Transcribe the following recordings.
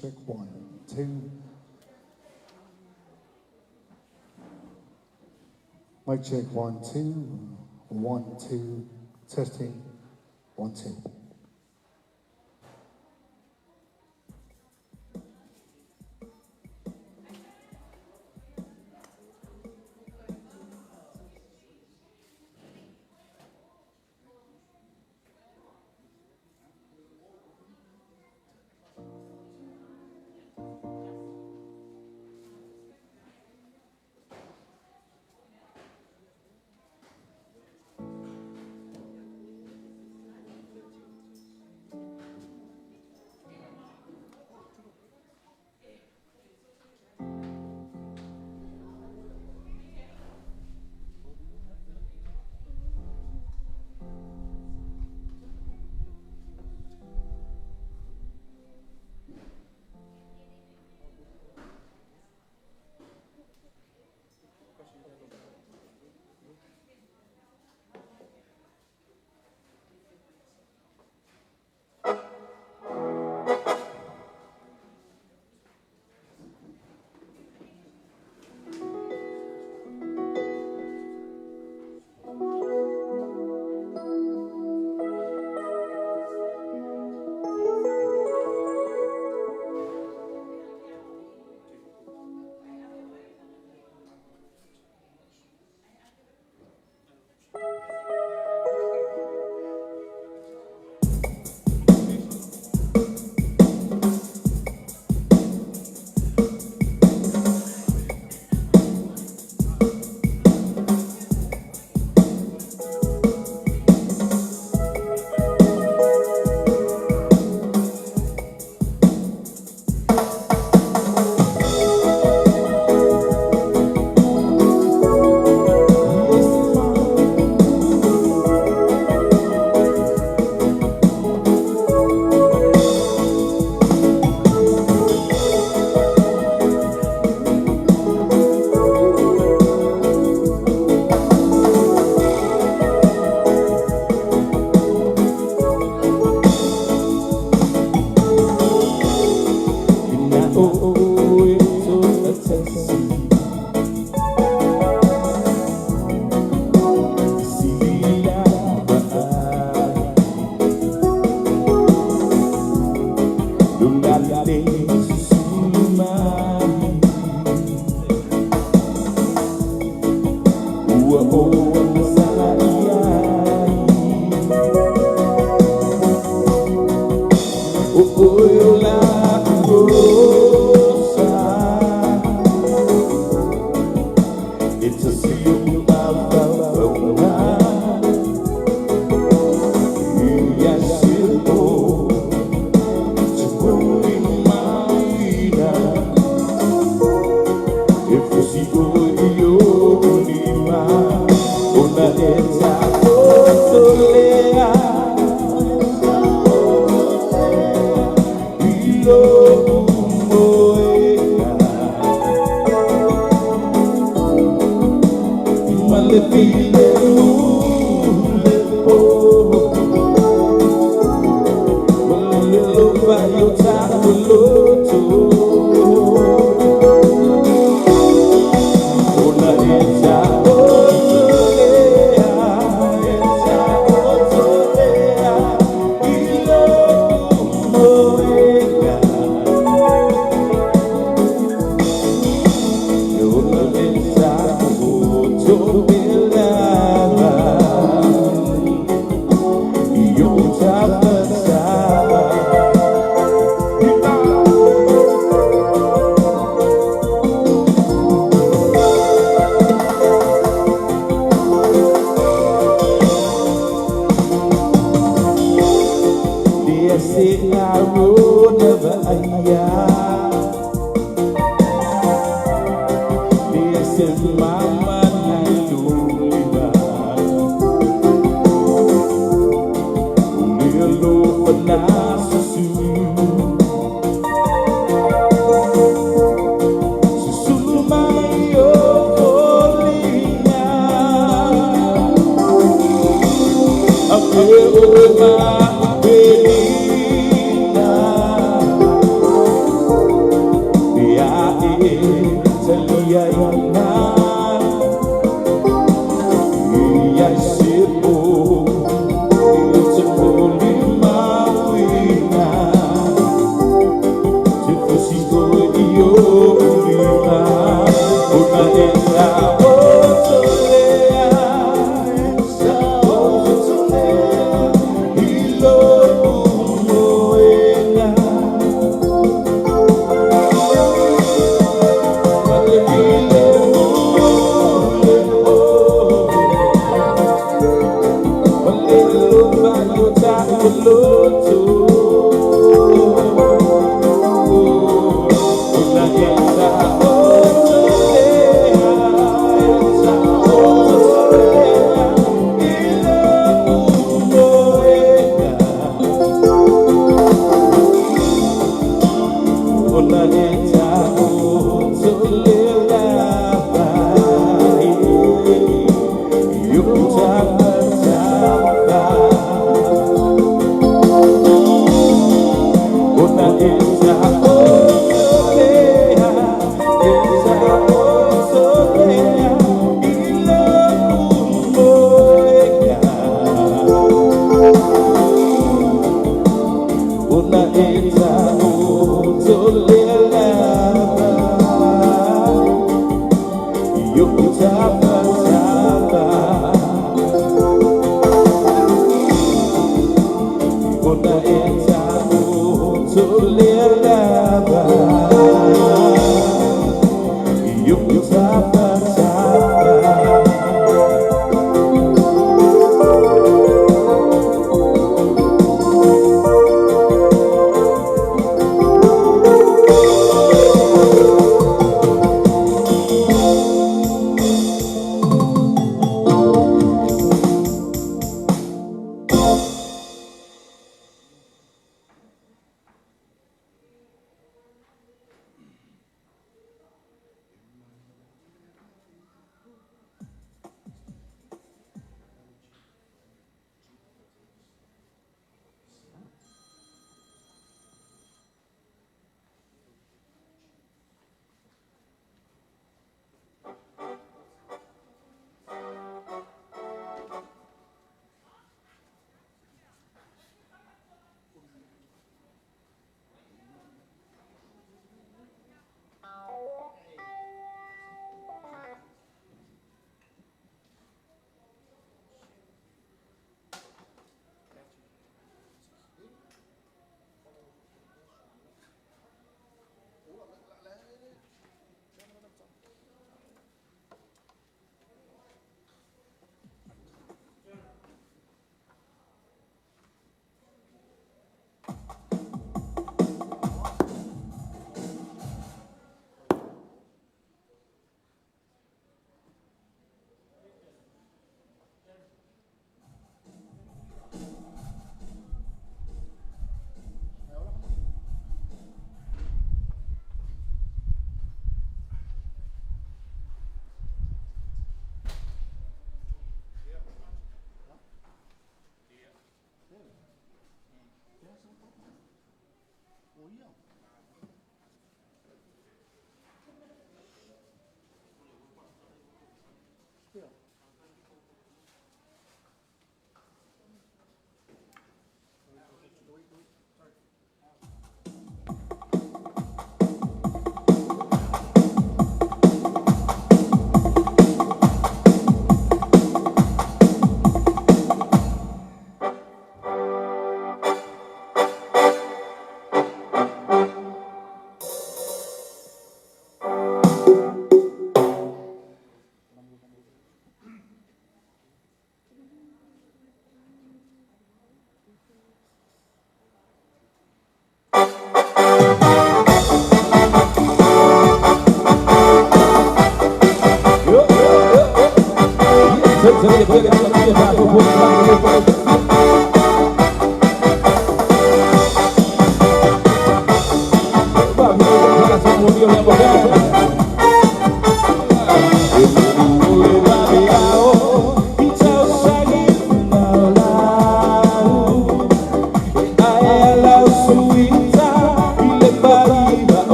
Check 1, 2. Mic check 1, 2. 1, 2. Testing 1, 2.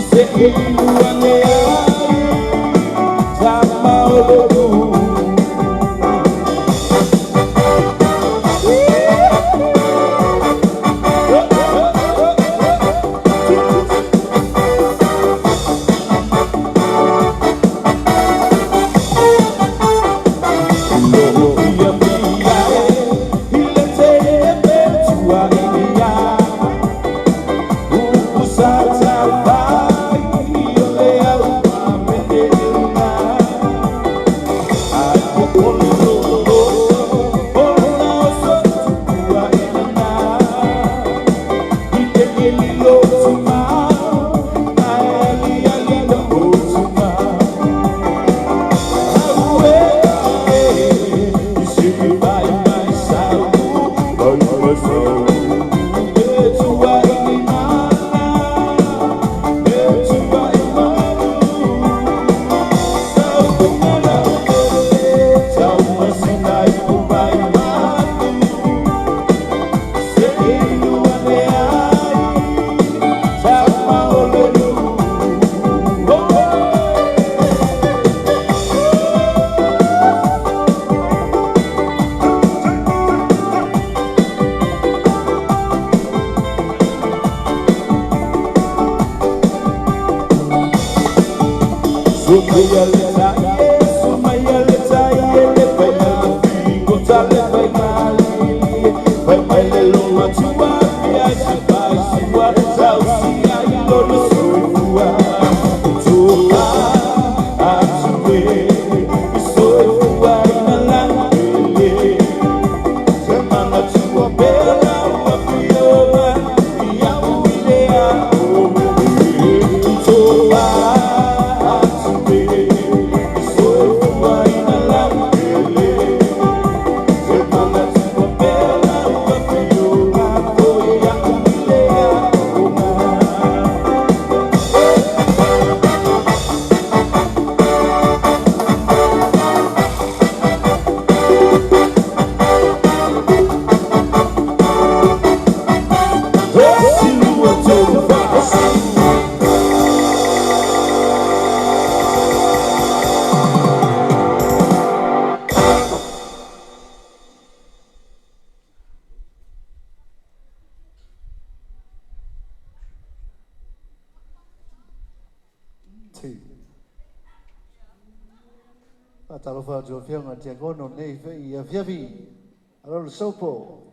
Se Talofa atu afioga Tiakono nei fei afiafi. Alo le sopo.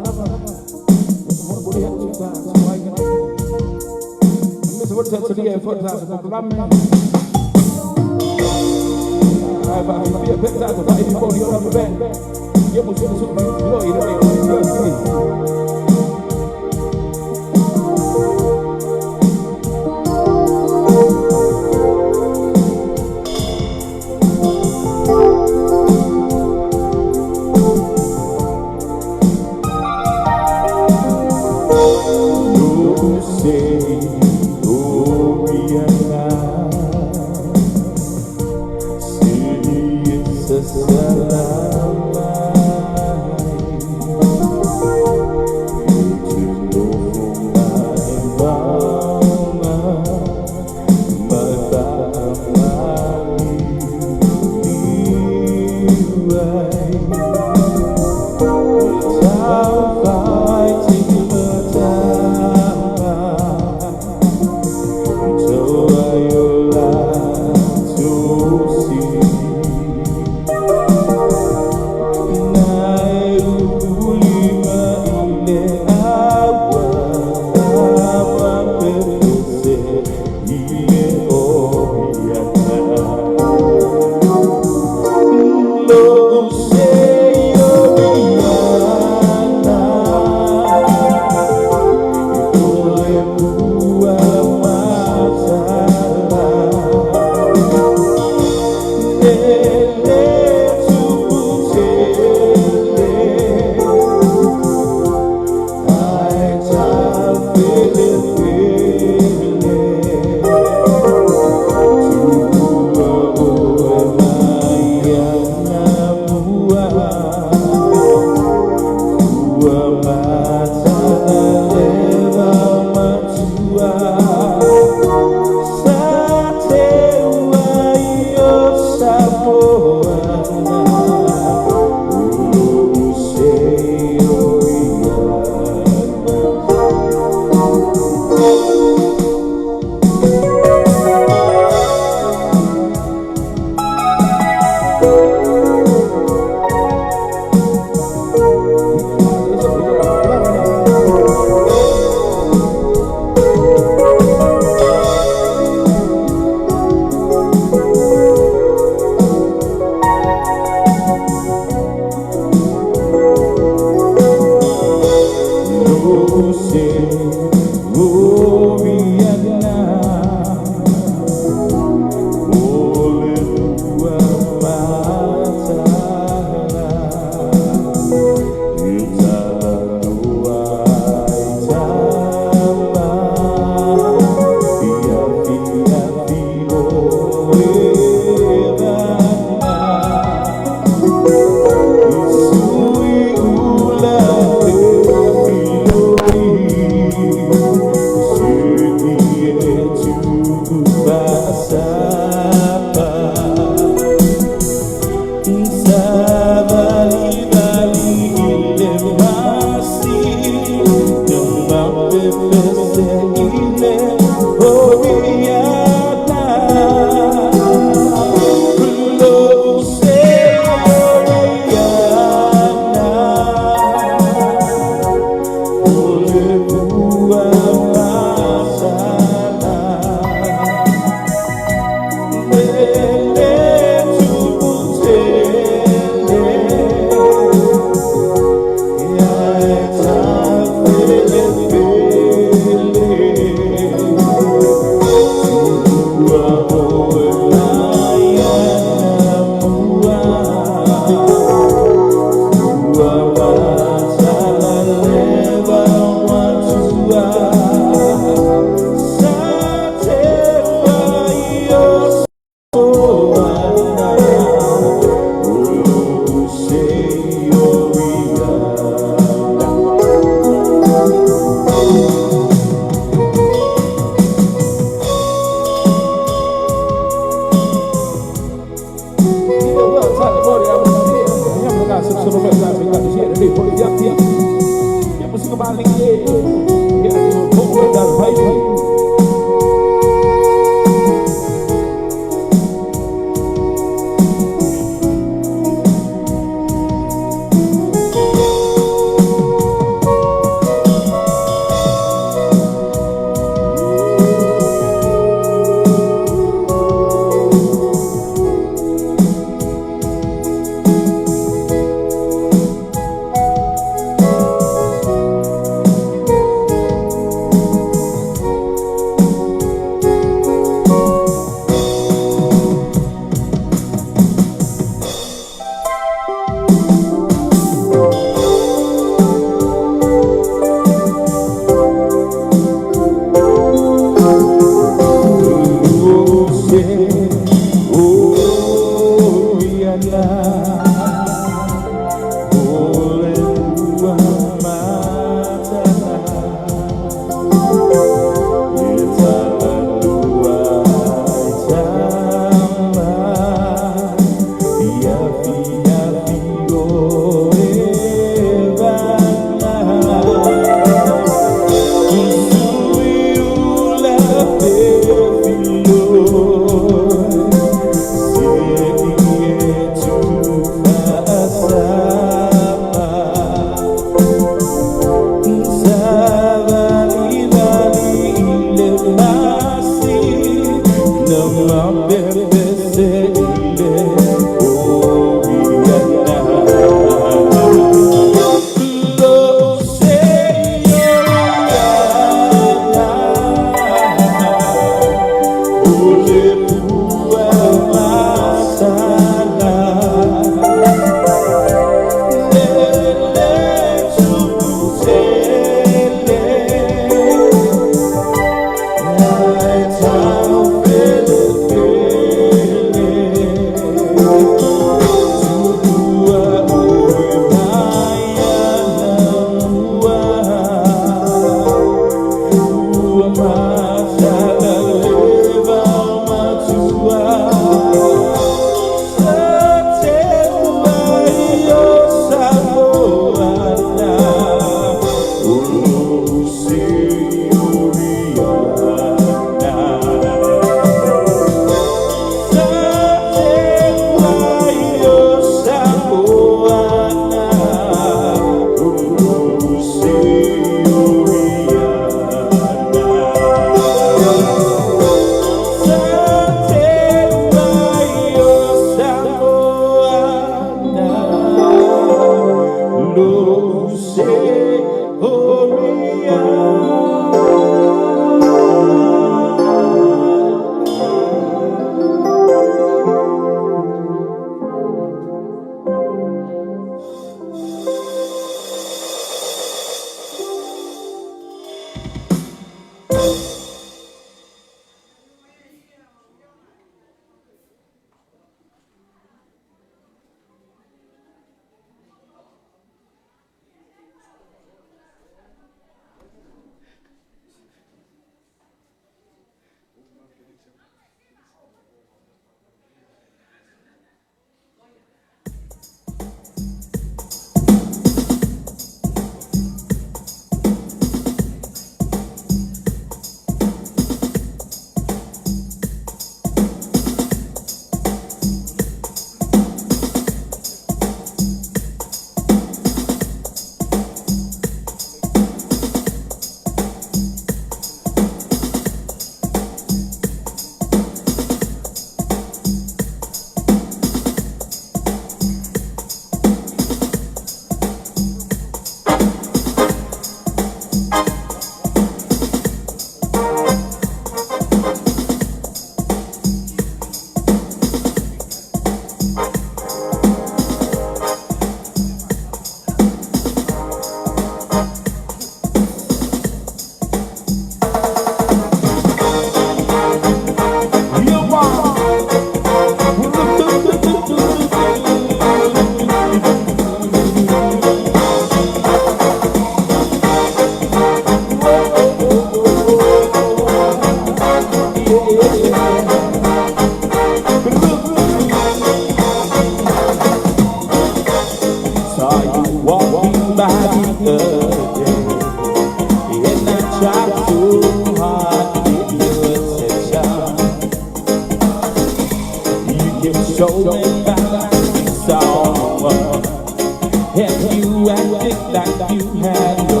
like you had no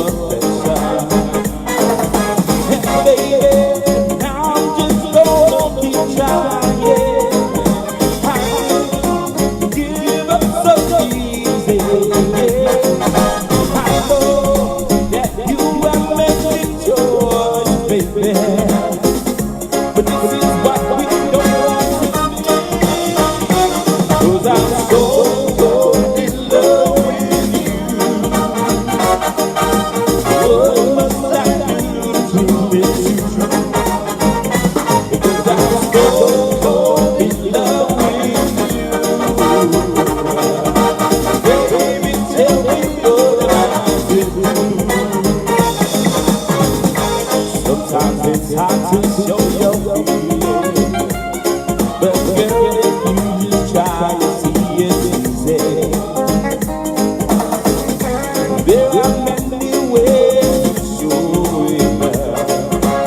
affection. And baby, I'm just gonna keep trying. I give up so easy. I know that you have made the choice, baby. But this is what we don't want to be. 'Cause I'm so in love with you. What must I do to prove it to you? Because I'm so in love with you. Baby, tell me what I should do. Sometimes it's hard to show your feelings, but girl, if you just try, you see it's easy. There are many ways to show it, girl,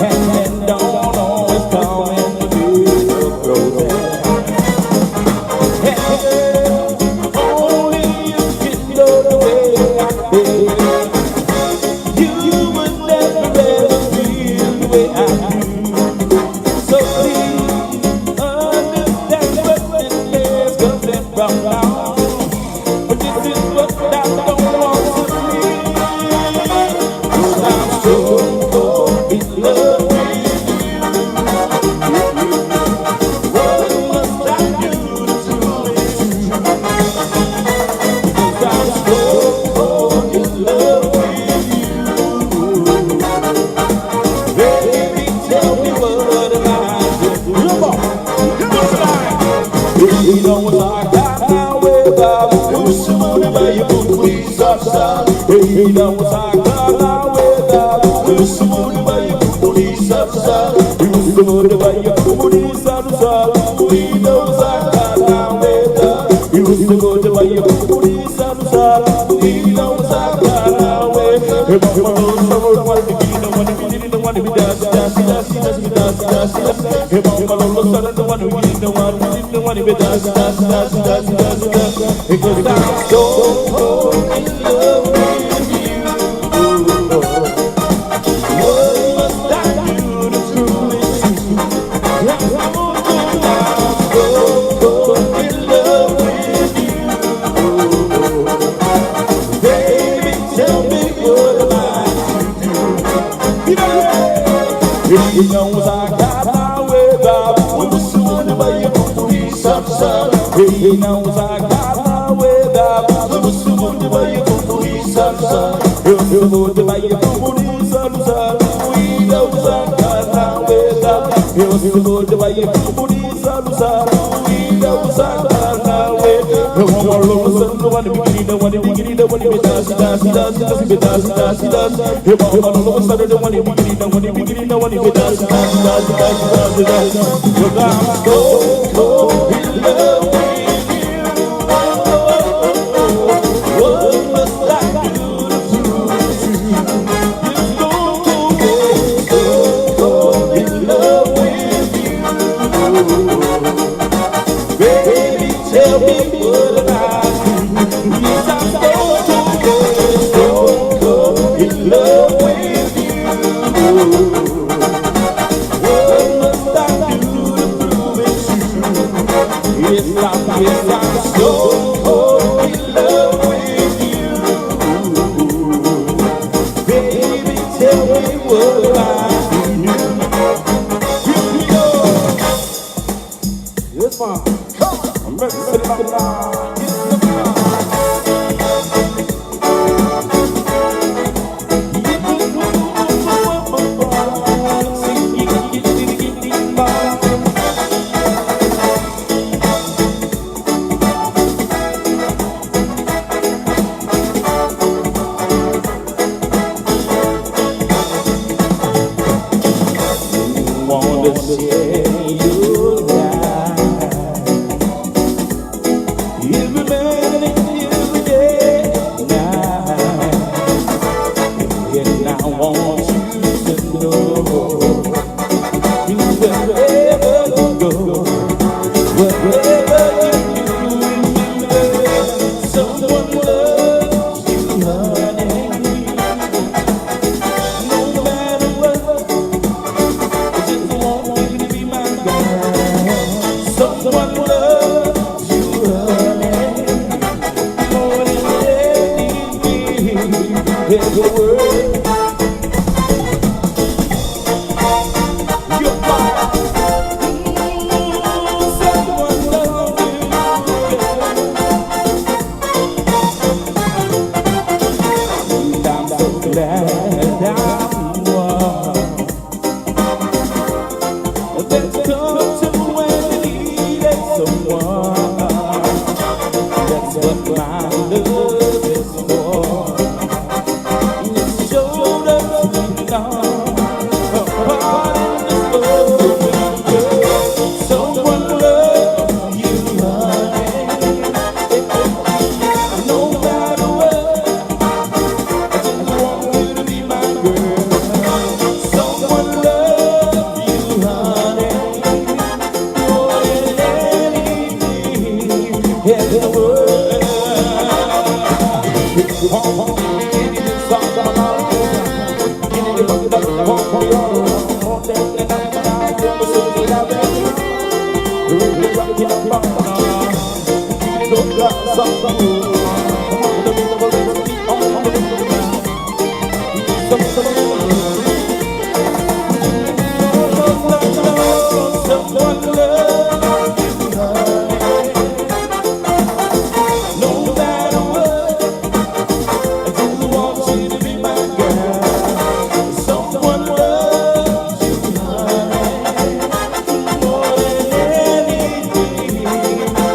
and they don't always come in the big roses. Hey, girl, only you can know the way I feel. You would never ever feel the way I do. So please understand what this is coming from now. But this is what I don't want to be. 'Cause I'm so in love with you. What must I do to prove it to you? 'Cause I'm so in love with you. Baby, tell me what am I to do? Come on. Because I'm so in love with you. What must I do to prove it to you? I'm so in love with you. Baby, tell me what am I to do? You know, he knows I got my way back. He knows I got my way back. I'm so in love with you. What must I do to prove it to you? So in love with you. Baby, tell me what am I to do? Yes, I'm so in love with you. What must I do to prove it to you? Yes, I'm so in love with you. Baby, tell me what I do. Here we go. Yes, ma'am. Want to share your life every minute, every day, night. And I want you to know, wherever you go, wherever you do, remember someone loves you, honey. in the world. You're my someone loves you, girl. And I'm so glad I'm one that's come to when you needed someone. That's what my love is for. It showed us we belong, a part in this open world. Someone loves you, honey. No matter what, I just want you to be my girl. Someone loves you, honey, more than anything in the world. Someone loves you, honey. No matter what, I just want you to be my girl. Someone loves you, honey, more than anything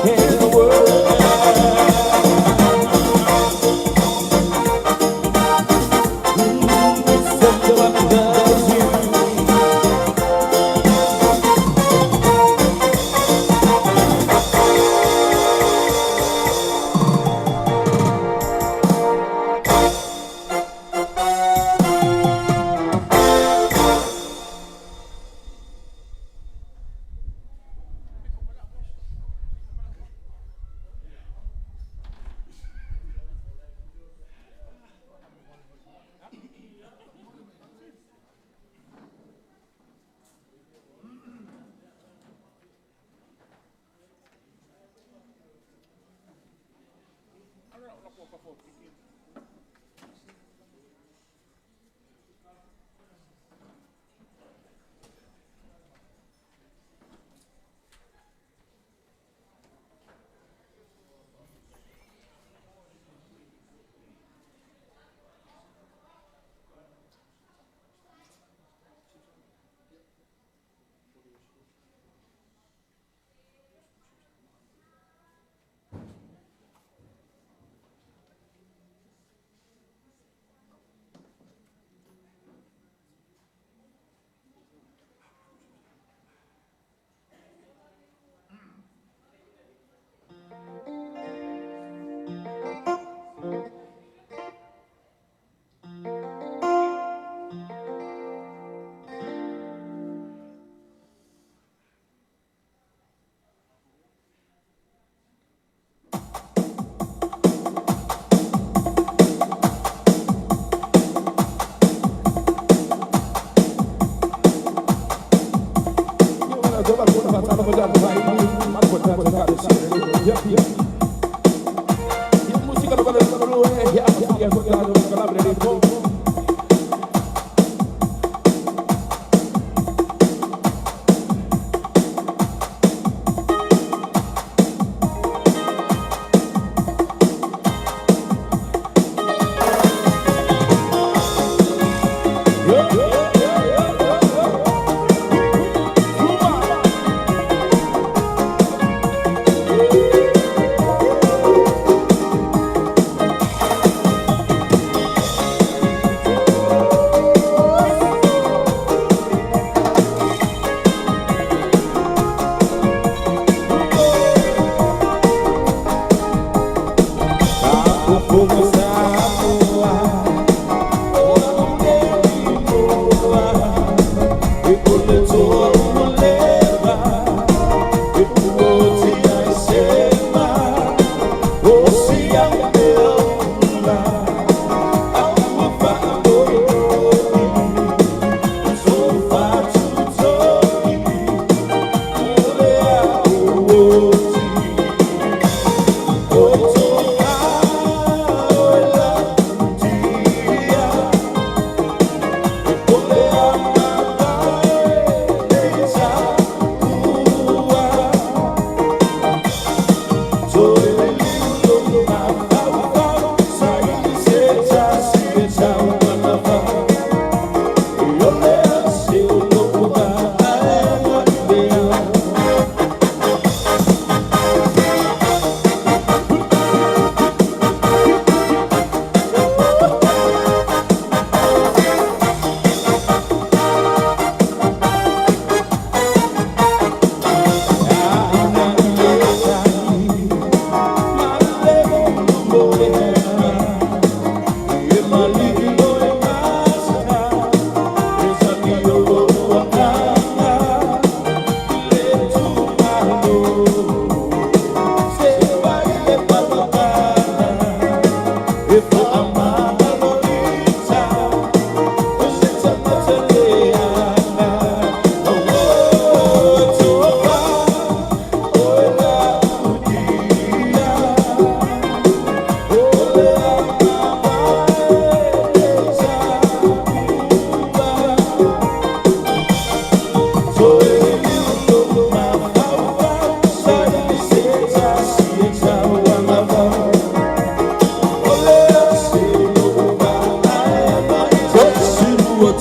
in the world. Someone loves you.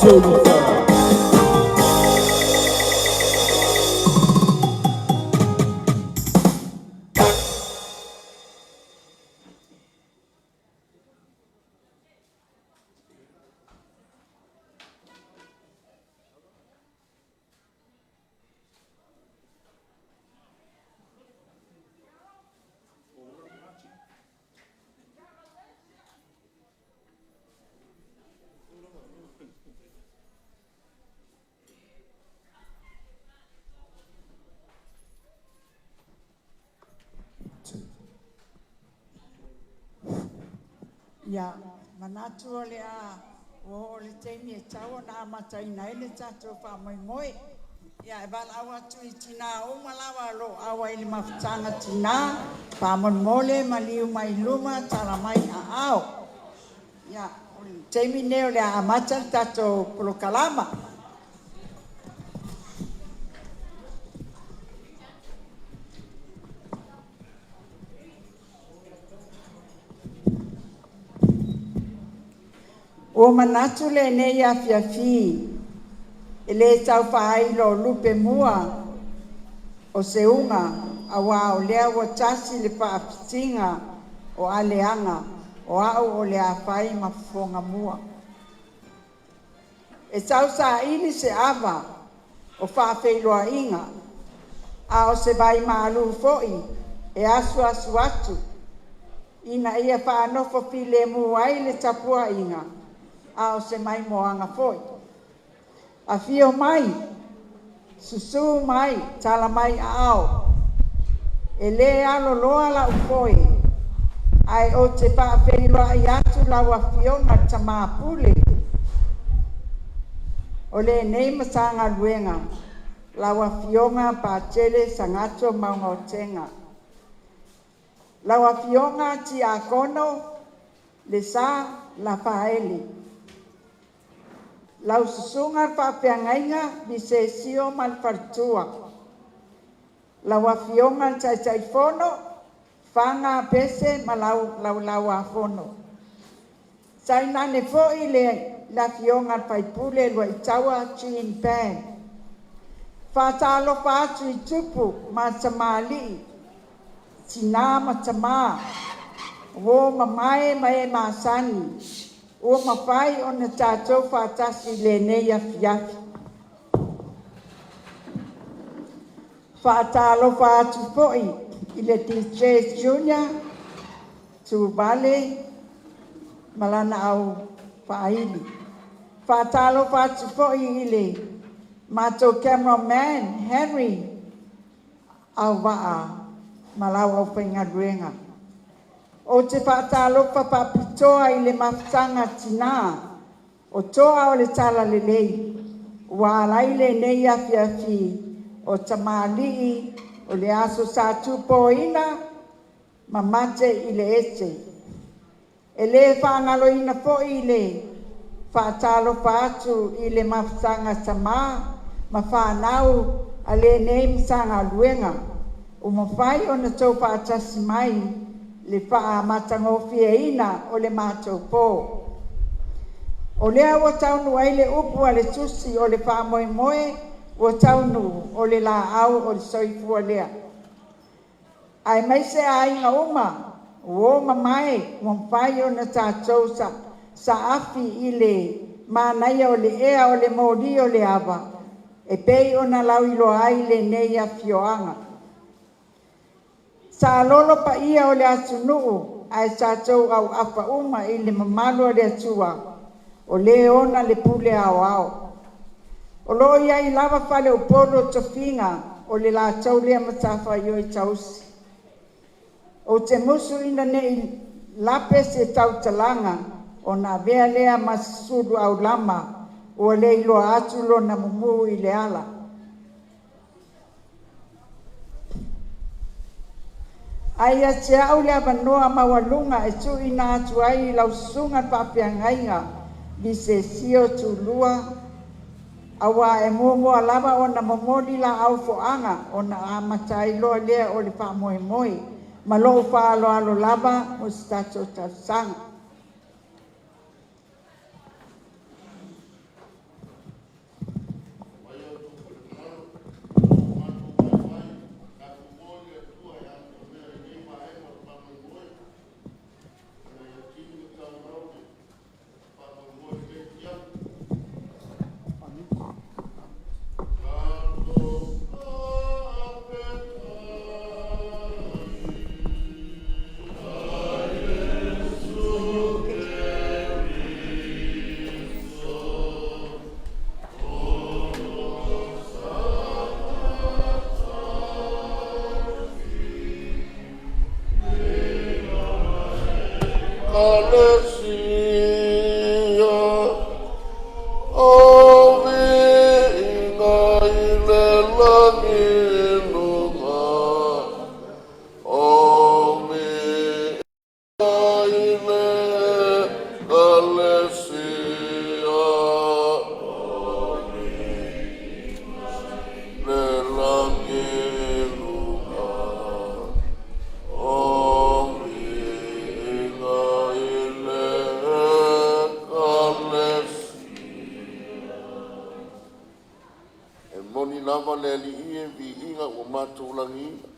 2, 3. 2. Ia, manatu o le a ua oo i le taimi e tatau ona amataina ai le tatou faamoemoe. Ia, e valaau atu i tinā uma lava o lo o auai i le mafutaga tinā, faamolemole maliu mai i luma tala mai aao. Ia, o le taimi lenei o le a amata le tatou polokalama. Ua manatu lenei afiafi e le tau faailo lupe mua o seuga auā o lea ua tasi le faafitiga o aleaga o au o le a fai ma fofoga mua. E tausaili se ava o faafeiloaiga a o se vaimalu foi e asuasu atu ina ia faanofo filemu ai le tapuaiga a o se maimoaga foi. Afio mai, susu mai, tala mai aao, e le aloloa la'u foe ae ou te faafeiloai atu lau Afioga i le Tama Pule o lenei Matagaluega, lau Afioga Patele Sagato Maugaotega. Lau Afioga Tiakono Lesa Lafaele, lau Susuga i le Faafeagaiga Visesio ma le Faletua, lau Afioga i le Taitaifono Faga Pese ma lau Laulau-a-Fono. Tainane foi le Afioga i le Sui Usufono Luaitaua Jean Pang. Faatalofa atu i tupu ma tamalii, tina ma tama, uo mamae ma e masani ua mafai ona tatou faatasi i lenei afiafi. Faatalofa atu foi i le DJ Junior Tuvale ma lana au faaili. Faatalofa atu foi i le matou cameraman Henry Auvaa ma lau aufaigaluega. Ou te faatalofa faapitoa i le mafutaga tina o toa o le Talalelei ua ala ai lenei afiafi o tamalii o le Aso Sa Tupoina ma mate i le ete. E le faagaloina foi le faatalofa atu i le mafutaga tama ma fanau a lenei Matagaluega ua mafai ona outou faatasi mai le faamatagofieina o le matou po. O lea ua taunuu ai le upu a le Tusi, o le faamoemoe ua taunuu, o le laau o le soifua lea. Aemaise aiga uma, uo mamae ua mafai ona tatou saafi i le manaia o le ea o le moli o le ava e pei ona lauiloa ai lenei afioaga. Taalolo paia o le atunuu ae tatou auafa uma i le mamalu o le Atua o le ona le pule aoao. O lo o i ai lava faleupolu o tofiga, o le latou lea matafaioi tausi. Ou te musu ina ne i lape se tautalaga ona avea lea ma sulu aulama ua le iloa atu lona mumu i le ala. Ae ia te au le avanoa maualuga e tuuina atu ai i lau susuga i le faafeagaiga Visesio Tulua, auā e muamua lava ona momoli laau foaga ona amata ai loa lea o le faamoemoe. Ma lou faaaloalo lava mo se tatou talosaga. lava le Alii e viiga ua matou lagiina,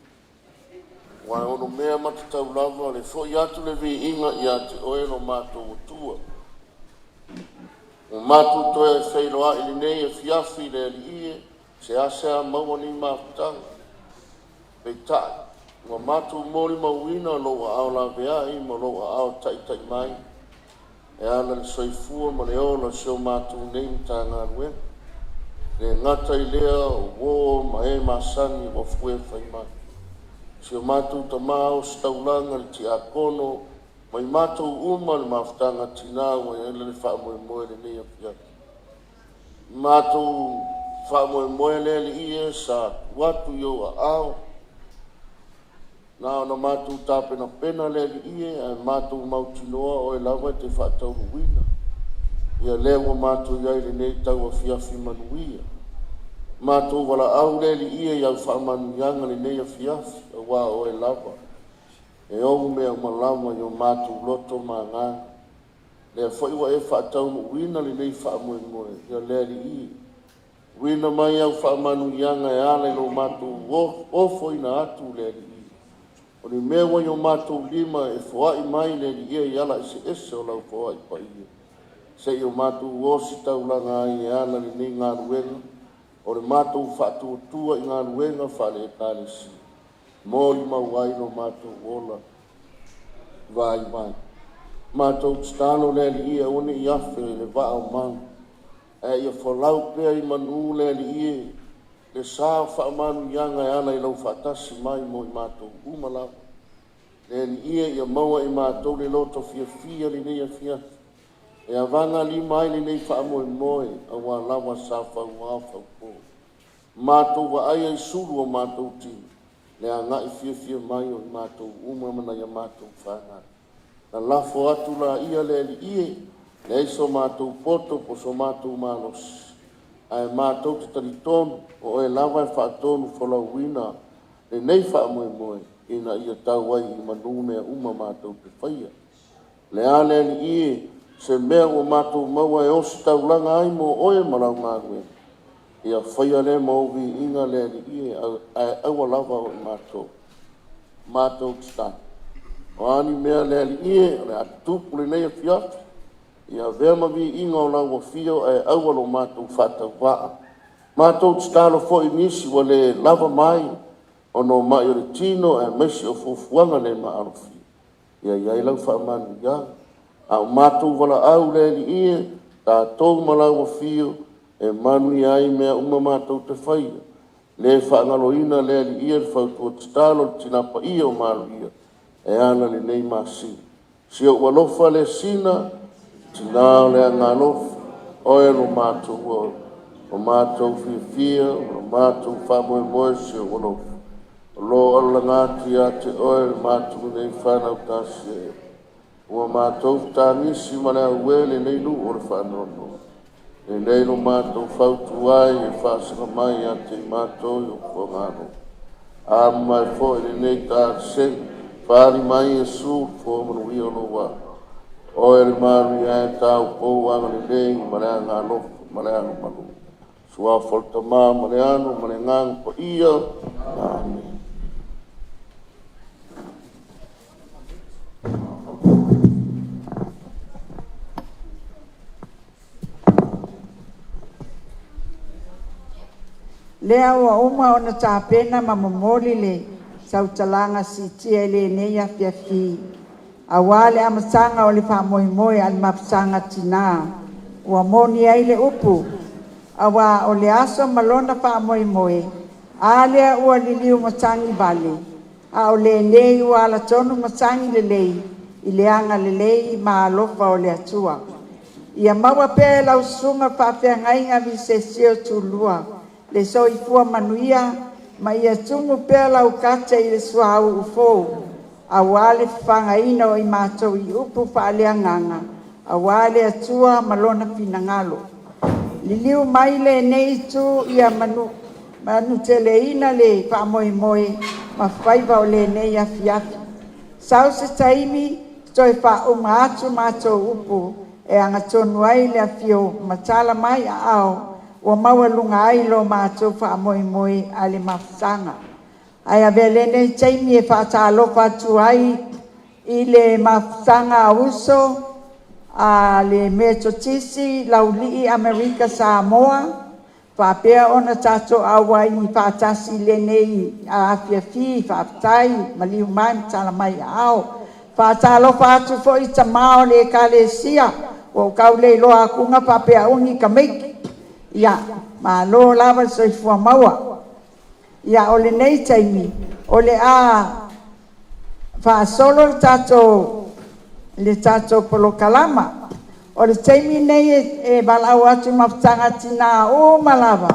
aua e onomea ma tatau lava le fo'i atu le viiga ia Te Oe lo matou Atua. Ua matou toe feiloai i lenei afiafi le Alii e, seasea maua ni mafutaga, peitai ua matou molimauina Lou aao laveai ma Lou aao taitai mai e ala i le soifua ma le ola o si o matou nei Matagaluega. E le gata i lea o uo ma e masani ua fue fai mai. Si o matou tama ositaulaga le tiakono ma i matou uma le mafutaga tina ua i ai le faamoemoe i lenei afiafi. Matou faamoemoe le Alii e sa tuu atu i ou aao, na ona matou tapenapena le Alii e, ae matou mautinoa Oe lava e te faataunuuina. Ia lea ua matou i ai i lenei tauafiafi manuia. Matou valaau le Alii e i au faamanuiaga i lenei afiafi, aua o Oe lava e ou mea uma lava i o matou loto ma agaga. Lea foi ua e faataunuuina lenei faamoemoe, ia le Alii, uina mai au faamanuiaga e ala i lo matou ofoina atu le Alii. O le mea ua i o matou lima e foai mai le Alii e i ala eseese o lau foai paia, se i o matou ositaulaga ai e ala lenei galuega, o le matou faatuatua i galuega faale-Ekalesia, molimau ai lo matou ola vaivai. Matou tatalo le Alii e aua ne i afe i le vaa o mau, ae ia folau pea i manu le Alii e, le sa o faamanuiaga e ala i lau faatasi mai mo i matou uma lava. Le Alii e, ia maua e matou le loto fiafia lenei afiafi, e avaga lima ai lenei faamoemoe, aua lava sa fauga faupo. Matou vaaia i sulu o matou tino, le agai fiafia mai o i matou uma ma nai a matou fanau. Na lafo atu la ia le Alii e, leai so matou poto po so matou malosi, ae matou te talitonu o Oe lava e faatonu folauina lenei faamoemoe, ina ia tau ai i manu mea uma matou te faia. Le a le Alii e, se mea ua matou maua e ositaulaga ai mo Oe ma lau galuega, ia faia lea ma ou viiga le Alii e, ae aua lava o i matou. Matou tatalo, o a ni mea le Alii e o le a tutupu lenei afiafi, ia avea ma viiga o lau afio ae aua lo matou faatauvaa. Matou tatalo foi i nisi ua le lava mai ona o mai o le tino aemaise o fuafuaga le maalofia, ia i ai lau faamanuiaga. A o matou valaau le Alii e, tatou ma lau afio e manuia ai mea uma matou te faia. Le faagaloina le Alii e le fautua tatalo le Tina Paia o Maluia e ala lenei masina. Si ou alofa le sina, tina o le agalofa, oe lo matou ola, o matou fiafia, o matou faamoemoe si ou alofa. O lo alalaga atu ia te oe le matou nei whanau tasi e. Ua matou tagisi ma le auē lenei nuu o le faanoanoa. Lenei lo matou fautua ai e faasaga mai ia te i matou i o fogalo. A mai foi lenei talisega, faali mai Iesu le fua manuia o lou alo. Oe le manuia e tau pou agalelei ma le agalofa ma le agamalu. Suafa o le Tama ma le Alo ma le Agaga Paia. Amen. Lea ua uma ona tapena ma momoli le sautalaga siitia i lenei afiafi aua le amataga o le faamoemoe a le Mafutaga a Tina, ua moni ai le upu, aua o le aso ma lona faamoemoe, a lea ua liliu matagi vale, a o lenei ua alatonu matagi lelei i le agalelei ma alofa o le Atua. Ia maua pea e lau Susuga Faafeagaiga Visesio Tulua le soifua manuia ma ia tumu pea lau kate i le suauu fou aua le fafagaina o i matou i upu faaleagaga aua le Atua ma Lona finagalo. Liliu mai lenei itu ia manuteleina le faamoemoe ma faiva o lenei afiafi. Sau se taimi toe faauma atu matou upu e agatonu ai le afio matala mai aao. Ua maualuga ai lo matou faamoemoe a le mafutaga. Ae avea lenei taimi e faatalofa atu ai i le mafutaga a uso a le Metotisi i Laulii Amerika Samoa, faapea ona tatou auai faatasi i lenei afiafi. Faafetai maliu mai ma tala mai aao. Faatalofa atu foi i tama o le Ekalesia, ua ou tau le iloa atu faapea Uni Kamiki. Ia, malo lava le soifua maua. Ia, o lenei taimi o le a faasolo le tatou polokalama. O le taimi lenei e valaau atu i mafutaga a tina uma lava,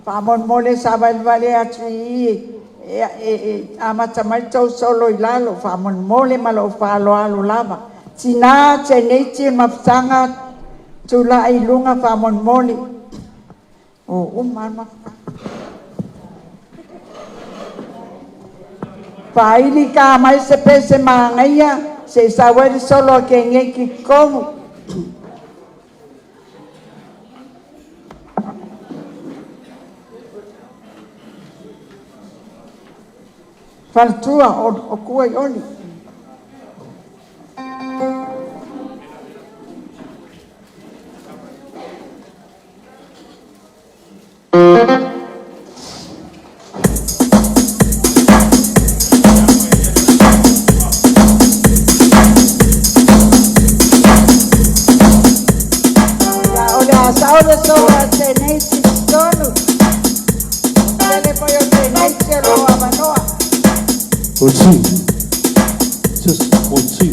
faamolemole savalivali atu i i e amata mai le tou solo i lalo faamolemole ma lou faaaloalo lava. Tina, Teineiti, Mafutaga, tulai i luga faamolemole. O uma lava mafutaga. Faaili ta mai se pese manaia se i sau ai le solo a teineiti i totonu. Faletua o tua i Oli. Ia, o le a sau le solo a teineiti i totonu. Tele foi o teineiti o lo o avanoa. One, two. Just one, two.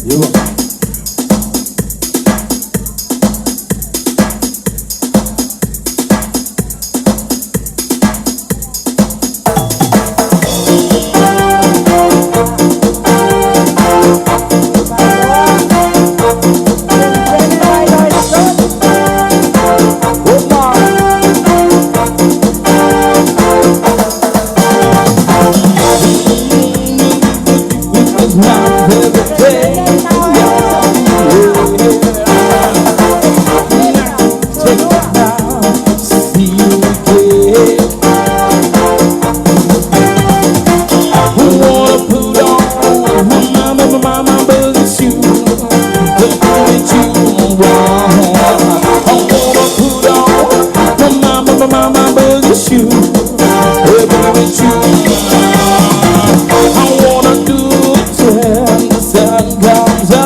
Yeah. Tele mai loa i totonu. See you again. Wanna put on my, my, my, my boogie shoes. The boogie you want. I wanna put on my, my, my, my boogie shoes. The boogie you want. I wanna do it till the sun comes on.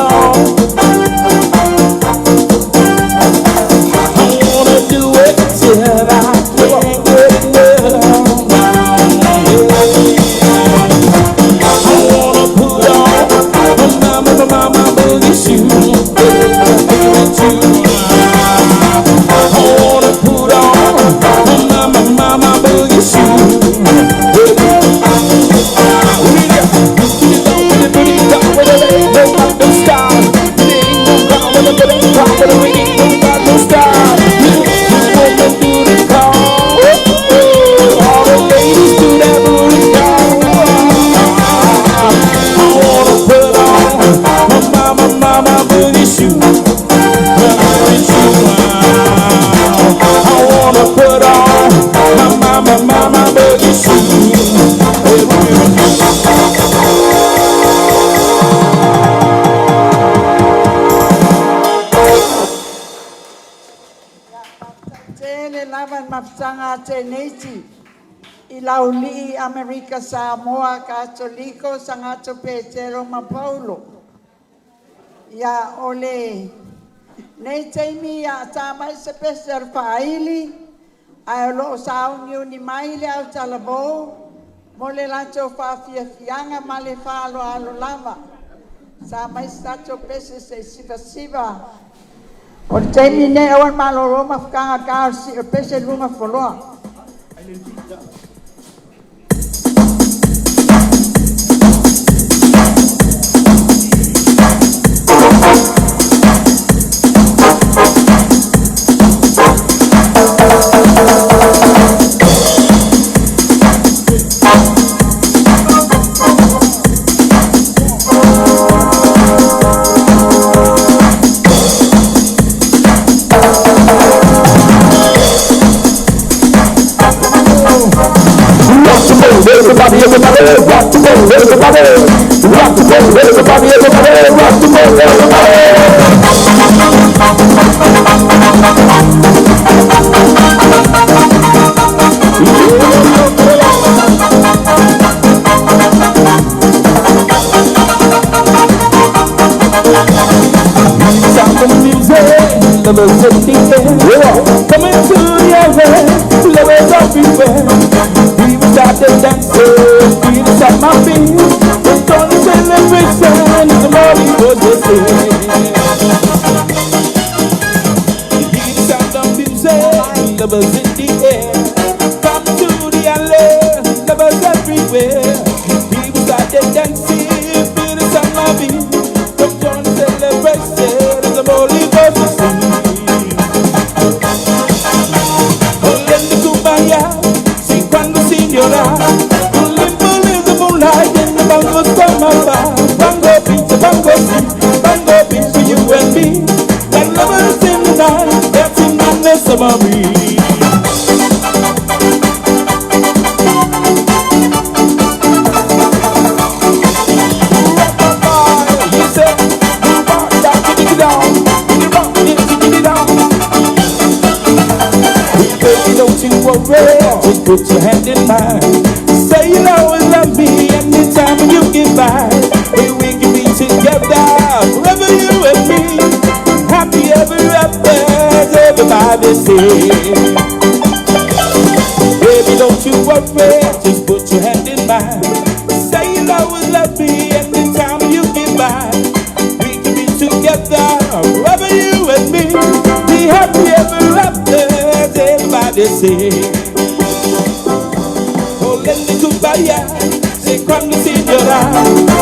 I wanna do it till I can't get enough. I wanna put on my, my, my, my boogie shoes. I wanna put on my, my, my, my boogie shoes. All the ladies do that booty call. I wanna put on my, my, my, my boogie shoes. Boogie shoes. I wanna put on my, my, my, my, my boogie shoes. Hey, boogie. Tele lava le mafutaga a teineiti i Laulii Amerika Samoa Katoliko Sagato Petero ma Paulo. Ia, o le nei taimi a tā mai se pese o le faaili, ae o lo o sauniuni mai le autalavou mo le latou faafiafiaga ma le faaaloalo lava. Sa mai se tatou pese se i sivasiva. O le taimi lenei aua le malolo mafutaga ta o le sii o le pese i luga foloa. Everybody, rock the boat, everybody, rock the boat, everybody, everybody, rock the boat, everybody. Sound the music, lovers in the air. Coming to your way, lovers everywhere. We will start the dancing, we will start my feet. It's on the celebration, the morning was the same. Hear the sound of music, lovers in the air. Come to the alley, lovers everywhere. We will start the dancing, feel the sound of beat. Come join the celebration, the morning was the same. Olende kumbaya, si quando signora, the moonlight in the bongo stomach, bongo beat, bongo si, bongo beat for you and me, like lovers in the night, dancing in the summer breeze. You said, down, down. Baby, don't you worry, just put your hand in mine. Say you'll always love me anytime you get by. Hey, we can be together forever, you and me. Happy ever after, everybody say. Baby, don't you worry, just put your hand in mine. Say you'll always love me anytime you get by. We can be together forever, you and me. Be happy ever after, everybody say. Olende kumbaya, se quando signora,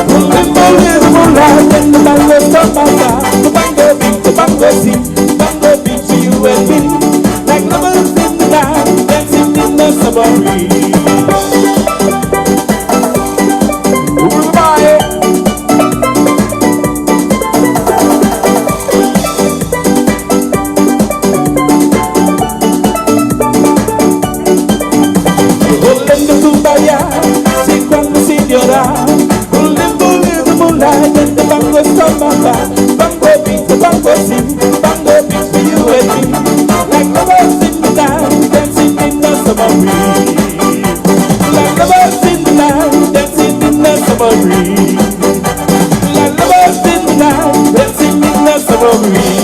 Olende moonlight and the bongo stomach, the bongo beat, the bongo si, bongo beat for you and me, like lovers in the night, dancing in the summer breeze. Everybody. Olende kumbaya, si quando signora, Olende the moonlight and the bongo stomach, bongo beat, the bongo si, bongo beat for you and me, like lovers in the night, dancing in the summer breeze. Like lovers in the night, dancing in the summer breeze. Like lovers in the night, dancing in the summer breeze.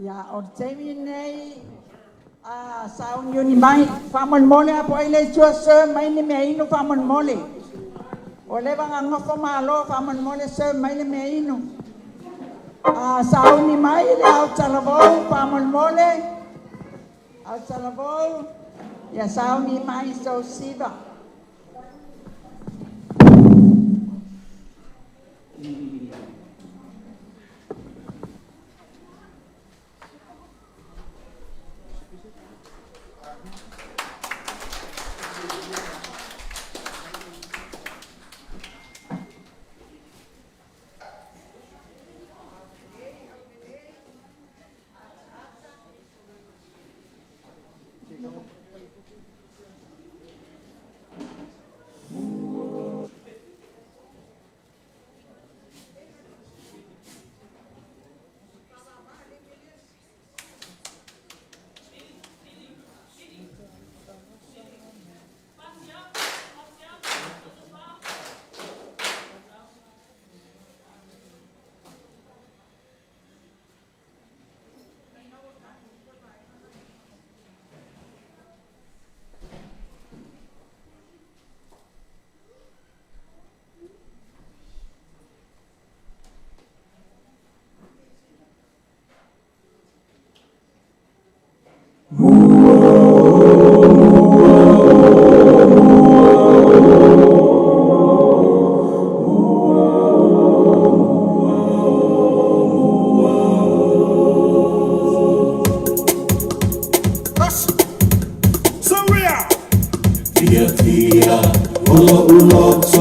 Ia, o le taimi lenei, a sauniuni mai, faamolemole a po ai le Atua serve mai le meainu faamolemole. Ua leva ona gafo malo faamolemole serve mai le meainu. A sauni mai le autalavou faamolemole, autalavou, ia sauni mai sou siva.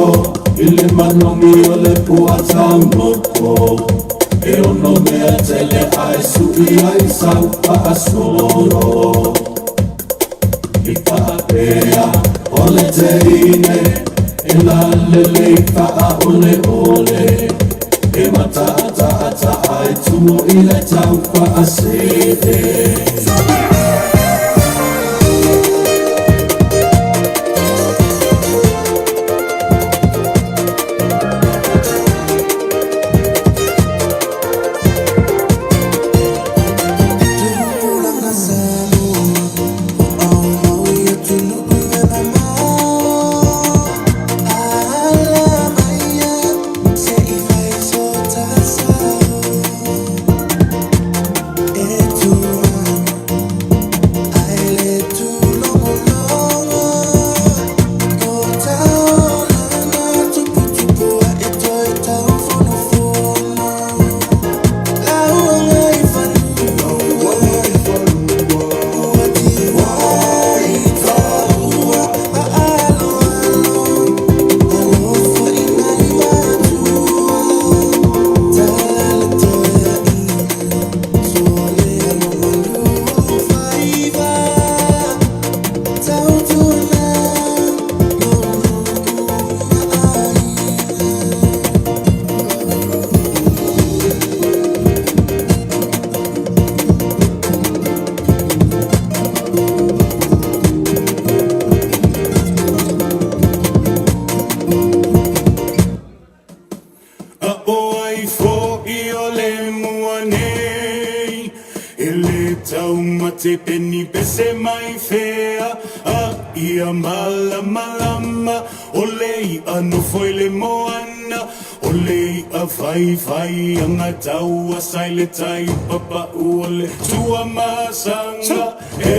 aso i le manogi o le puataunoko e ono mea tele ae su'i ai sau fa'asolo i fa'apea o le teine e lalelei fa'aole'ole e mata'ata'ata'a e tumu i le tau fa'asee. A o ai fo'i o le mua nei e le taumate peni pese mai fea a ia malamalama o le i'a nofo i le moana o le i'a faifai agatau asa i le tai papa'u o le tuamasaga e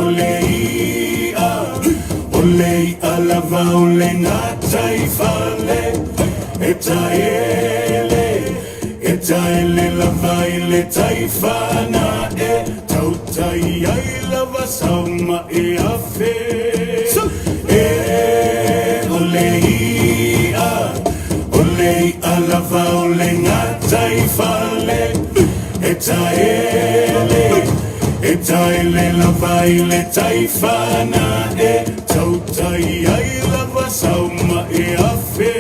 o le i'a o le i'a lava o le gataifale e taele e taele lava i le taifana e tautai ai lava sauma e afe e o le i'a o le i'a lava o le gataifale e taele e taele lava i le taifana e tautai ai lava sauma e afe.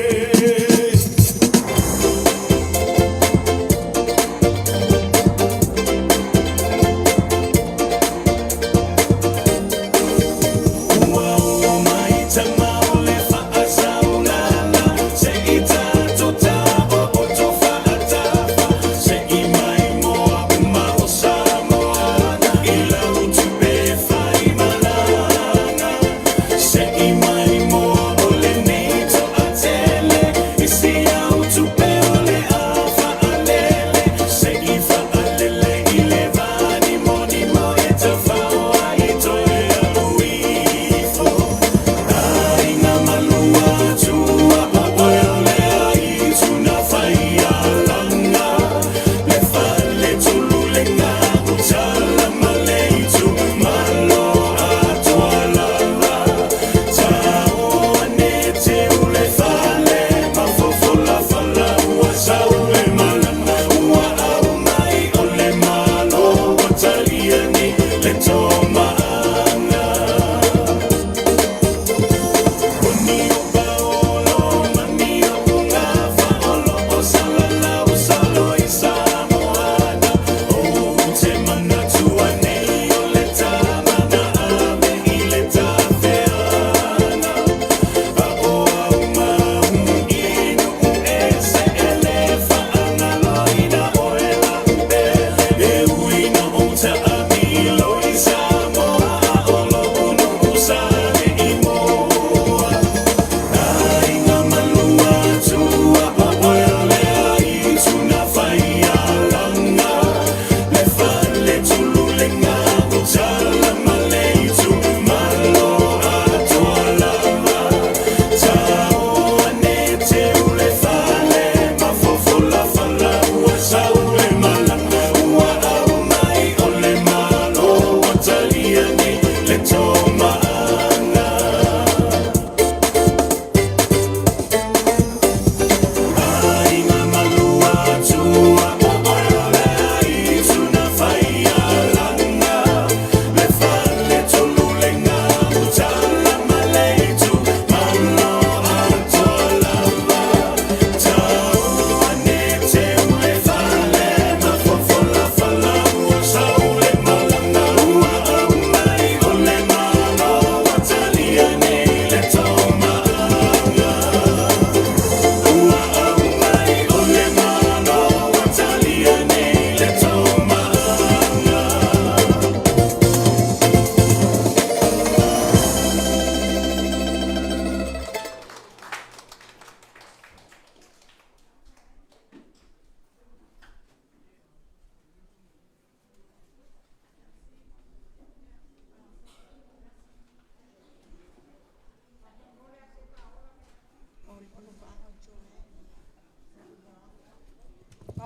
Ua oo mai tama o le faasaulala se'i tatou taoto faatafa se'i mai moa uma o Samoana i lau tupe faimalaga se'i mai moa o lenei toatele.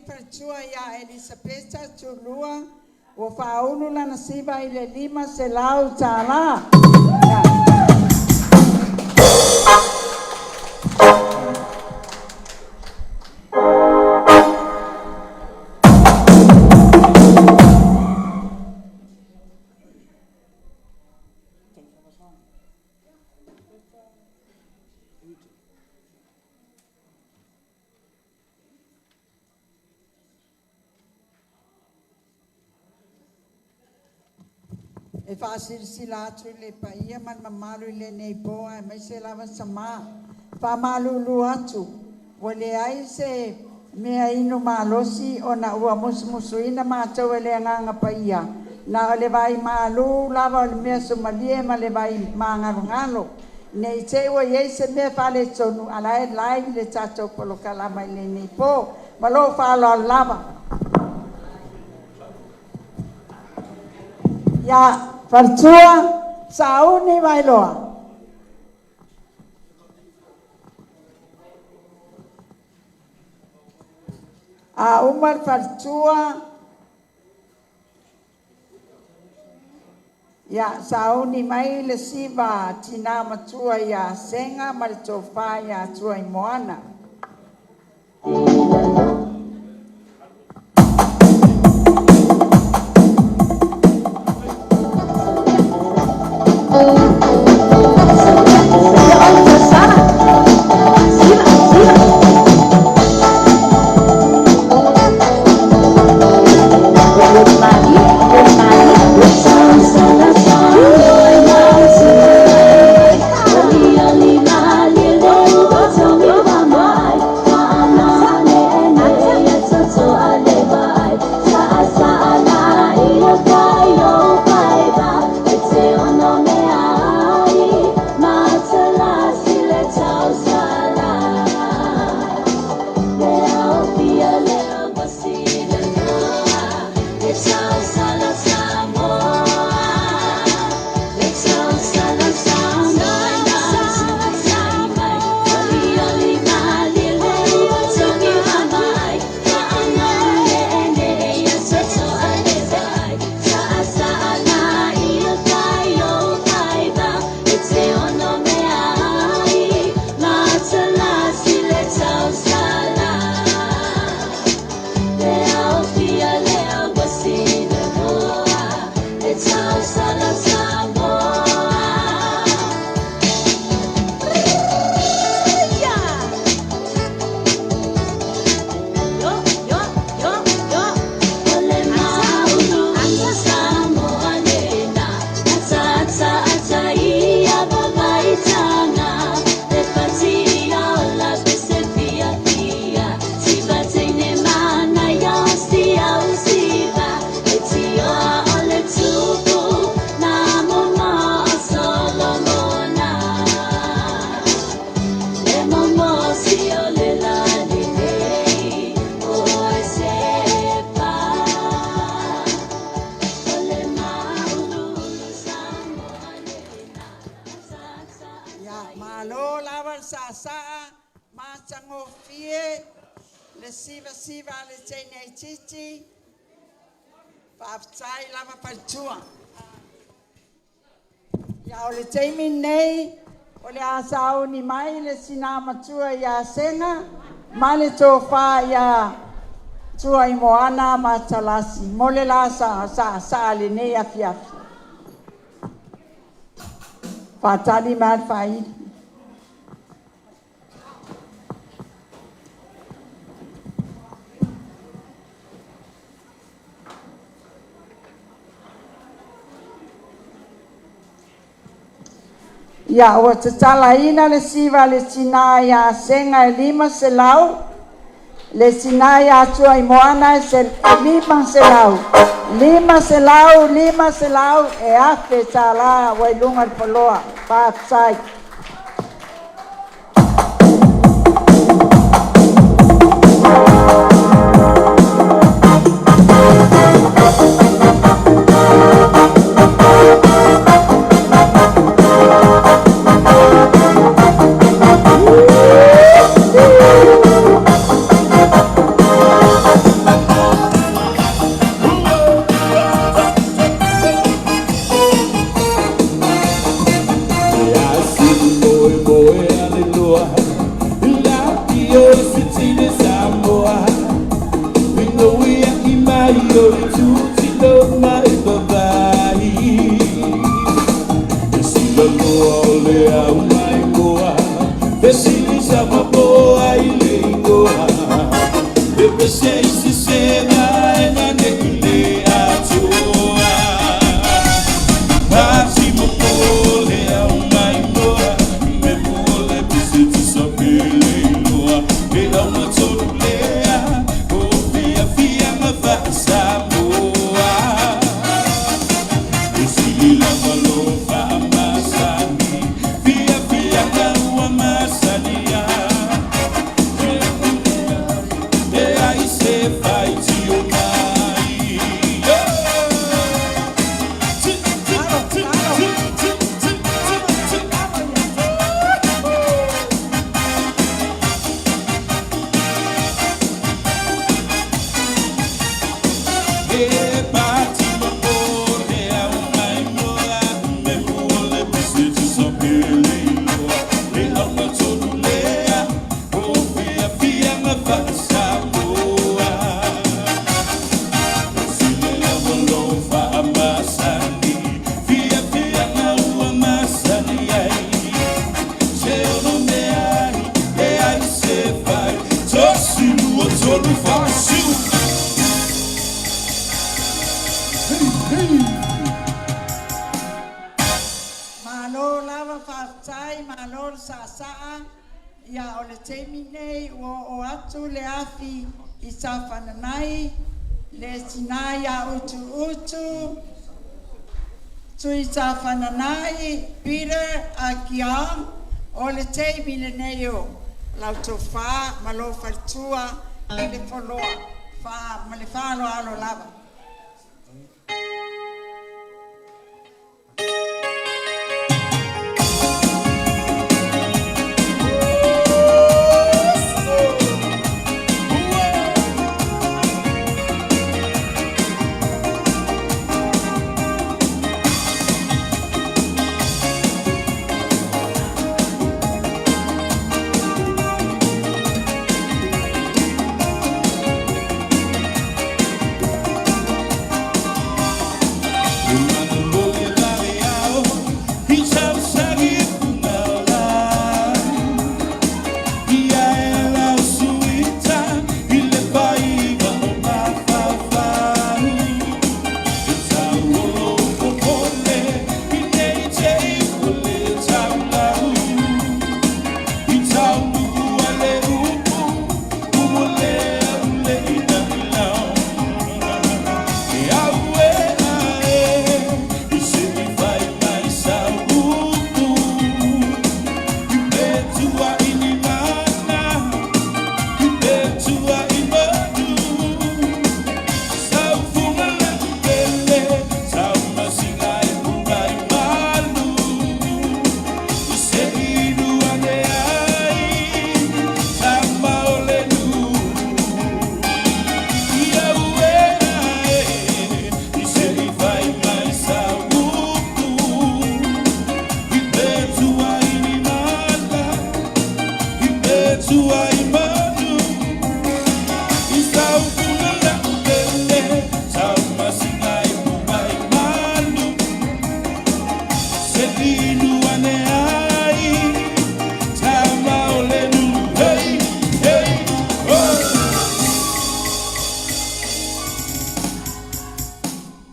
le faletua ia Elisapeta Tulua, ua faaulu lana siva i le $500. E faasilasila atu i le paia ma le mamalu i lenei po aemaise lava samā. Faamalulu atu, ua leai se mea inu malosi ona ua musumusuina matou e le Agaga Paia, na o le vai malu lava o le mea sumalie ma le vai magalogalo. Ne i te i ua i ai se mea faaletonu, a o la e live le tatou polokalama i lenei po. Ma lou faaaloalo lava. Ia, faletua, sauni Vailoa. A uma le faletua, ia sauni mai le siva tinā matua ia Sega ma le tofa ia Tuaimoana. Ia, malo lava le saasaa, matagofie le sivasiva a le teine itiiti. Faafetai lava faletua. Ia, o le taimi lenei, o le a sauni mai le sinā matua ia Sega ma le tofa ia Tuaimoana Matalasi mo le la saasaa lenei afiafi. Faatali mai le faaili. Ia, ua tatalaina le siva a le tinā ia Sega e 500, le tinā ia Tuaimoana e 500, 500, 500, e $1,000 ua i luga o le faloa. Faafetai. Malo lava faafetai, malo le saasaa. Ia o le taimi nei ua oo atu le afi i Tafananai, le tinā ia Utuutu, Tui Tafananai, Peter Akiang, o le taimi lenei o lau tofa ma lou faletua i le foloa fa ma le faaaloalo lava.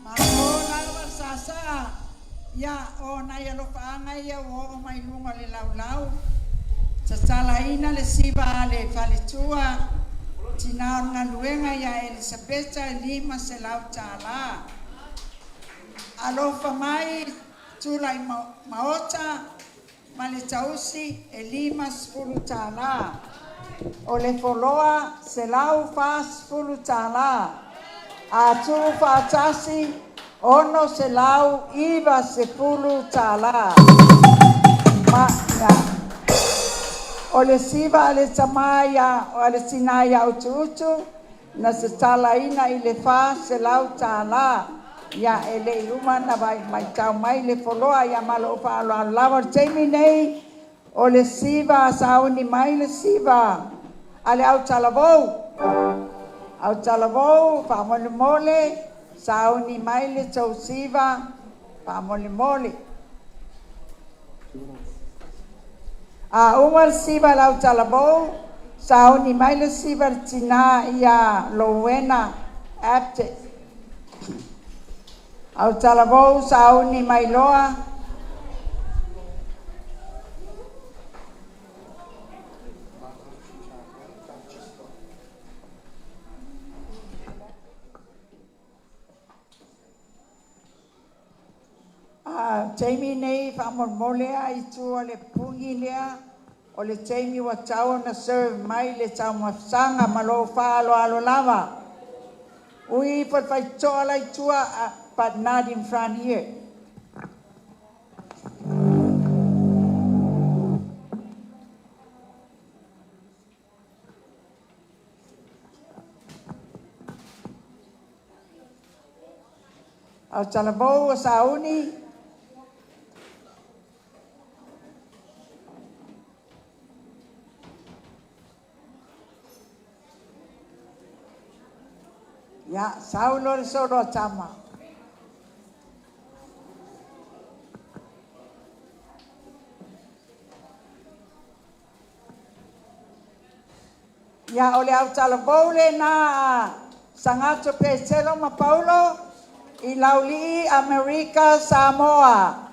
Malo lava le saasaa. Ia o nai alofaaga ia ua oo mai luga o le laulau, tatalaina le siva a le faletua, tinā o le galuega ia Elisapeta e $500. Alofa mai Tulai Maota ma le tausi e $50. O le foloa $140. A tuufaatasi $690. Ma ia, o le siva a le tamā ia a le tinā ia Utuutu na tatalaina i le $400. Ia e le i uma na vai maitau mai le foloa ia ma lou faaaloalo lava. O le taimi nei o le siva sauni mai le siva a le autalavou. Autalavou faamolemole sauni mai le tou siva faamolemole. A uma le siva i le autalavou, sauni mai le siva i le tinā ia Rowena Apte. Autalavou sauni mai loa. A taimi nei faamolemole a i tua le puni lea o le taimi ua tatau ona serve mai le taumafasaga ma lou faaaloalo lava. Ui ifo le faitotoa la i tua, but not in front here. Autalavou ua sauni. Ia, sau loa le solo a tama. Ia, o le autalavou lena a Sagato Petelo ma Paulo i Laulii Amerika Samoa.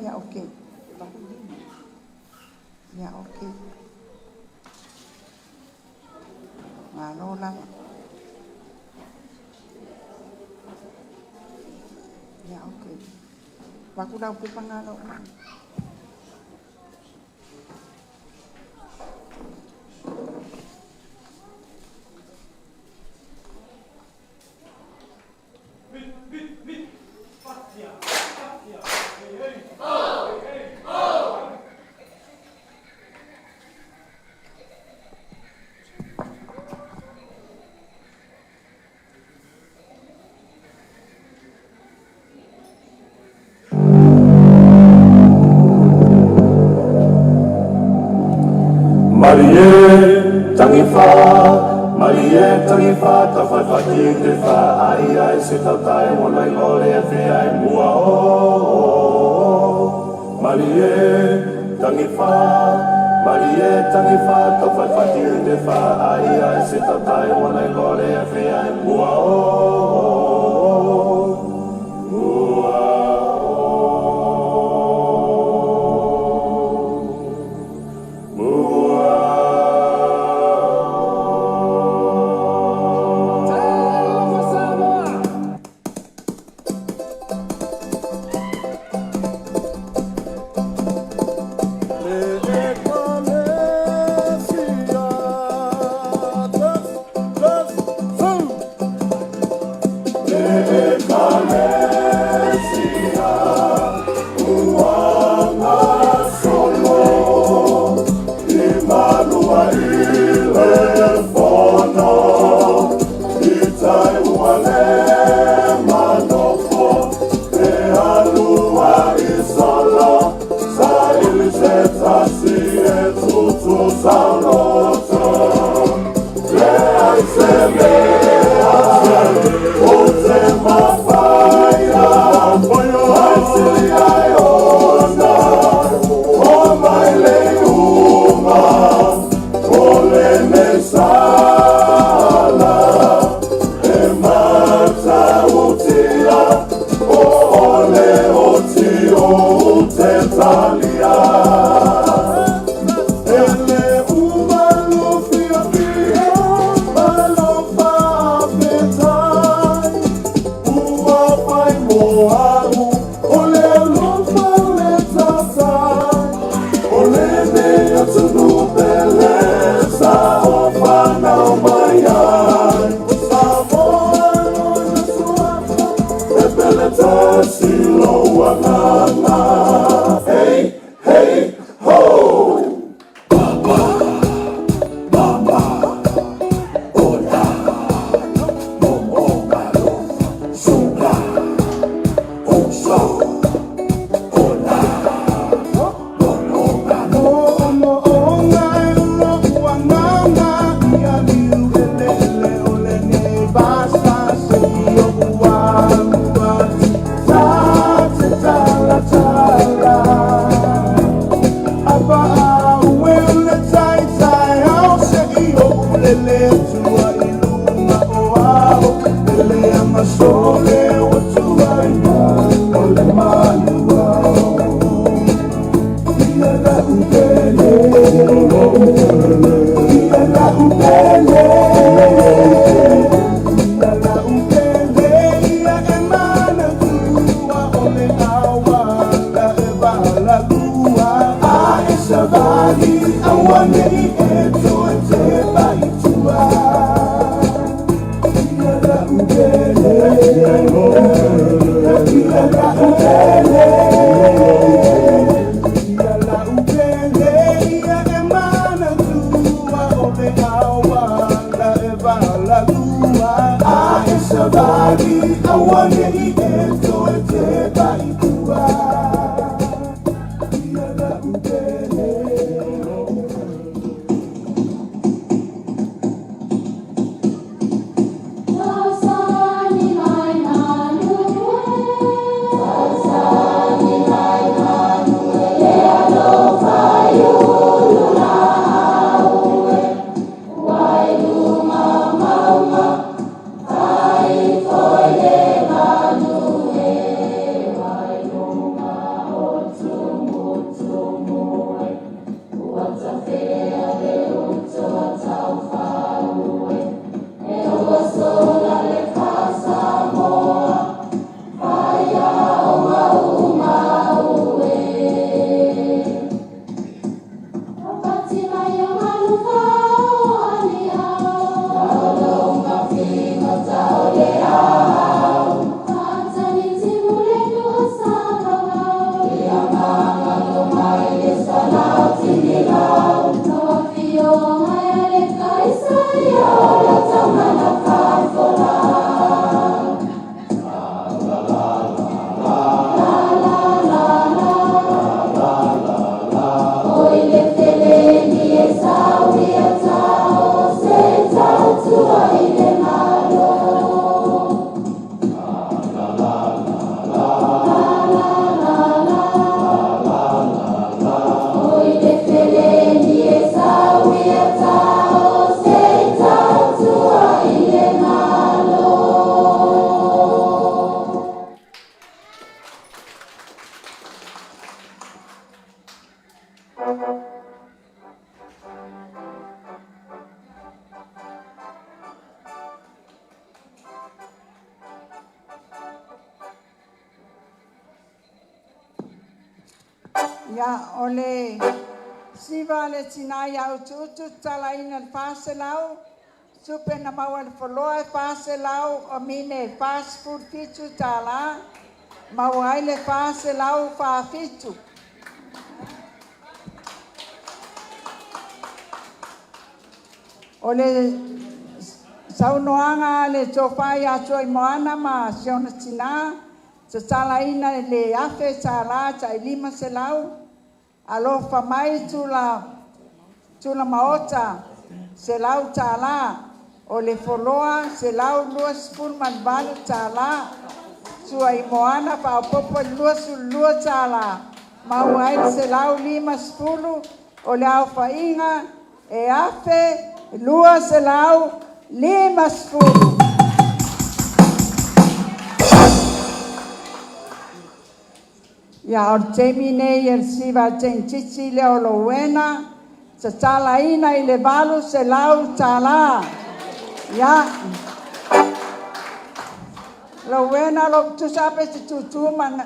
Ia, okay. Ia, okay. Malo lava. Ia, okay. Vaku lau pepa ngā lau mai. Malie tangifa, malie tangifa, tawhaiwhati te wha ai ai se tautai o lai o le awhi ai mua o. Malie tangifa, malie tangifa, tawhaiwhati te wha ai ai se tautai o lai o le awhi ai mua o. Mua o. Mua. Talofa Samoa! Le ekalesia, des, des, fu. Le ekalesia, ua gasolo, i malua i le fono, i tai ua le manofo, e alua i solo, sa ili se tasi e tutu sauloto. Le ai se mea, o te mafaia, mai sili ai ona, o mai le uma, o le mesa. Lele atua i luga o ao, lele agasole ua tuaina o le manuao. Ia la upele, ia la upele, ia la upele, ia e manatua o le awa la e valalua. A e savali aua nei e toe te pai tua. Ia la upele, ia la upele, ia la upele, ia e manatua o le awa la e valalua. A e savali aua nei e toe te pai tua. Ia la upele. Ia, o le siva le tinā ia Utuutu tatalaina le 400, tupe na maua le foloa e 400 o mine $47, maua ai le 447. O le saunoaga a le tofa ia Tuaimoana ma si ona tinā, tatalaina le $1,000 tai 500, alofa mai tula tula maota $100, o le foloa $128, Tuaimoana faaopoopo i le $22, maua ai le 150, o le aofaiga e 1,250. Ia, o le taimi nei e le siva a le teginititi lea o Louena, tatalaina i le $800. Ia, Louena, lo tusa pe te tūtū ma ma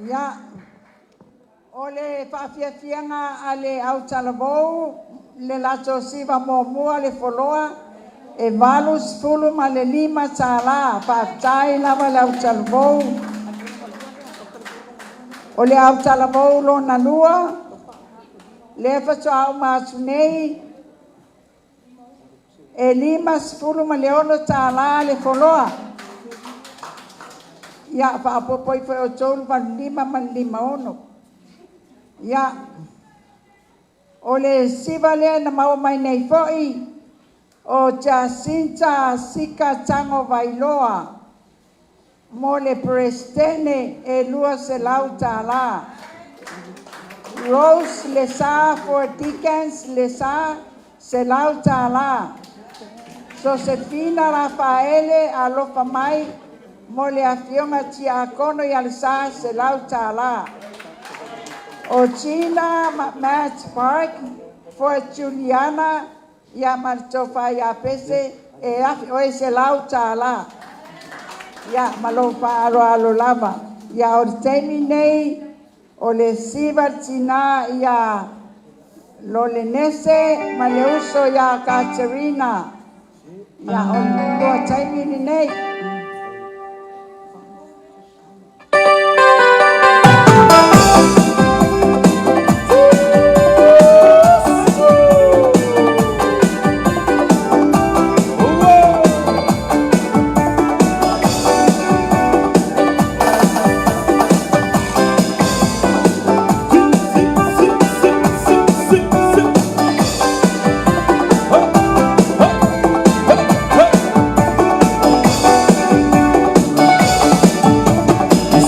Ia, o le faafiafiaga a le autalavou le latou siva muamua le foloa e $85. Faafetai lava le autalavou. O le autalavou lona lua, lea faatoa uma atu nei, e $56 le foloa. Ia, faaopoopo ifo e outou le 85 ma le 56. Ia, o le siva lea na maua mai nei foi, o Jacinta Sika Tago Vailoa mo le Peresetene e $200. Rose Lesa for Deacons Lesa, $100. Sosefina Rafaele Alofa Mai mo le afioga Tiakono ia Lesa, $100. O Gina Matt Park for Juliana ia ma le tofa ia Pese e afe oe $100. Ia ma lou faaaloalo lava. Ia o le taimi nei o le siva le tinā ia Lolenese ma le uso ia Katerina. Ia o le lua taimi lenei.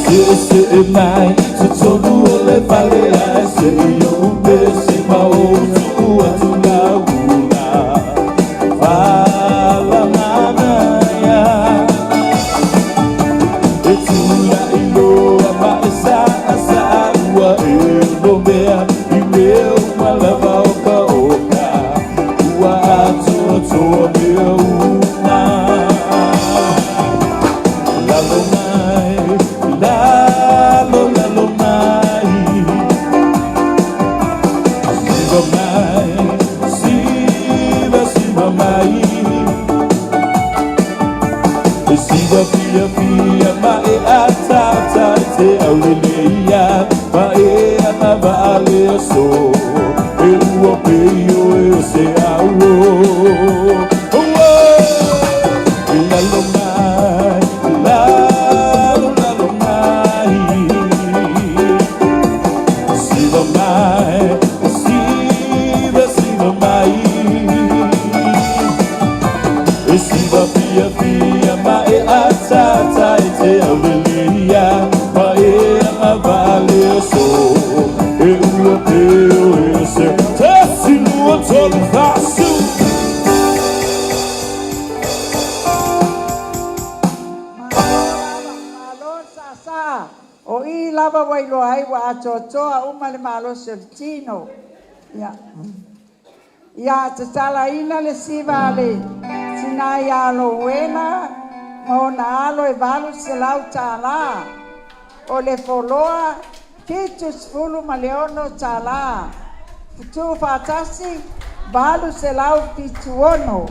Se'ese'e mai totonu o le fale ae se'i ou pese ma ou tuu atu lau ula falamanaia. E tula'i loa ma e sa'asa'a ua e onomea i mea uma lava o ka oka ua atoatoa mea uma. Lalo mai, lalo, lalo mai, siva mai, siva, siva mai, e siva fia fia ma e atata e te auleleia ma e ana vaale aso e ua peio e o se au. Oh, lalo mai, lalo, lalo mai, siva mai, siva, siva mai, e siva fia fia ma e atata e te auleleia ma e ana vaale aso e ua peo e o se tasi lua tolu fasu. Malo lava, malo sa'asa'a. O i lava ua iloa ai ua atoatoa uma le malosi o le tino. Ia, ia tatalaina le siva a le tinā ia Louena ma ona alo e $800. O le foloa $76. Tuufaatasi 876.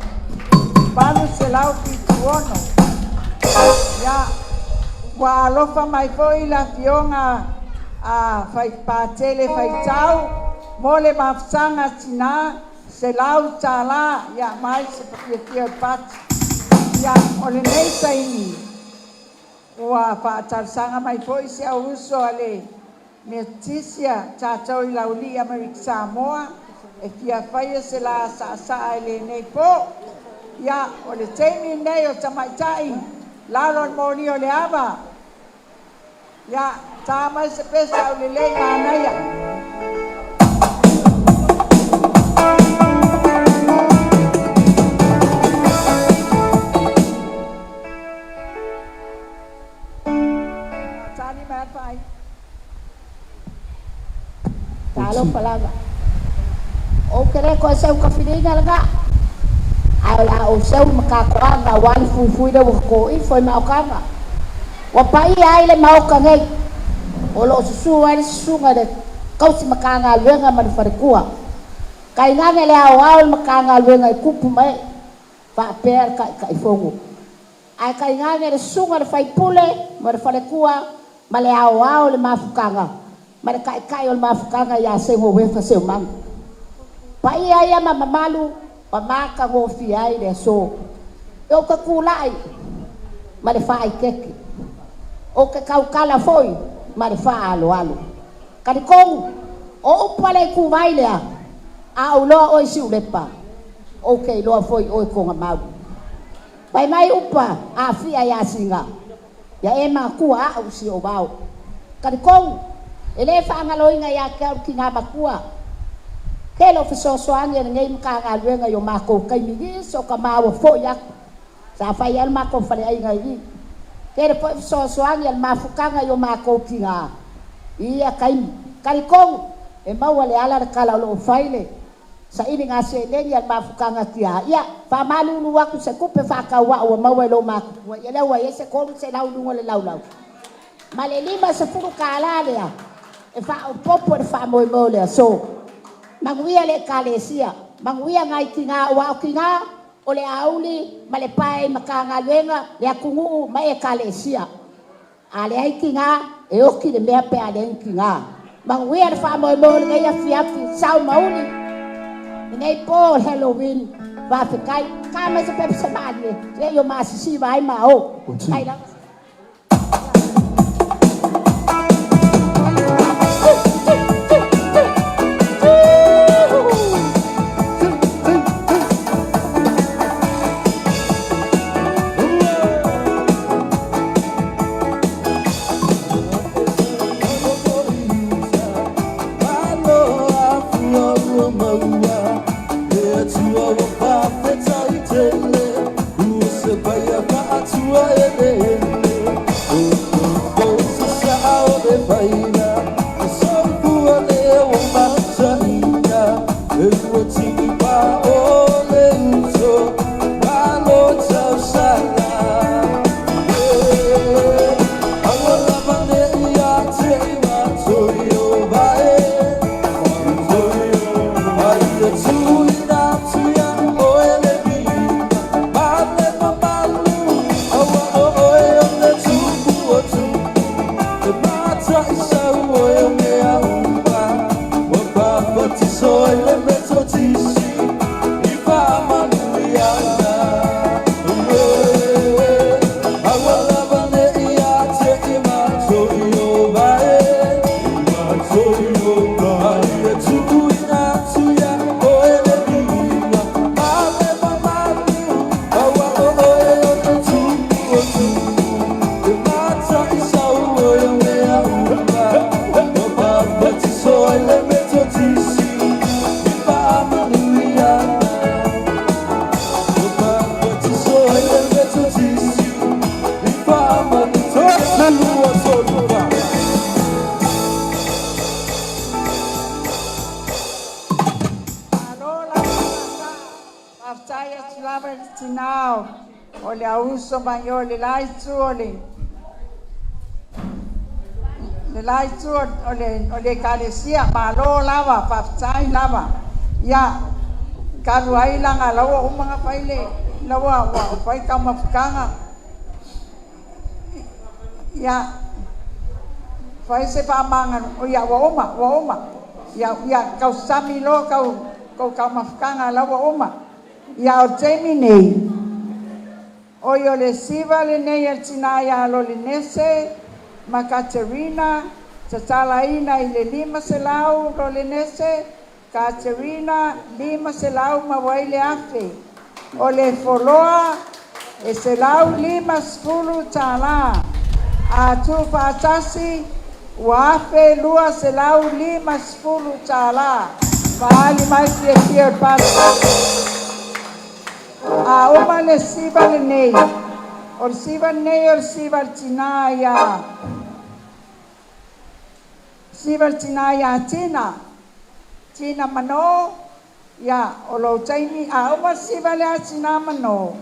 876. Ia, ua alofa mai foi le afioga a Patele Faitau mo le mafutaga tinā $100. Ia mai se fiafia o le pati. Ia, o lenei taimi ua faatalosaga mai foi si au uso a le Metotisi a tatou i Laulii Amerika Samoa e fia faia se la sa'asa'a i lenei pō. Ia, o le taimi lenei o tamaitai lalo o le moli o le ava. Ia, tā mai se pese aulelei manaia. Tali mai le fai. Talofa lava. Ou te le toe seu tafiliga lena. Ae o le a ou seu ma tatoaga aua le fuifui lea ua toto ifo i maotaga. Ua paia ai le maota nei. O loo susu ai le susuga i le tausi Matagaluega ma le faletua. Tainane le aoao o le Matagaluega i tupu ma ee faapea le Taitaifono. Ae tainane le susuga i le faipule ma le faletua ma le aoao o le mafutaga ma le taitai o le mafutaga ia Seigoefa Seumanu. Paia ia ma mamalu ua matagofie ai le aso. E ou te tulai ma le faaeteete, ou te tautala foi ma le faaaloalo. Talitonu o upu a le ituvai lea, a ou iloa oe Siulepa, ou te iloa foi oe Togamau. Fai mai upa Afia ia Sina, ia e matua au si ou vao. Talitonu, e le faagaloina ia te au le tina matua. Tele o fesoasoani a lenei Matagaluega i o matou taimi nisi o tama ua foi atu, sa fai ai le matou faleaiga i i. Tele foi fesoasoani a le mafutaga i o matou tina i ia taimi. Talitonu, e maua e Leala le tala o lo o fai le sailiga seleni a le mafutaga tia, ia faamalulu atu se tupe faatauau ua maua e lou matutua, ia lea ua i ai se 300 i luga o le laulau ma le $50 lea e faaopoopo i le faamoemoe o le aso. Manuia le Ekalesia, manuia nai tina, aua o tina o le auli ma le pae i Matagaluega, le atunuu ma Ekalesia. A leai tina, e oti le mea pe a leai ni tina. Manuia le faamoemoe o lenei afiafi, sau ma uli, lenei po o le Halloween, faafetai. Ta mai se pepe se malie, se i o masisiva ai ma o. Mai lava. Malo lava faafetai atu lava i le tinā o le auuso mai o le la itu o le le la itu o le Ekalesia. Malo lava, faafetai lava. Ia, talu ai laga la ua uma ona fai le la ua fai taumafataga. Ia, fai se faamagalo. Ia, ua uma, ua uma. Ia, ia tausami loa kou taumafataga la ua uma. Ia, o le taimi nei, oi o le siva lenei a le tinā ia Lolenese ma Katerina, tatalaina i le 500 Lolenese, Katerina 500 maua ai le 1,000. O le foloa e $150. A tuufaatasi ua $1,250. Faaali mai fiafia o le Palemene. A uma le siva lenei, o le siva lenei o le siva a le tinā ia siva le tinā ia Tina, Tina Mano, ia, o lou taimi, a uma le siva lea a Tina Mano,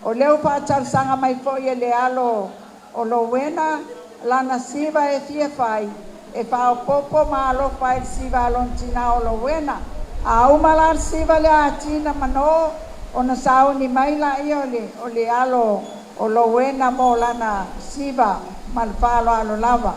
o lea ua faatalosaga mai foi e le alo o Lowena, lana siva e fia fai, E faaopoopo ma alofa ai le siva a lona tinā o Lowena. A uma la le siva lea a Tina Manō, ona sauni mai laia o le alo o Lowena mo lana siva ma le faaaloalo lava.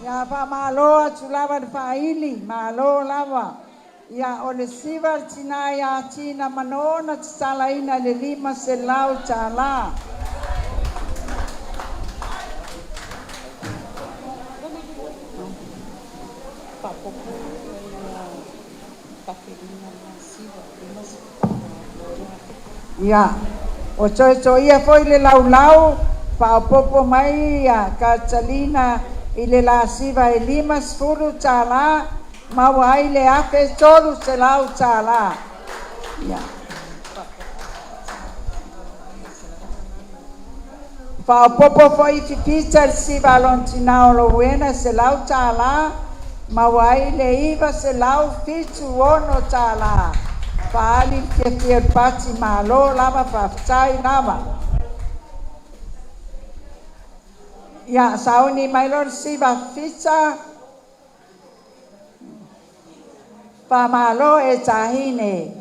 Ia faamālō atu lava i le faaili, malo lava. Ia o le siva a le tinā iā Tina Manō na tatalaina i le $500. Ia, ua toe toia foi le laulau, faaopoopo mai ia Katalina i le la siva e $50, maua ai le $1,300. Ia. Faaopoopo foi Fifita i le siva a lona tinā o Lowena $100, maua ai le $976. Faaali le fiafia o le pati, malo lava, faafetai lava. Ia, sauni mai loa le siva Fifita. Faamalo e Tahine.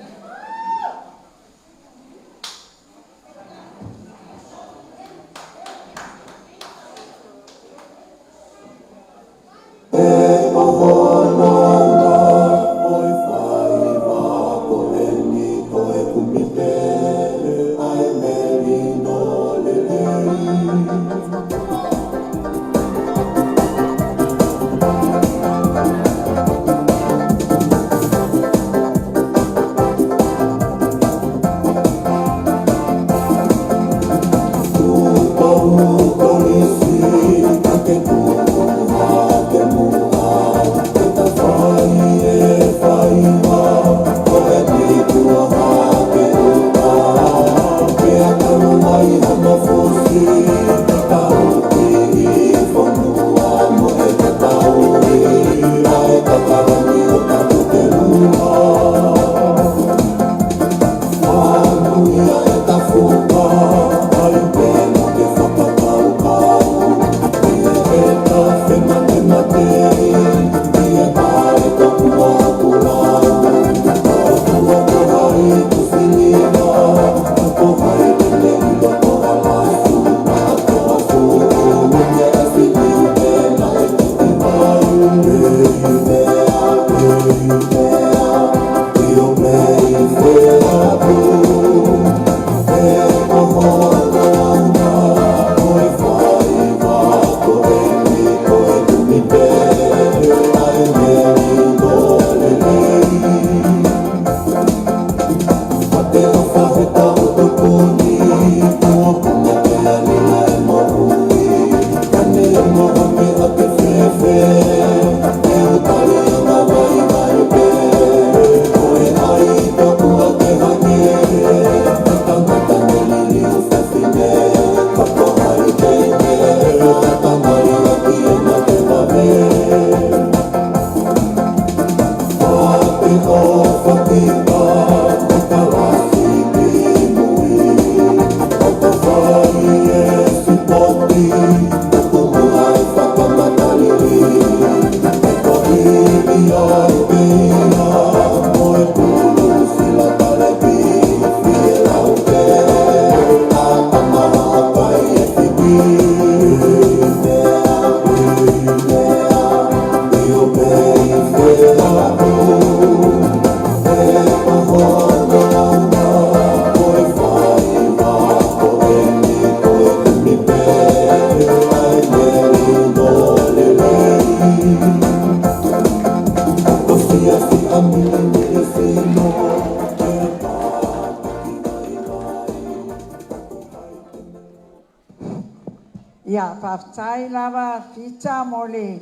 Ia, faafetai lava Fita mo le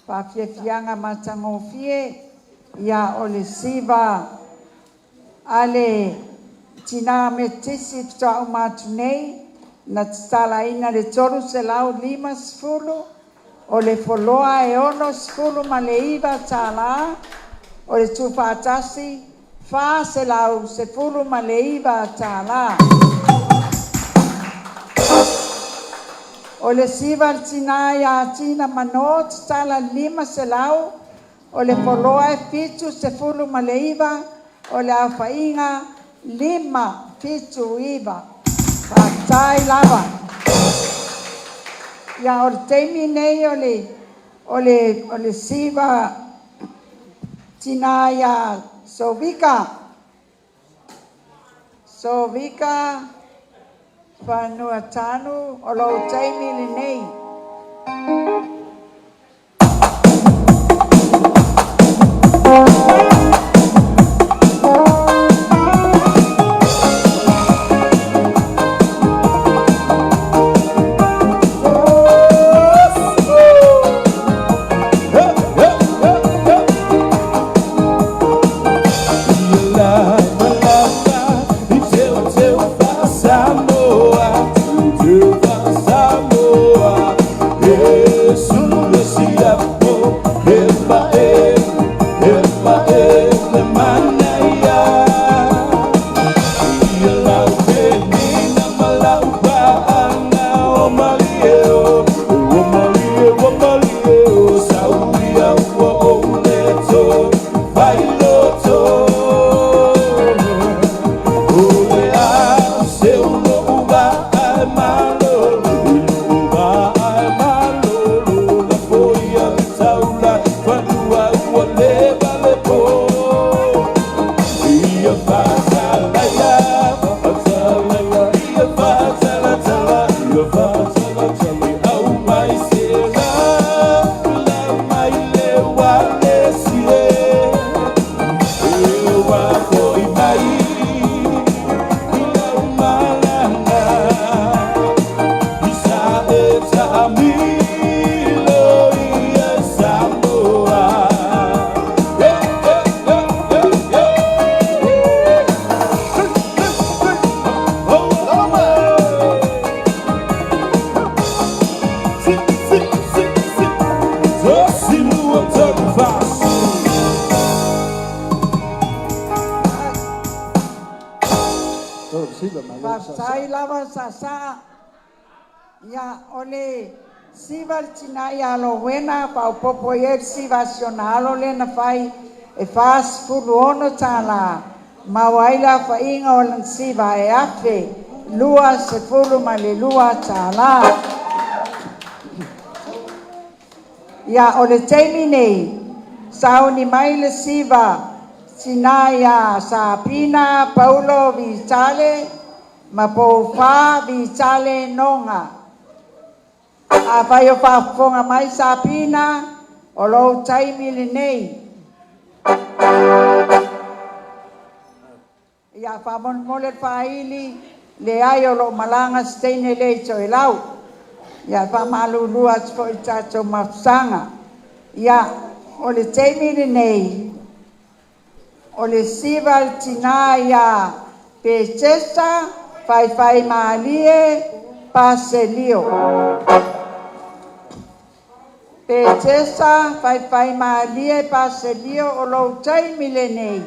faafiafiaga matagofie. Ia, o le siva a le Tina Metotisi faatoa uma atu nei na tatalaina i le $350, o le foloa e $69, o le tuufaatasi $419. O le siva a le Tina ia Tina Mano tatala i le $500, o le foloa e 79, o le aofaiga 579. Faafetai lava. Ia, o le taimi lenei o le siva tina ia Sovika. Sovika Fanuatanu, o lou taimi lenei. Faafetai lava Sasa. Ia, o le siva le tina ia Lowena faaopoopo i ai le siva a si ona alo lea na fai e $46, maua ai le aofaiga o lana siva e $1,022. Ia, o le taimi nei, sauni mai le siva tina ia Sapina Paulo Vitale ma Poufa Vitale Noga. Afai o faafofoga mai Sapina, o lou taimi lenei. Ia, faamolemole le faaili, leai o lo o malaga se teine le i Toelau. Ia, faamalulu atu foi i le tatou mafutaga. Ia, o le taimi lenei, o le siva le tina ia Petesa Faifaimalie Paselio. Petesa Faifaimalie Paselio, o lou taimi lenei.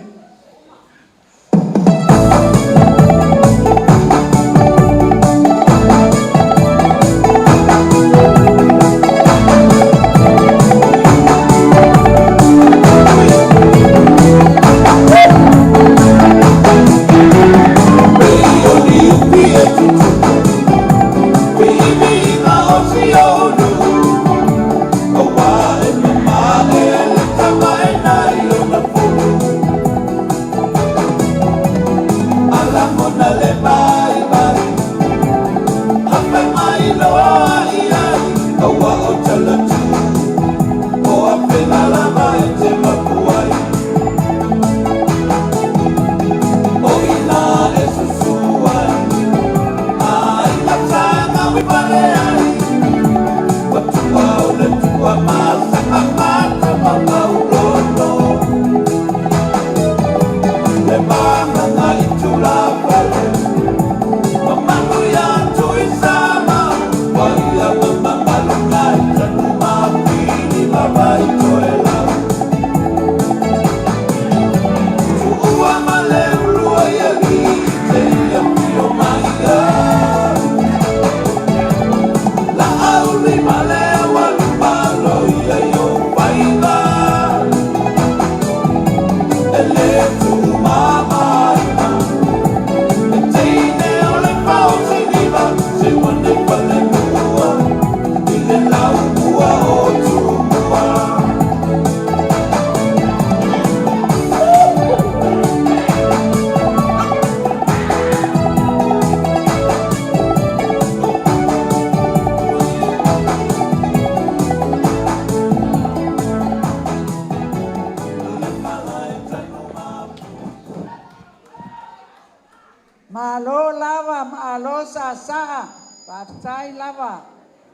saasaa, faafetai lava.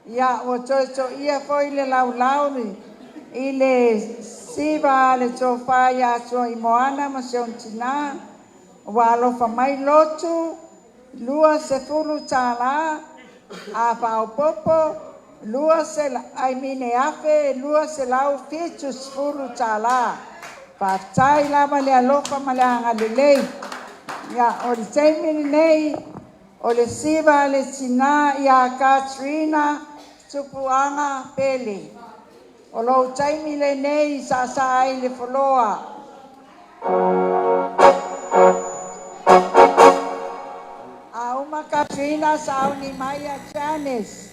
Ia ua toe toia foi le laulau i le siva a le tofa ia Tuaimoana ma si ona tinā ua alofa mai lotu $20 a faaopoopo $1,270. Faafetai lava le alofa ma le agalelei. Ia o le taimi lenei o le siva a le tinā ia Katrina Tupuaga Pele. O lou taimi lenei saasaa ai le foloa. A uma Katrina, sauni mai ia Janice.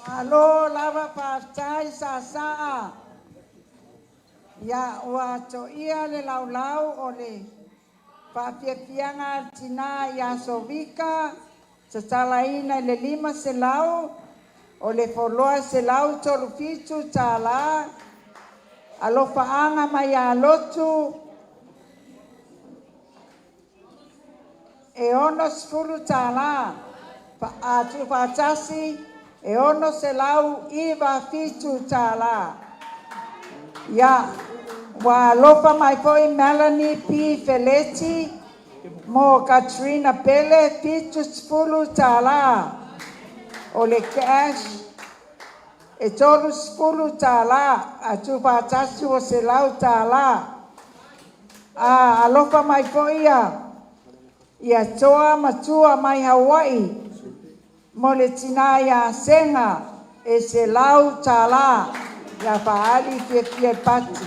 Malo lava, faafetai saasaa. Ia ua toia le laulau o le faafiafiaga a le tinā ia Sovika, tatalaina i le 500, o le foloa $137, alofaaga mai ia Lotu e $60, a tuufaatasi e $697. Ia ua alofa mai foi Melanie P. Feleti mo Katrina Pele $70. O le cash e $30, a tuufaatasi ua $100. A alofa mai foi ia Toa Matua mai Hawaii mo le tinā ia Sega e $100 ia faaali fiafia i pati.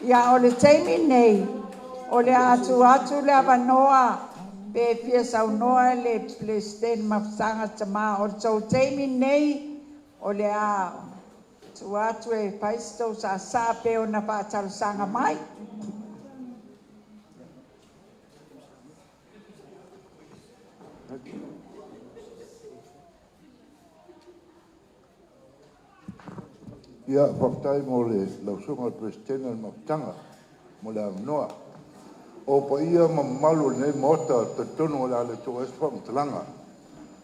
Ia o le taimi nei o le a tuu atu le avanoa pe fia saunoa le Peresetene Mafutaga Tamā. O le tou taimi nei o le a tuu atu e fai se tou saasaa pe ona faatalosaga mai. Ia, faafetai mo le lau susuga i le Peresetene o le Mafutaga mo le avanoa. O paia ma mamalu o lenei Maota, talitonu o le a le oo i ai se faamatalaga.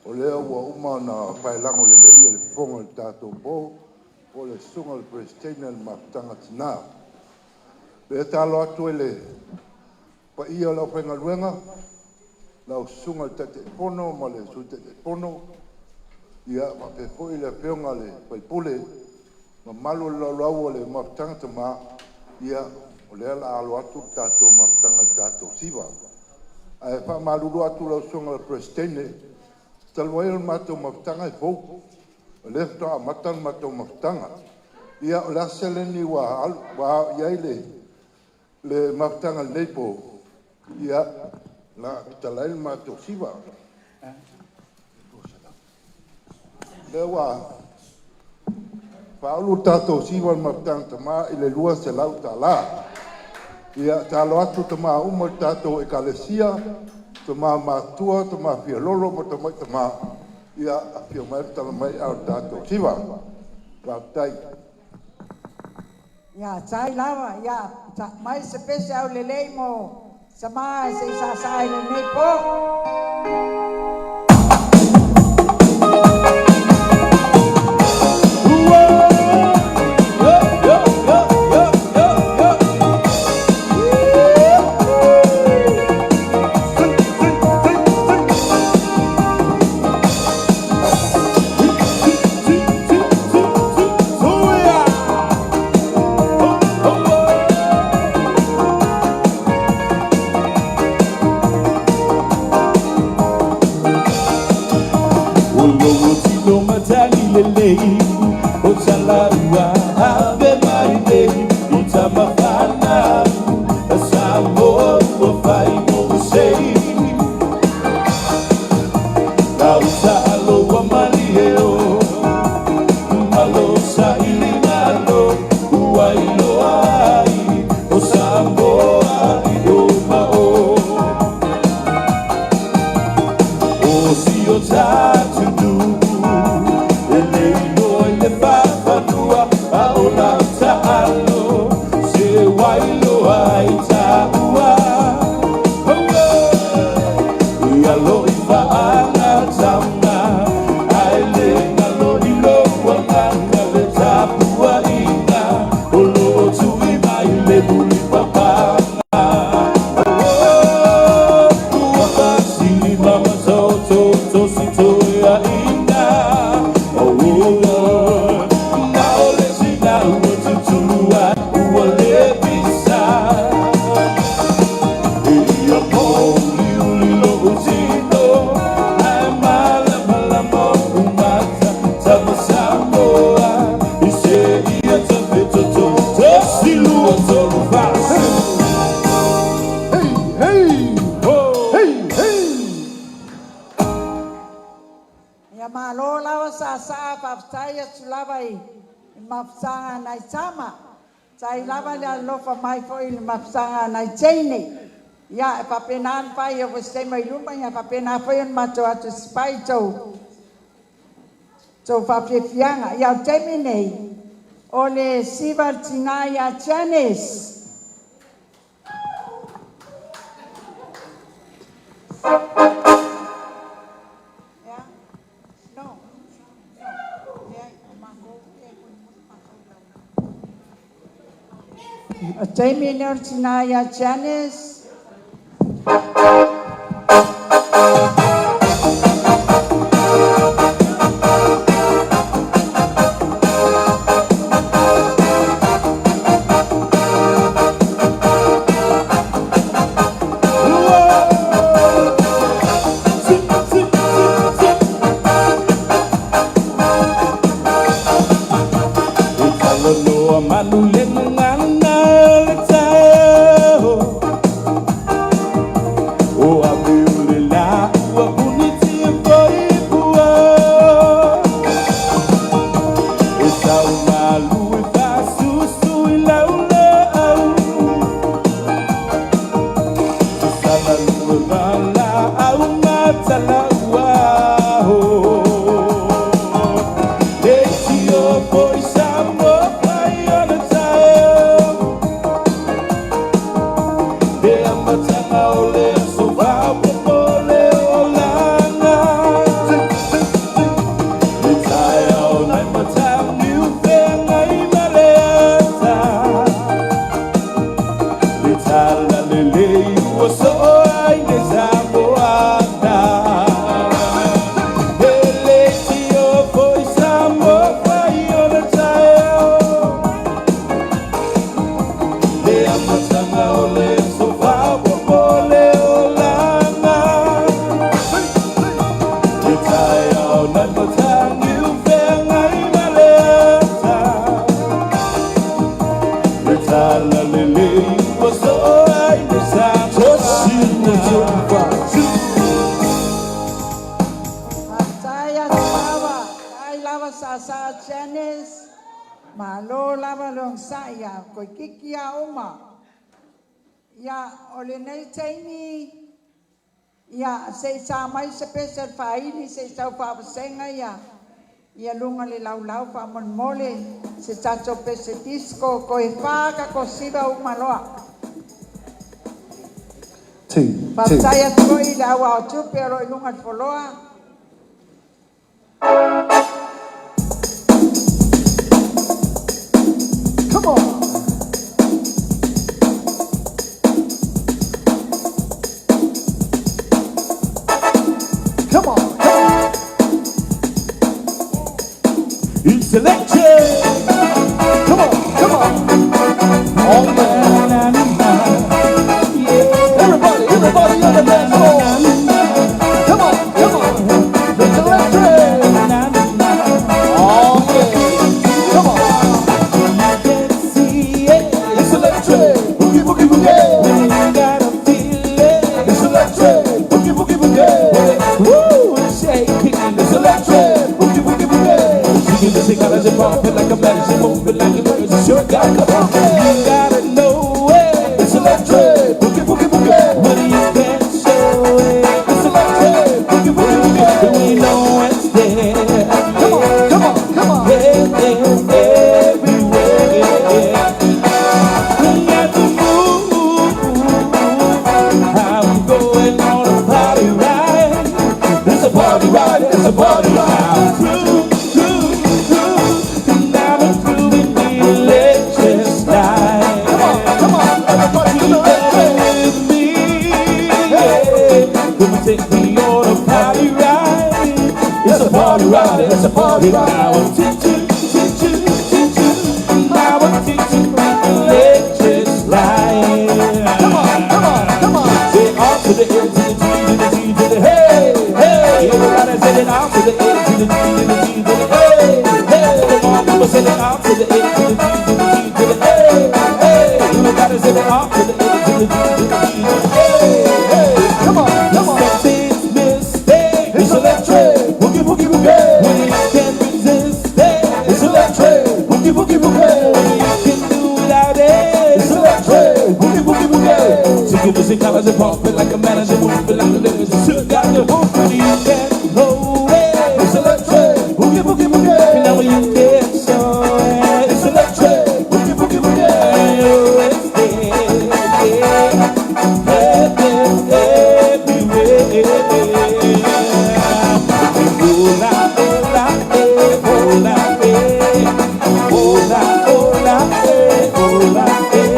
O lea ua uma ona paelago lelei e le fofoga o le tatou po, po o le susuga i le Peresetene o le Mafutaga Tina. E tatalo atu i le paia o le aufaigaluega, lau susuga i le Taitaifono ma le Sui Taitaifono, ia faapea foi le afioga i le sui usufono, mamalu o le laulau a le Mafutaga Tama, ia o lea o le a alo atu le tatou mafutaga i le tatou siva. Ae faamalulu atu lau susuga i le Peresetene, talu ai o le matou mafutaga e fou. O lea faatoa amata le matou mafutaga. Ia, o le a se seleni ua alu ua i ai le mafutaga i lenei po, ia, o le a tatala ai le matou siva. Lea ua faaulu le tatou siva o le mafutaga tama i le $200. Ia, tatalo atu tama uma o le tatou Ekalesia, tama matutua, tama fialolo ma tamai tama, ia afio mai ma tala mai ao le tatou siva. Faafetai. Ia, tai lava, ia, ta, mai se pese au lelei mo sama e se i sa i lenei po. Hey, hey! Hey, hey! Ia malo lava sa sa faafetai atu lava i mafutaga nai tama. Tai lava le alofa mai foi i le mafutaga nai teine. Ia, e faapena ona fai o se mai luma, ia faapena foi ona matou atu sipai tou tou faafiafiaga. Ia, o le taimi nei, o le siva le tina ia Janice. Ia, no, no, ia, o makou, ia, o taimi nei o le tina ia Janice. Manu le ngana le tau. Talalelei ua soa i le sa. Faafetai atu lava, tai lava Sasa Janice, malo lava le onosai ia, toeitiiti lava uma. Ia, o lenei taimi, ia, se i sa mai se pese a le faaili se i tau faavasega ia ia luga o le laulau faamolemole se tatou pese disco toe fa tatou siva uma loa. Two, two. Faafetai atu foi i le au ao tupe o lo o i luga o le foloa. Come on. Come on, come on. It's electric. Come on, come on. Oh yeah. Everybody, everybody on the dance floor. Come on, come on. It's electric. Oh yeah. Come on. It's electric. Boogie, boogie, boogie. It's electric. Boogie, boogie, boogie. It's electric. Boogie, boogie, boogie. Like a medicine, moving like a medicine. Sure got the You gotta know it. It's electric. Boogie, boogie, boogie. When you can show it. It's electric. Boogie, boogie, boogie. We know it's there. Come on, come on, come on. Everywhere. We got to move. I'm going on a party ride. It's a party ride. It's a party ride. Through, through, through. And I'm grooving the electric slide. Come on, come on. Everybody to the electric. With me, yeah. Come and take me on a party ride. It's a party ride. It's a party ride. Now I'm teaching, teaching, teaching. Now I'm teaching the electric slide. Come on, come on, come on. Say R to the L to the G to the G to the hey, hey. Everybody say it R to the L to the G to the G to the hey, hey. Come on, people say it R to the L to the G to the G to the hey, hey. Everybody say it R to the L to the G to the G to the hey, hey. Come on, come on. Something's mistake. It's electric. Boogie, boogie, boogie. When you can't resist it. It's electric. Boogie, boogie, boogie. When you can do without it. It's electric. Boogie, boogie, boogie. She give us a colors and pump it like a manager, move it like a manager. She got the hook when you can't hold it. It's electric. Boogie, boogie, boogie. Now you can show it. It's electric. Boogie, boogie, boogie. Oh, it's there, yeah. Heaven everywhere. Hola, hola, eh, hola, eh. Hola, hola, eh, hola, eh.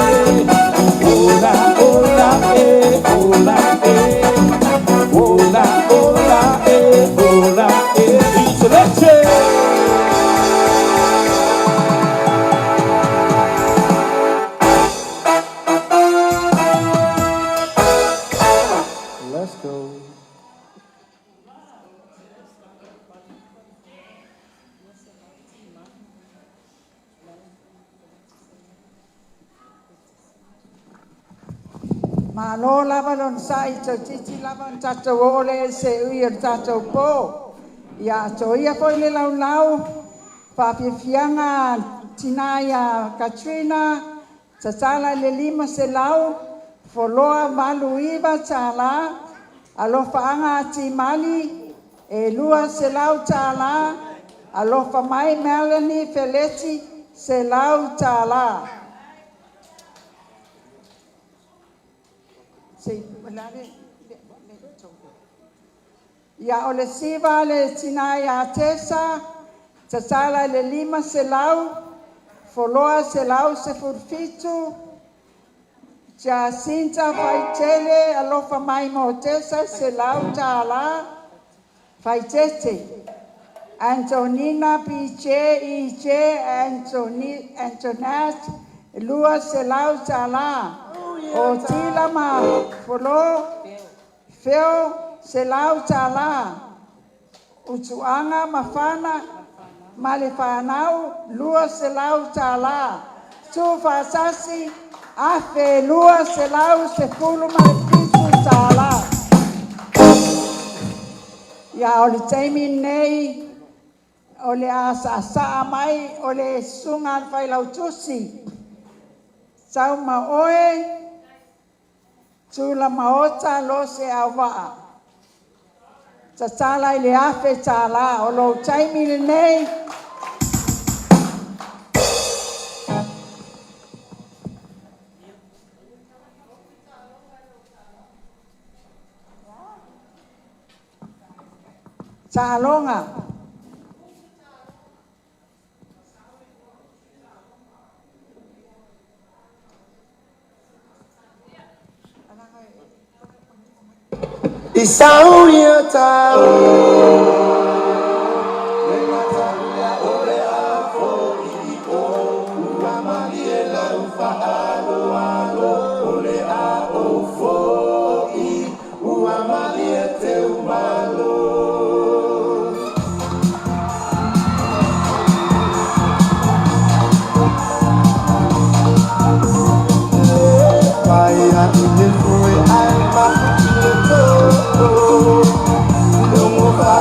Hola, hola, eh, hola, eh. Hola, hola, eh, hola, eh. It's electric. Let's go. Malo lava le onosai toeitiiti lava ona tatou oo lea i le seui o le tatou po. Ia atoia foi le laulau faafiafiaga tinā ia Katrina, tatala i le 500, foloa $89, alofaaga a Timali e $200, alofa mai Melanie Feleti $100. Se o le a le Ia o le siva le tinā ia Tesa, tatala i le 500, foloa 117, Jacinta Faitele, alofa mai mo Tesa, $100, Faitete. Antonina PJ EJ Antoni Antonat $200. O Tila ma Folo Feo $100. Utuaga ma Fana ma le fanau $200. Tuufaatasi $1,217. Ia o le taimi lenei o le a saasaa mai o le susuga a le Failautusi Saumaoe Tulamaota Lose Auvaa. Tatala i le $1,000. O lou taimi lenei. Taaloga. Isauria tau Vai a ile fue ai mafu ile to Longo fa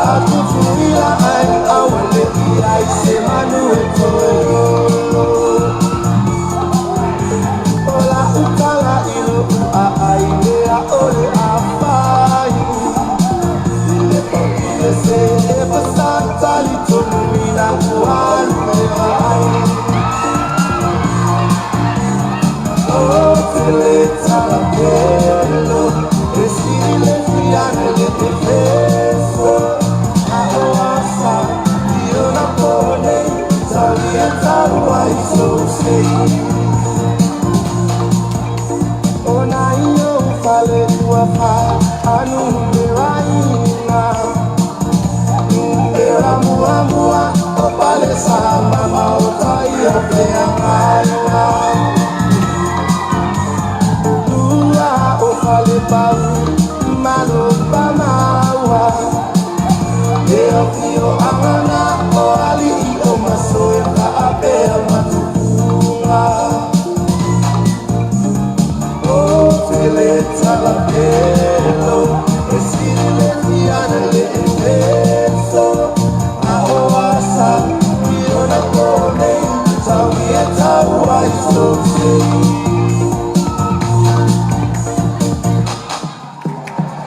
ai awale i ai se manu e to Ola utala ilo a ai le a ole a fai Ile paukile se e pasata li tonu ina ualu me ai O tele talapelo e sile fiane le efeso A o asa i ona pone Taulia taua i so sei Ona io fale ua fa anu me raina Era mua mua o pale sa mama o tai o te angaioa Ua o fale pau malo pa maua E o ki o angana o ali i o maso e ka apea matupunga O tele talapelo e sile fiana le efeso A o asa i ona pone Tau ia tau ai so sei.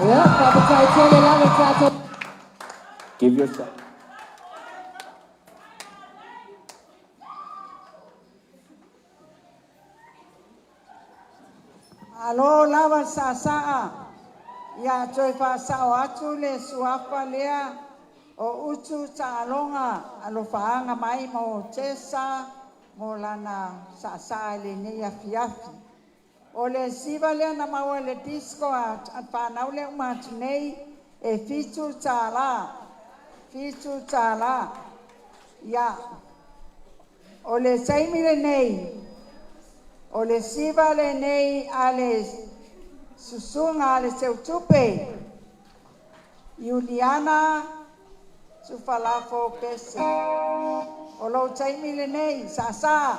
Ia, faafetai tele lava tatou. Give yourself. Malo lava le saasaa. Ia toe faasao atu le suafa lea o Utu Taaloga alofaaga mai mo Tesa mo lana saasaa i lenei afiafi. O le siva lea na maua i le disco a fanau lea uma atu nei e $7. $7. Ia, o le taimi lenei, o le siva lenei a le susuga a le Seutupe, Iuliana Tufalafo Pese. O lou taimi lenei, saasaa.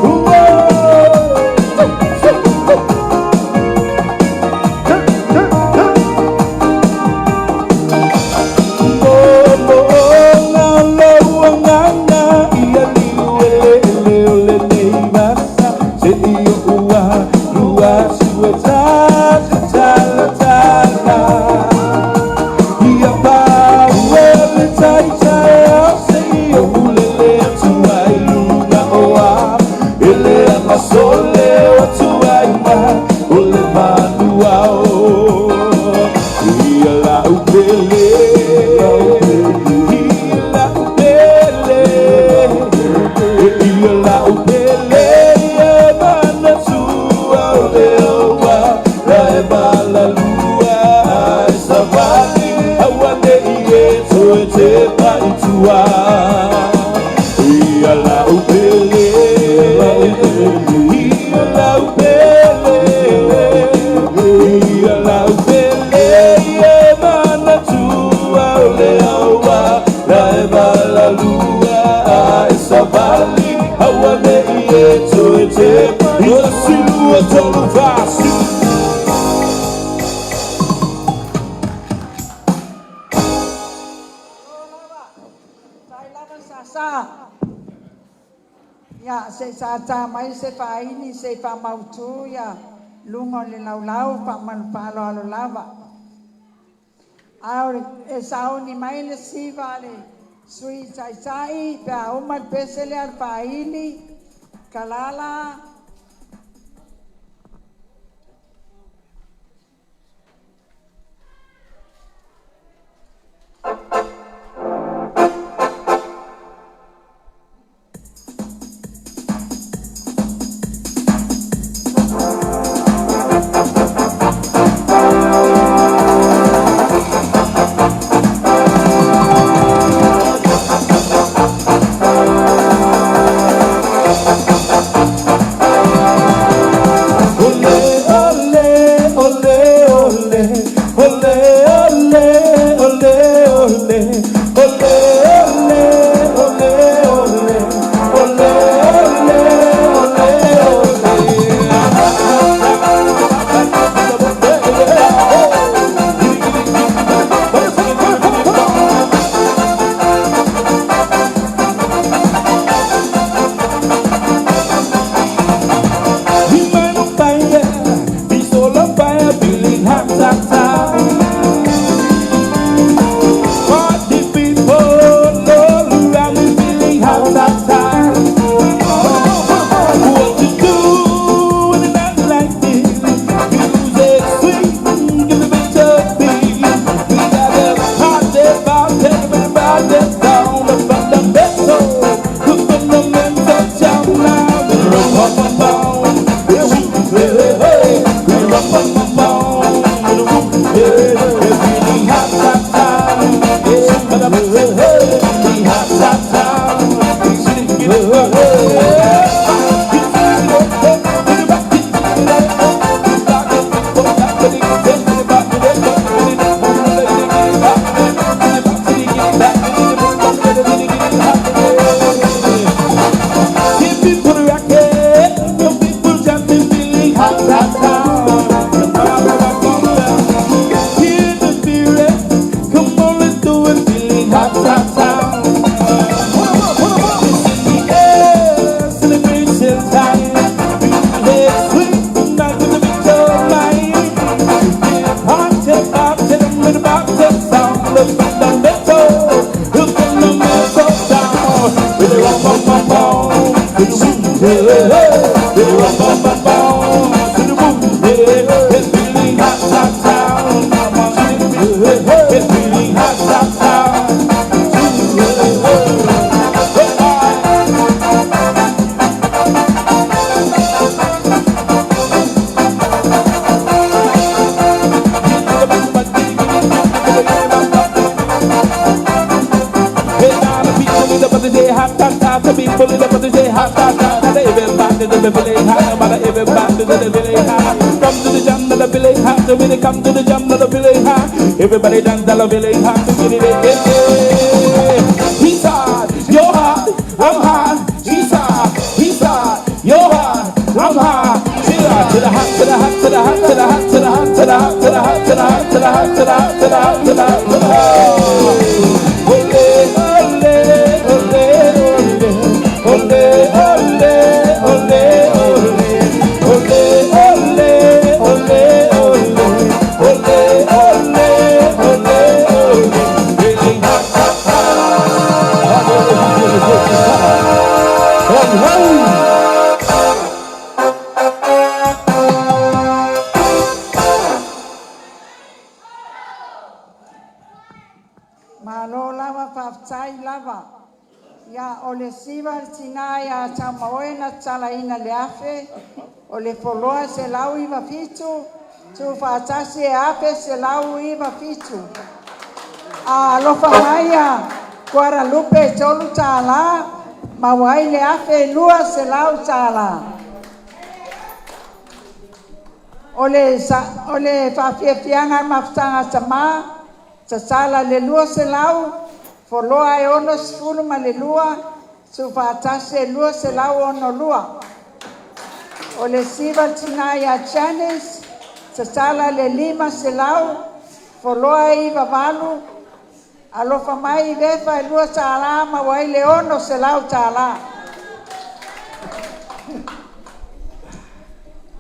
Whoa! Ia lau pele e manatua o le aua la e valalua a e savali aua nei e toe tepa. Tasi, lua, tolu, fa, Sai lava sāsā. Ia, se i sāsā mai se faaili se i faamautū ia luga o le laulau faamalu faaaloalo lava. A o le, e sauni mai le siva a le Sui Taitai pe a uma le pese lea a le faaili. Kalala. Ole, ole, ole, ole, ole, ole, ole, ole, ole, ole, ole, ole, ole, ole, ole, ole. Party people all around me feeling hot, hot, hot. What to do in a night like this? Music sweet, give me better beat. We got a party, party, everybody down the fundamental, the fundamental sound now. We rock up and down, we hey, hey, we rock up and down, hey, hey, feeling hot, hot, hot. Yeah, hey, hey, hot, hot, hot. Hey, hey. Come on, let's do it, feeling hot, hot, hot. Celebration time. Sweet night with the victor night. Party, party, with the party sound. The fundamental, the fundamental sound. With the rum, bum, bum, bum. With the boom, hey, hey. With the rum, bum, bum, bum. With the boom, hey, hey. It's feeling hot, hot, sound. Hey, hey. It's feeling hot, hot, sound. Hey, hey. Hey, hey. Come to the jam, the village hot. When it come to the jam, the village hot. Everybody dance, the village hot. To get it, He's hot, you're hot, I'm hot. He's hot, he's hot, you're hot, I'm hot. To the hot, to the hot, to the hot, to the hot, to the hot, to the hot, to the hot, to the hot, to the hot, to the hot, to the hot, to the hot, to the hot. Ole, ole, ole, ole, ole, ole, ole, ole, ole, ole, ole, ole, ole, ole, really hot, hot, hot. Malo lava faafetai lava. Ia o le siva le tinā iā Taumaoe na tatalaina le afe o le foloa 197 tuufaatasi e 1197. A alofa mai ia Kuaralupe e tolu tālā maua ai le afe e 200 tālā. O le o le faafiafiaga i le mafutaga a tamā, tatala i le 200, foloa e 62, tuufaatasi e 262. O le siva a le tinā ia Janice, tatala i le 500, foloa e 98, alofa mai Vefa e $2 maua ai le $600.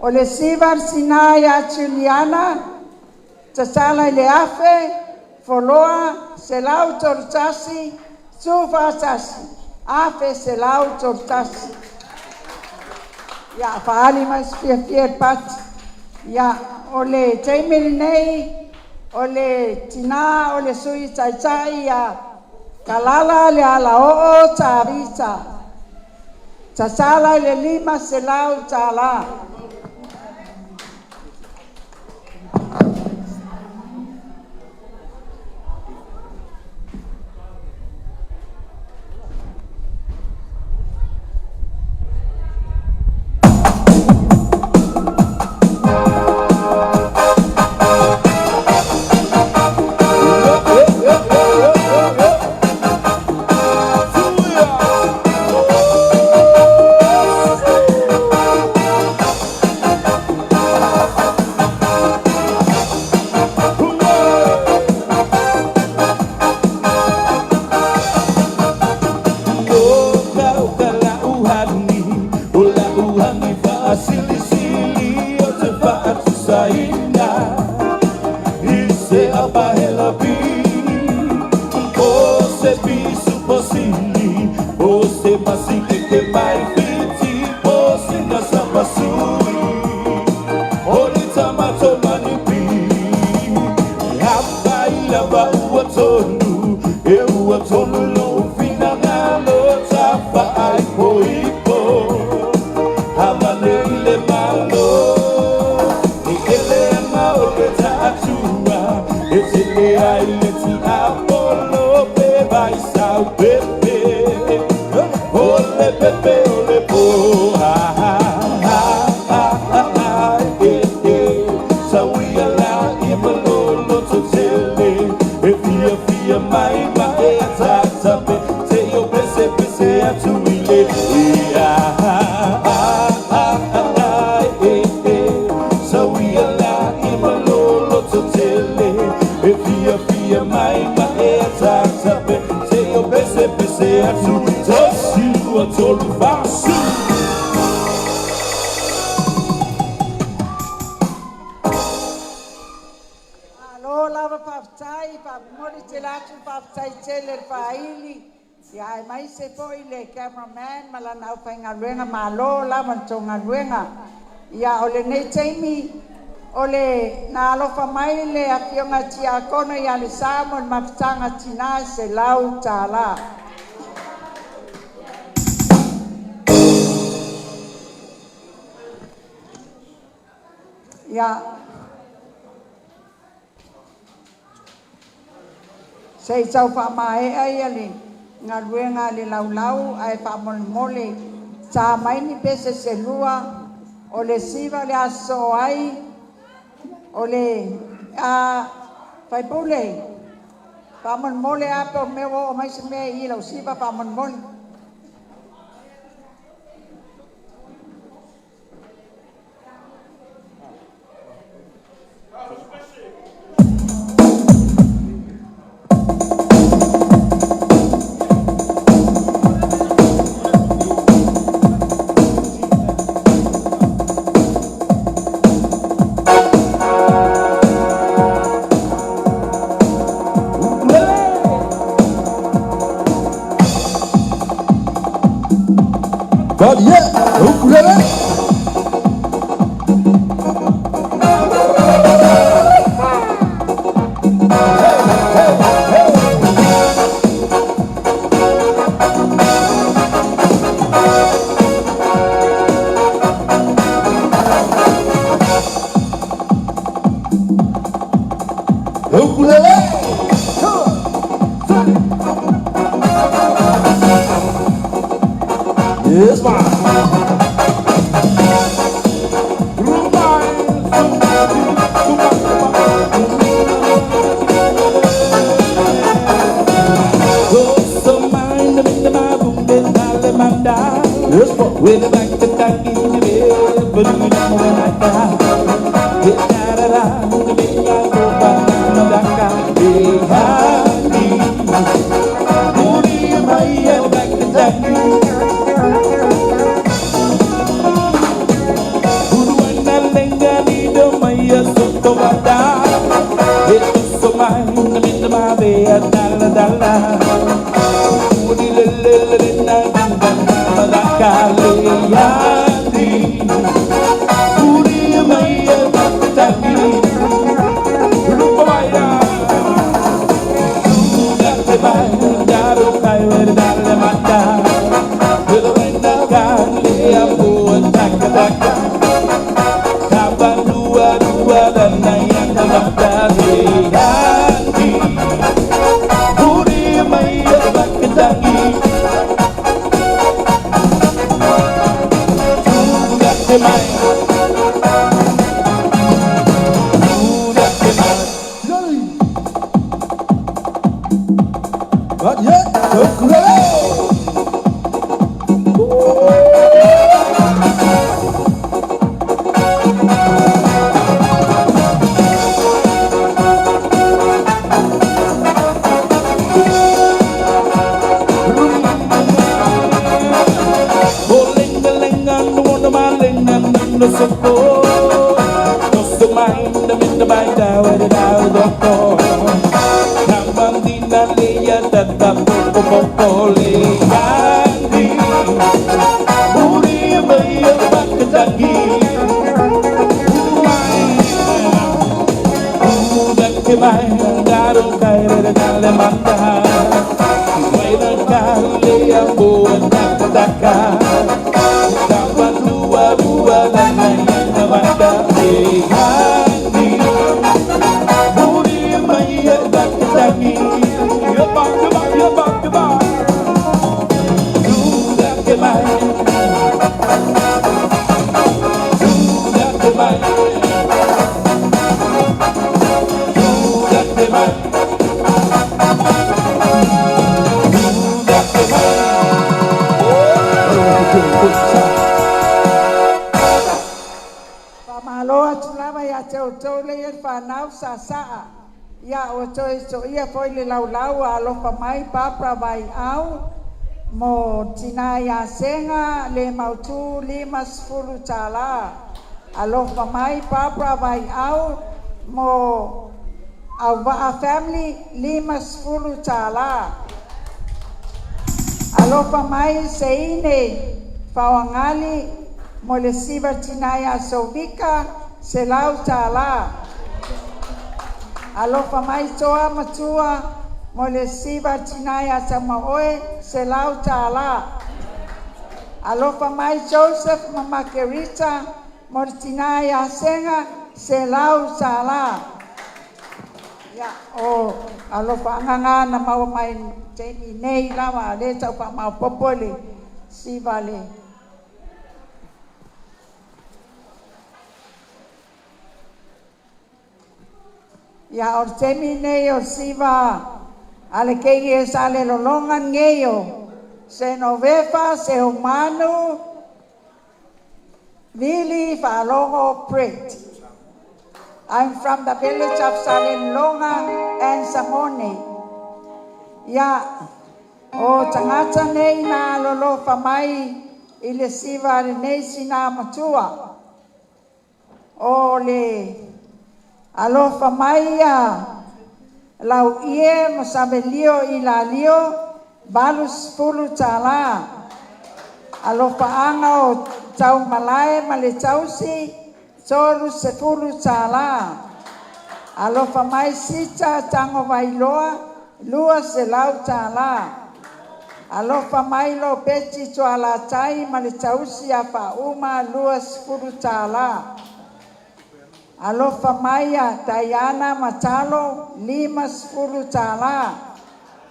O le siva a le tinā ia Juliana, tatala i le 1,000, foloa 131, tuufaatasi 1,131. Ia faaali mai se fiafia i le pati. Ia, o le taimi lenei, o le tinā o le Sui Taitai ia Kalala le Alaoo Tavita, tatala i le $500. Malo lava faafetai, faamomoli tele atu le faafetai tele i le faaili, ia aemaise foi le cameraman ma lana aufaigaluega. Malo lava i le tou galuega. Ia o lenei taimi, o le na alofa mai le afioga i le Tiakono ia Lesa mo le mafutaga a tina e $100. Ia, se i tau faamaea ia le galuega a le laulau ae faamolemole ta mai ni pese se lua. O le siva o le a sosoo ai o le faipule faamolemole a pe o mea ua oo mai se mea i lau siva faamolemole. But yeah, ukulele. Ukulele. Yes, man. With the back to back in the bed, but you know when I die. Da da da, the big I go back, da da da. Behind me, my back to back. Faamalo atu lava ia te outou lea e le fanau sasaa. Ia ua toe soia foi le laulau a alofa mai Barbara Vaiau mo tinā ia Sega le mautū $50. Alofa mai Barbara Vaiau mo Auvaa family $50. Alofa mai Seine Faoagali mo le siva tinā ia Souvika $100. Alofa mai Toa Matua mo le siva tinā ia Samaoe $100. Alofa mai Joseph ma Margarita mo le tinā ia Sega $100. Ia o alofa agaga na maua mai taimi nei lava le tau faamaopopo le siva le. Ia o le taimi nei o siva a le keiki e sa le lologa nei o Senovefa Seumanu Vili Faalogo Brett. I'm from the village of Salelologa and Samone. Ia, o tagata nei na alolofa mai i le siva a lenei sinā matua. O le alofa mai ia lau ie ma Savelio i lalio $80. Alofaaga o Taumalae ma le tausi $30. Alofa mai Sita Tago Vailoa $200. Alofa mai lo Peti Tualatai ma le tausi a faauma $20. Alofa mai a Diana Matalo $50.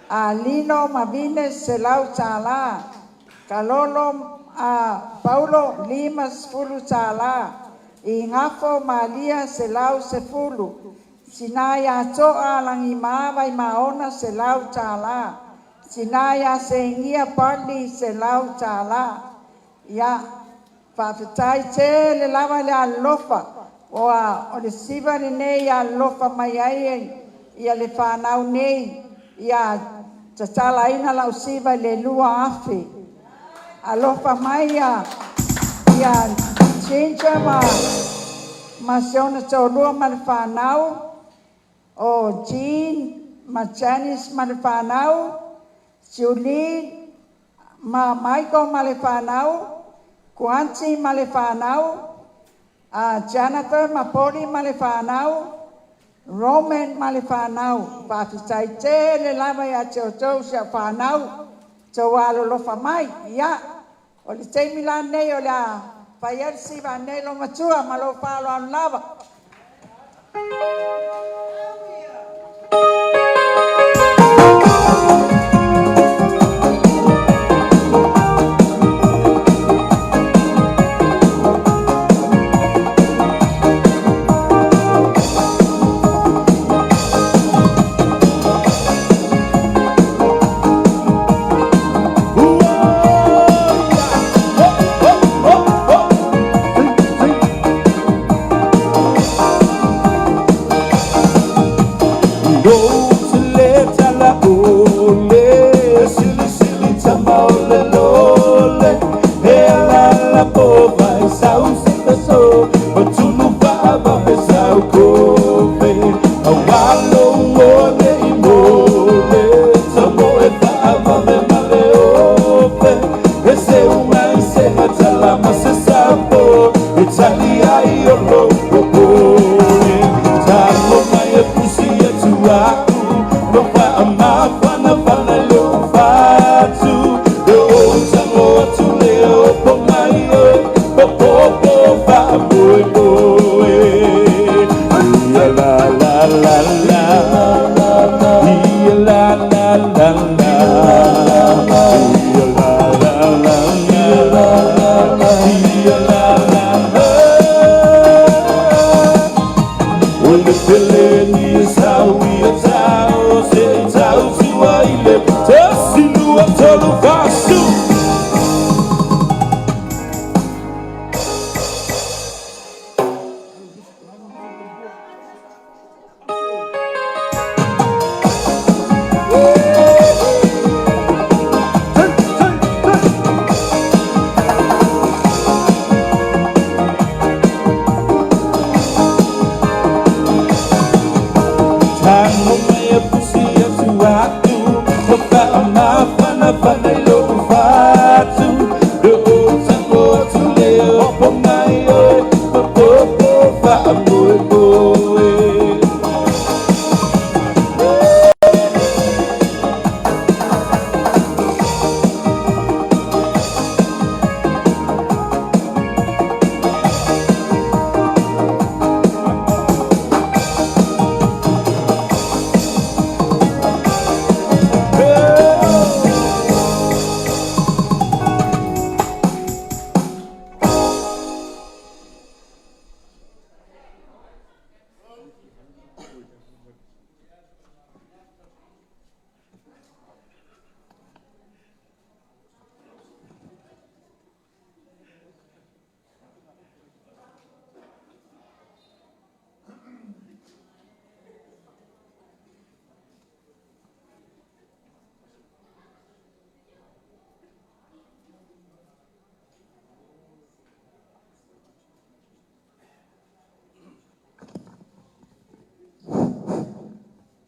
A Lino Mavine $100. Kalolo a Paulo $50. I Gafo Malia 110. Tinā ia Toa Lagima vai Maona $100. Tinā ia Seigia Bartley $100. Ia, faafetai tele lava i le alolofa, ua o le siva lenei e alolofa mai ai ia le fanau nei, ia tatalaina lau siva i le 2,000. Alofa mai ia Ginger ma si ona toalua ma le fanau, o Jean ma Janice ma le fanau, Julie ma Michael ma le fanau, Kuanti ma le fanau, Jennifer ma Poli ma le fanau, Roman ma le fanau. Faafetai tele lava ia te outou si au fanau, tou alolofa mai. Ia, o le taimi la lenei o le a fai ai le siva a lenei olomatua ma lou faaaloalo lava.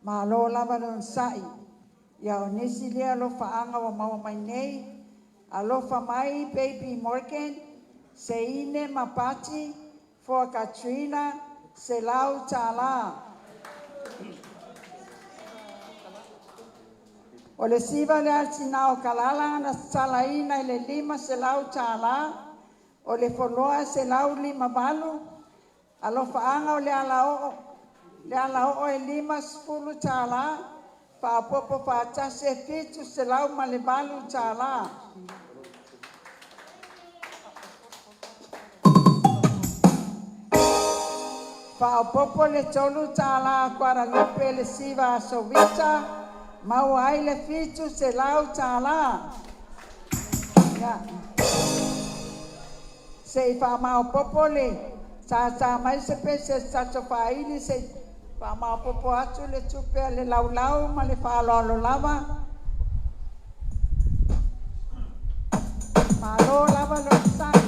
Malo lava le onosai. Ia o nisi lea alofaaga ua maua mai nei. Alofa mai Baby Morgan, Seine ma Pati, for Katrina, $100. O le siva lea a le tina o Kalala na tatalaina i le $500, o le foloa e $158, alofaaga o le alaoo, le alaoo e $50, faaopoopo faatasi e $708. Faaopoopo le $3 a Kuadalupe i le siva a Sovita, maua ai le $700. Ia. Se'i faamaopoopo le tātā mai se pese se tatou faaili se'i faamaopoopo atu le tupe a le laulau ma le faaaloalo lava. Malo lava le onosai.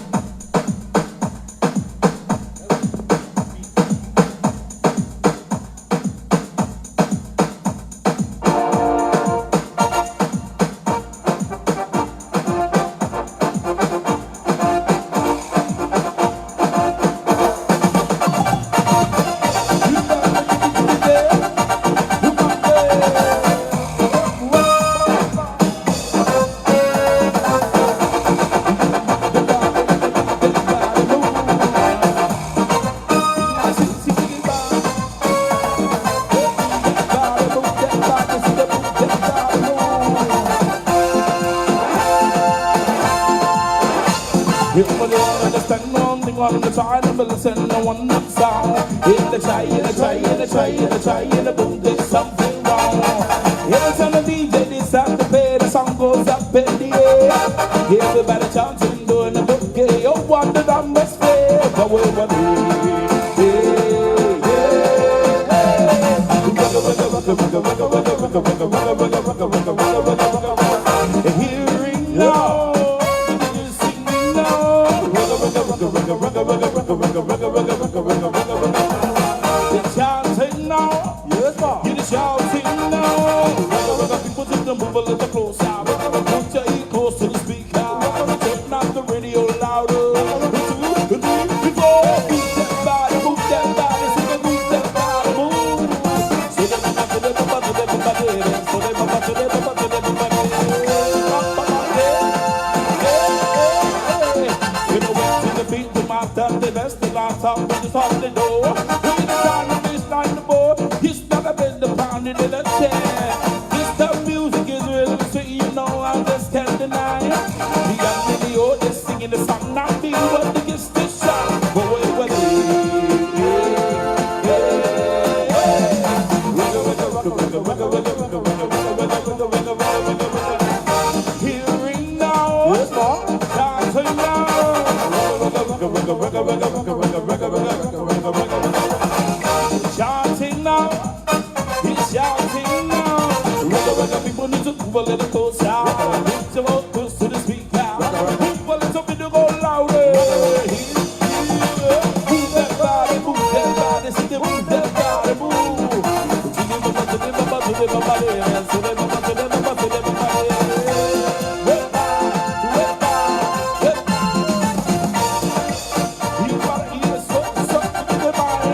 Everybody understand one thing on the side of listen no one that sound. In the try, in the try, in the try, in the try, in the boom, there's something wrong. Every time the DJ decides to play, the song goes up in the air. Everybody chanting, doing the boogie. Oh, what the numbers play, but we were Hearing now, singing now. They're chanting now. Yes, ma. You're shouting now. People take the move a little closer. Put your ear close to the speaker. Turn up the radio louder. 1, 2, 3, 4. Move that body, move that body. Say that, move that body, move. Say that, say that, say that, say that, say that, say that, You know, to the beat, the mouth, the best, the last top, the top, the door. We the time of this night, the boy. He's not a bit the pound in the chair. This the music is really sweet, you know, I just can't deny it. The young and the old is singing the song, not me, what the gets the shot. But wait, wait, Hearing now, dancing now. Shouting now, he's shouting now. People need to move a little closer. Lift your vocals to the speaker. Move a little bit to go louder. Move that body, move that body, see the move that body, move. You gotta eat so, so, to the body.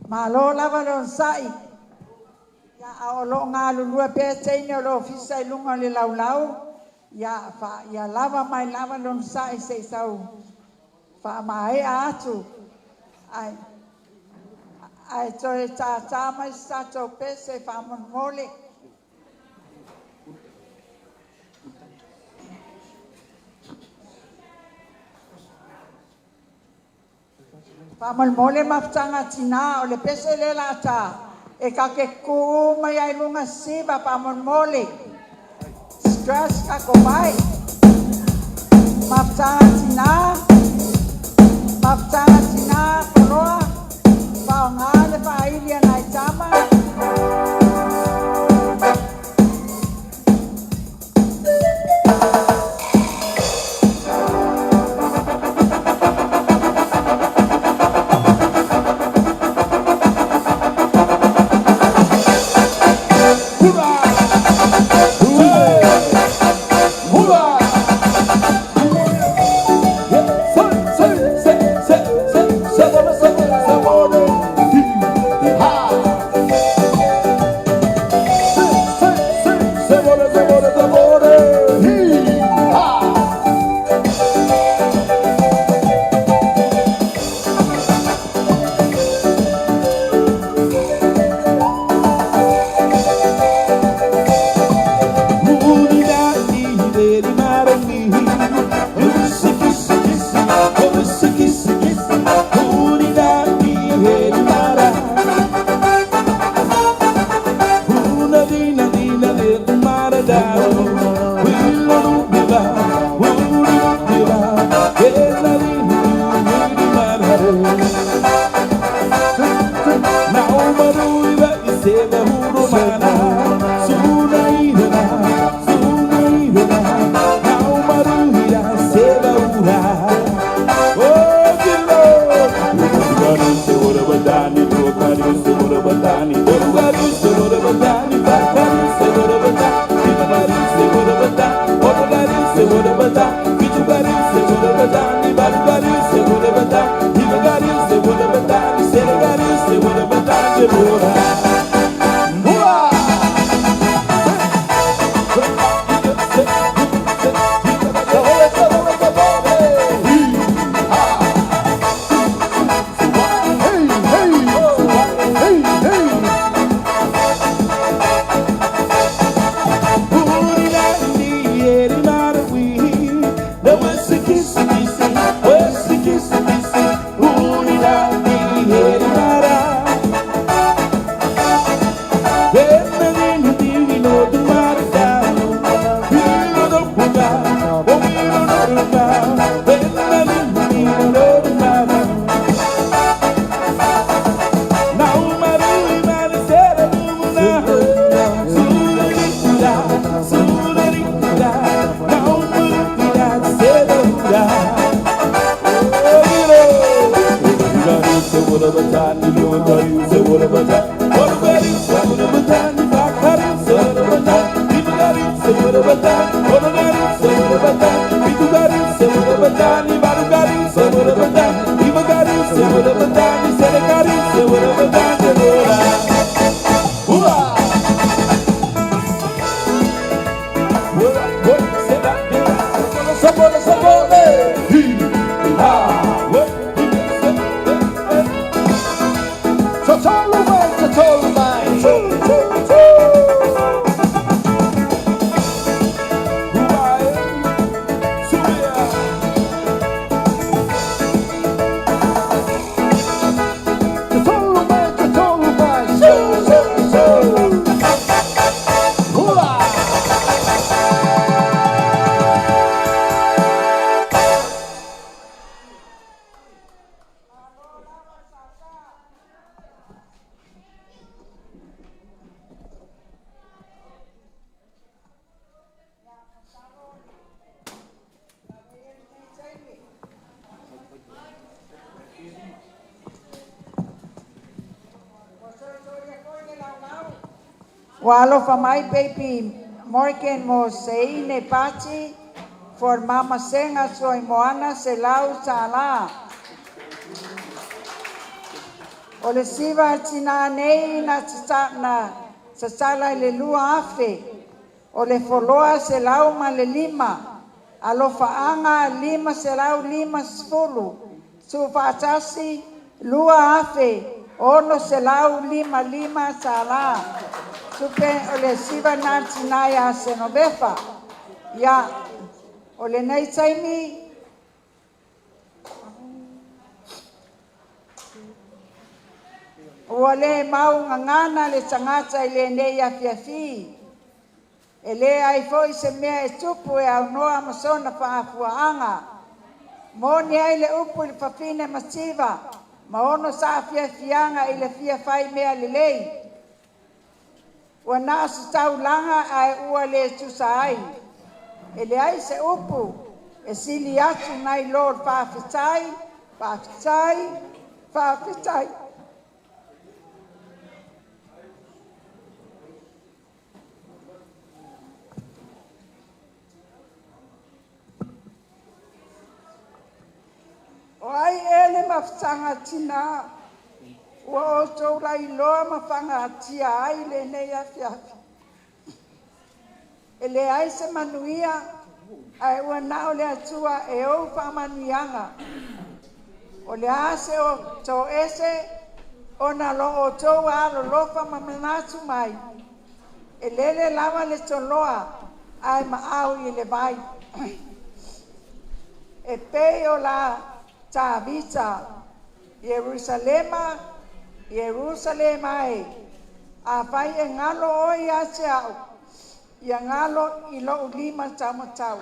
Malo lava le onosai. Ia, a o loo galulue pea teine o le ofisa i luga o le laulau, ia, fa, ia lava mai lava le onosai se'i sau faamaea atu. Ae, ae toe tātā mai se tatou pese faamolemole. Faamolemole mafutaga a tinā, o le pese lea la a tā, e ka ke kū mai ai luga siva faamolemole. Stress kako mai. Mafutaga a tinā, mafutaga a tinā, koloa, faogā le faaili a nai tama. Ua alofa mai Baby Morgan mo Seine Pati for Mama Senga Soimoana Selau Sala. O le siva tina nei na na sasala i le 2000. O le foloa 105. Alofaaga 550. Suufaatasi 2655 sala. Supe o le siva na tina ia Senovefa. Ia o lenei taimi ua le mau gagana le tagata i lenei afiafi. E lē ai foʻi se mea e tupu e aunoa ma sona faafuaaga. Moni ai le upu i le fafine mativa ma ono saafiafiaga i le fia fai mea lelei. Ua na o se taulaga ae ua lē tusa ai. E leai se upu e sili atu nai lo le faafetai, faafetai, faafetai. O ai ea le mafutaga tinā ua outou lailoa ma fagatia ai lenei afiafi. E leai se manuia ae ua na o le Atua e ou faamanuiaga. O le a se o toese ona lo outou alolofa ma manatu mai. E lele lava le toloa ae maau i le vai. E pei o la Tavita, Ierusalema, Ierusalema e, afai e galo oe ia te au, Ia galo i lo'u lima taumatau.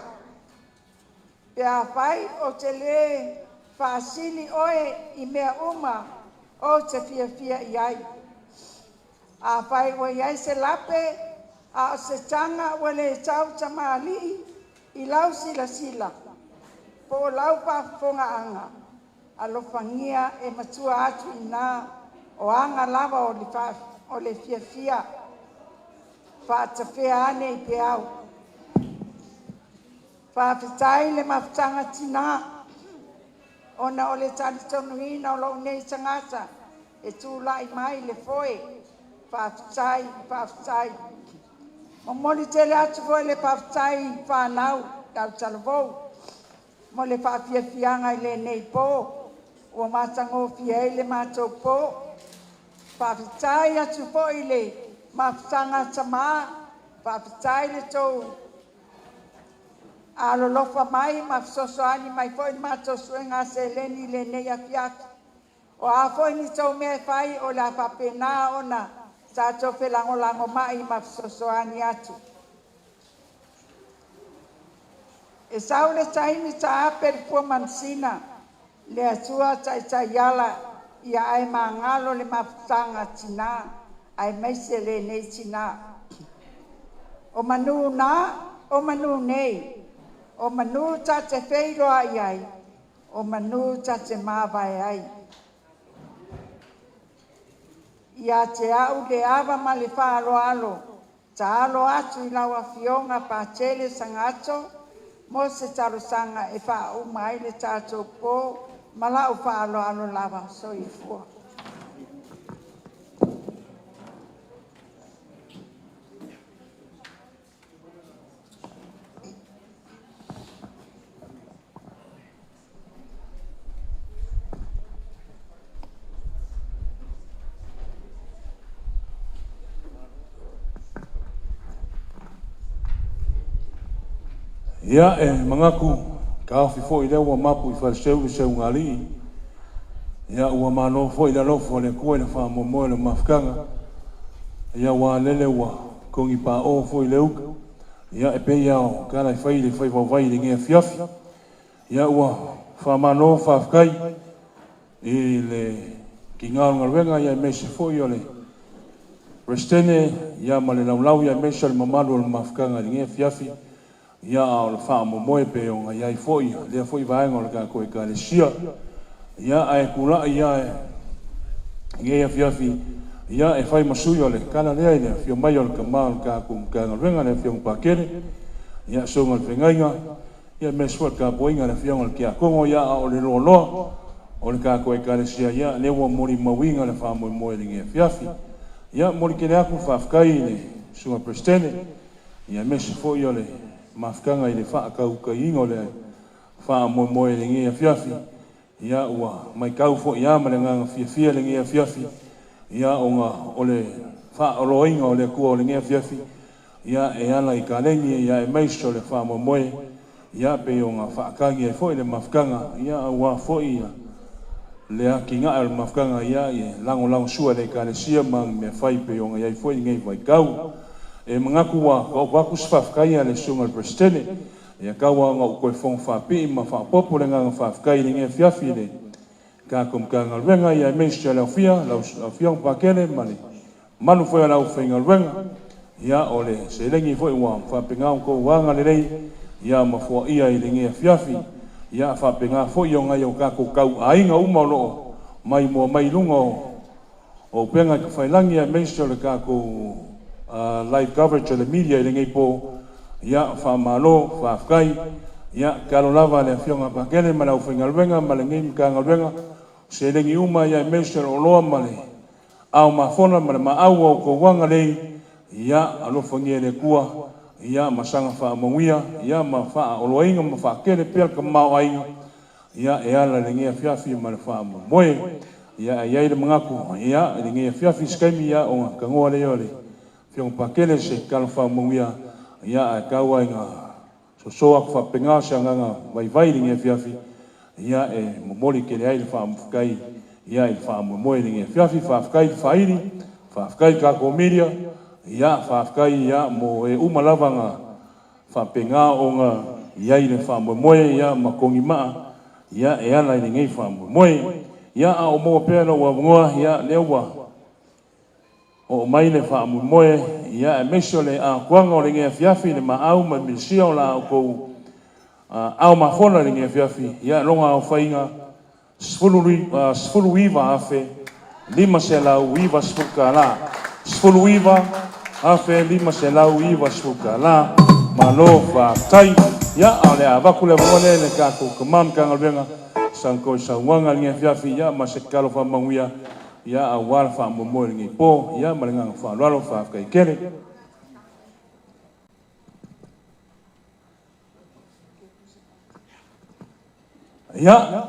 Pe afai ou te lē faasili oe i mea uma ou te fiafia i ai. Afai ua i ai se lape a o se taga ua lē tautamalii i lau silasila po o lau faafofogaaga, alofagia e matua atu iinā o aga lava o le o le fiafia. Faatafea ane i peau. Faafetai le mafutaga tinā, ona o le talitonuina o lou nei tagata e tula'i mai le foe. Faafetai, faafetai. Momoli tele atu foi le faafetai i fanau le autalavou mo le faafiafiaga i lenei pō ua matagofie ai le matou pō. Faafetai atu foi i le mafutaga a tamā, faafetai le tou alolofa mai ma fesoasoani mai foi i le matou suega seleni i lenei afiafi. O a foi ni tou mea e fai, o le a faapena ona tatou felagolagomai ma fesoasoani atu. E sau le taimi taape le pua manusina, le Atua taitaiala ia ae magalo le mafutaga a tinā aemaise lenei tinā. O manū na, o manū nei, o manū ta te feiloai ai, o manū ta te mavae ai. Ia te a'u le ava ma le faaaloalo, taalo atu i lau Afioga Patele Sagato mo se talosaga e faauma ai le tatou pō ma la'u faaaloalo lava. Soifua. Ia e manatu taofi foi lea ua mapu i faleseu le seugalii. Ia ua malo foi le alofa o le Atua i le faamoemoe o le mafutaga. Ia ua lele ua togi paʻo foi le uta. Ia e pei lava o tala e fai i le fai vaovai i lenei afiafi. Ia ua faamalo faafetai i le tiga o le galuega ia aemaise foi o le Peresetene ia ma le laulau ia aemaise o le mamalu o le mafutaga i lenei afiafi. Ia a o le faamoemoe pei ona i ai foi lea foi vaega o le tatou Ekalesia. Ia ae tulai lava i lenei afiafi ia e fai ma sui o le tala lea i le afio mai o le tama o le tatou Matagaluega le Afioga Pakele, ia susuga i le Feagaiga, ia aemaise foi le tapuaiga a le Afioga i le Tiakono, ia a o le loaloa o le tatou Ekalesia, ia lea ua molimauina le faamoemoe i lenei afiafi. Ia momoli tele atu le faafetai i le Susuga i le Peresetene, ia aemaise foi o le mafutaga i le faatautaiga o le faamoemoe i lenei afiafi. Ia ua matau foi lava ma le agaga fiafia lenei afiafi, ia ona o le faaoloaina o le Atua o lenei afiafi, ia e ala i kaleni, ia aemaise o le faamoemoe, ia pei ona faatagi ai foi le mafutaga, ia aua foi ia le atinae o le mafutaga, ia e lagolagosua i le Ekalesia ma ana mea fai pei ona i ai foi lenei vaitau. E manatu ua taoto atu se faafetai a le Susuga i le Peresetene, ia tau lava ona ou toe fono faapipii ma faaopoopo le agaga faafetai i lenei afiafi i le tatou Matagaluega, ia aemaise o le aofia lau Afioga Pakele ma le mamalu foi o le aufaigaluega. Ia o le seleni foi ua faapena ona outou agalelei ia ma foaia i lenei afiafi. Ia faapena foi o nai o tatou tauaiga uma o lo o maimoa mai i luga o upega tafailagi aemaise o le tatou live coverage o le media i lenei po. Ia faamalo faafetai. Ia tatalo lava le Afioga Pakele ma le aufaigaluega ma lenei Matagaluega, seleni uma ia aemaise o le oloa ma le ao mafona ma le maau ua outou agalelei, ia alofagia e le Atua ia ma saga faamanuia ia ma faaoloaina ma faatele pea le tamaoaiga ia e ala i lenei afiafi ma le faamoemoe. Ia ae i ai le manatu ia i lenei afiafi se taimi ia ona tanoa lea o le Afioga Pakele se tatalo faamanuia, ia ae tau lava ina soso atu faapena se agaga vaivai i lenei afiafi ia e momoli tele ai le faafetai ia i le faamoemoe i lenei afiafi. Faafetai le faaili, faafetai i le tatou media. Ia faafetai ia mo e uma lava na faapena ona i ai le faamoemoe ia ma togimaa ia e ala i lenei faamoemoe. Ia a o maua pea lou avanoa, ia lea ua oo mai le faamoemoe ia aemaise o le atoaga o lenei afiafi, le maau ma le misia o la outou ao mafola i lenei afiafi. Ia lona aofaiga $19,590, $19,590. Malo faafetai. Ia a o le a avatu le avanoa lea i le tatou tama Matagaluega sana toe saunoaga i lenei afiafi ia ma se tatalo faamanuia ia aua le faamoemoe i lenei po. Ia ma le agaga faaaloalo, faafetai tele. Ia,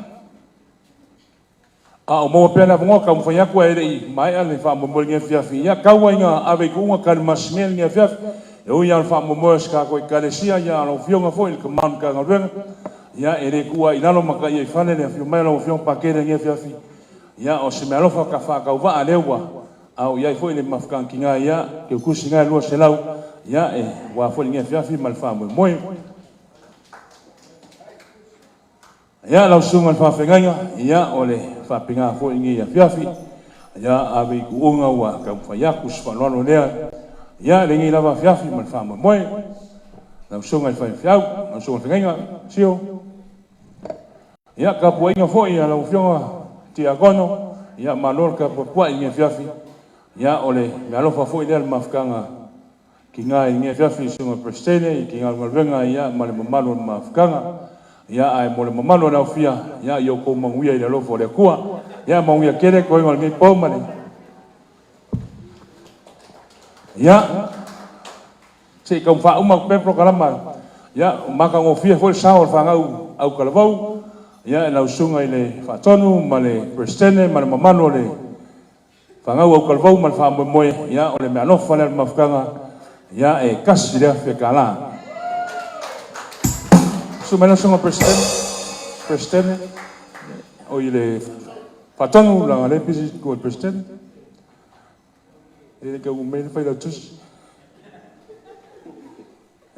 a o maua pea le avanoa, taumafai atu ae le i maea le faamoemoe i lenei afiafi. Ia tau ai ina ave i tuuga talimasimea i lenei afiafi. E ui lava o le faamoemoe o se tatou Ekalesia, ia a o lau Afioga foi i le tama o le Matagaluega, ia e le tuua ai i lalo ma taia i fale le afio mai o lau Afioga Pakele i lenei afiafi. Ia o se meaalofa ta faatauvaa lea ua ao i ai foi le mafutaga ia teutusi na 200 ia e ua foi lenei afiafi ma le faamoemoe. Ia lau susuga i le faafeagaiga, ia o le faapena foi lenei afiafi. Ia ave i tuuga ua taumafai atu se faaaloalo lea. Ia lenei lava afiafi ma le faamoemoe. Lau susuga i le faifeau, lau susuga i le feagaiga, sio. Ia tapuaiga foi a lau Afioga Tiakono, ia malo le tapuapuai i lenei afiafi. Ia o le meaalofa foi lea le mafutaga kiga i lenei afiafi i susuga Presidente i kiga galuega ia ma le mamalu o le mafutaga. Ia ae mo le mamalu o le aufia, ia i outou manuia i le alofa o le Atua. Ia manuia tele toega o lenei po ma le. Ia se i taumafaauma atu pea prokalama. Ia matagofie foi le sao o le fanau autalavou. Ia e lau susuga i le Faatonu ma le Presidente ma le mamalu o le fanau autalavou ma le faamoemoe. Ia o le meaalofa lea le mafutaga ia e $1,000. Susu mai lau susuga Presidente, Presidente o i le Faatonu laga le pisi tu le Presidente. E le kau mai le fai tusi.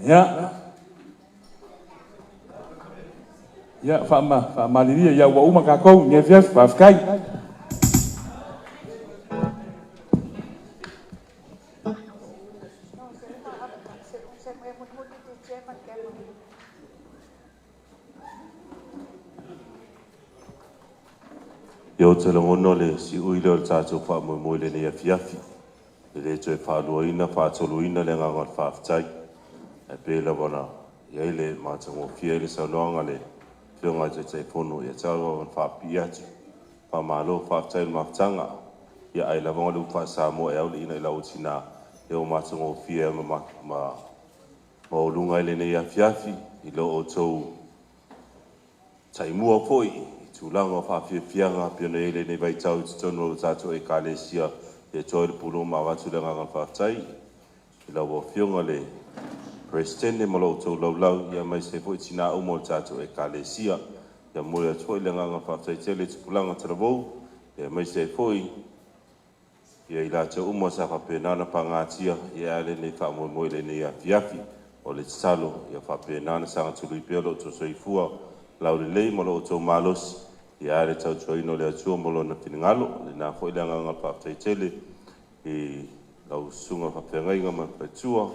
Ia ia faamalilia ia ua uma tatou i afiafi, faafetai. Ia ou te lagona o le siui lea o le tatou faamoemoe i lenei afiafi. E le toe faaluaina faatoluina le agaga o le faafetai. Ae pei lava ona i ai le matagofie le saunoaga a le Afioga i le Taitaifono, ia tau lava ina faapipii atu. Faamalo faafetai i le mafutaga. Ia ai lava le upu faa-Samoa e au le ina i lau tina, ia ua matagofie ma maualuga ai lenei afiafi i lo outou taimua foi i tulaga o faafiafiaga pei ona i ai lenei vaitau i totonu o le tatou Ekalesia. E toa i le pulou ma avatu le agaga faafetai i lau Afioga le Peresetene ma lo outou laulau, ia aemaise foi tina uma o le tatou Ekalesia. Ia momoli atu foi le agaga faafetai tele i tupulaga talavou, ia aemaise ai foi ia i latou uma sa faapena ona pagatia ia lenei faamoemoe i lenei afiafi. O le tatalo ia faapena ona sagatului pea lo outou soifua laulelei ma lo outou malosi ia le tautuaina o le Atua ma lona finagalo. Lena foi le agaga faafetai tele i lau susuga faafeagaiga ma le faletua,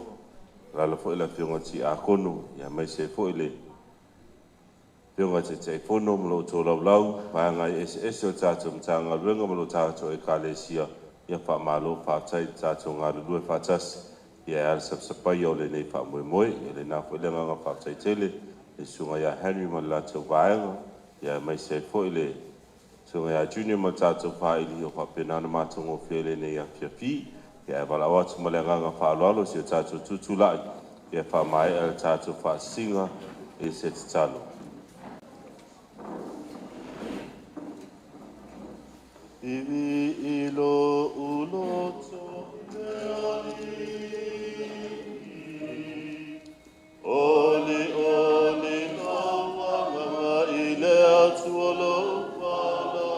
alaala foi le Afioga Tiakono, ia aemaise foi le Afioga Taitaifono ma lo outou laulau, vaega eseese o le tatou Matagaluega ma lo tatou Ekalesia. Ia faamalo faafetai i le tatou galulue faatasi ia le sapasapaia o lenei faamoemoe. Ia lena foi le agaga faafetai tele le susuga ia Henry ma le latou vaega, ia aemaise ai foi le susuga ia Junior ma le tatou faaili o faapena ona matagofie lenei afiafi. Ia ae valaau atu ma le agaga faaaloalo si o tatou tutulai ia faamaea le tatou faasisiga i se tatalo. Iwi i lo uloto le Oli oli lo wanga i le atua lo wala.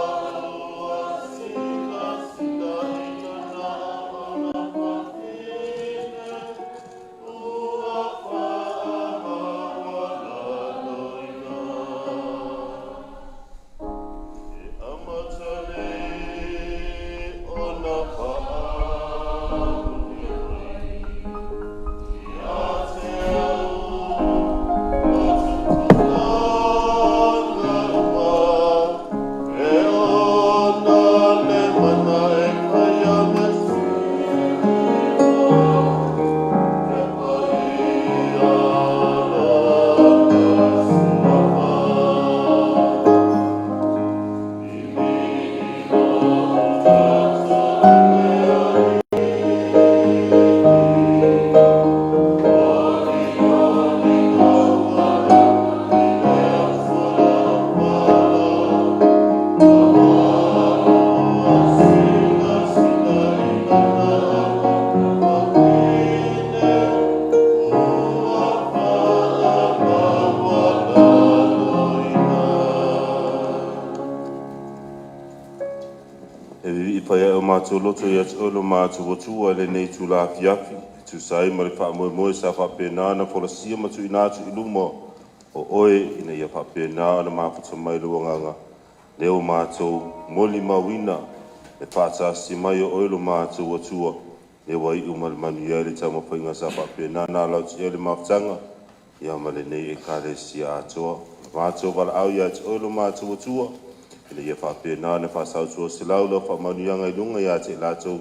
Alua sila sila i matou loto ia te Oe lo matou Atua i lenei itula afiafi, e tusa ai ma le faamoemoe sa faapena ona folasia ma tuuina atu i luma o Oe ina ia faapena ona mafuta mai Lou Agaga, lea ua matou molimauina le faatasi mai o Oe lo matou Atua, lea ua iu ma le manuia ai le taumafaiga sa faapena ona alautia ai le mafutaga ia ma lenei Ekalesia atoa. O le matou valaau ia te Oe lo matou Atua, ina ia faapena ona faasautuaselau lau faamanuiaga i luga ia te i latou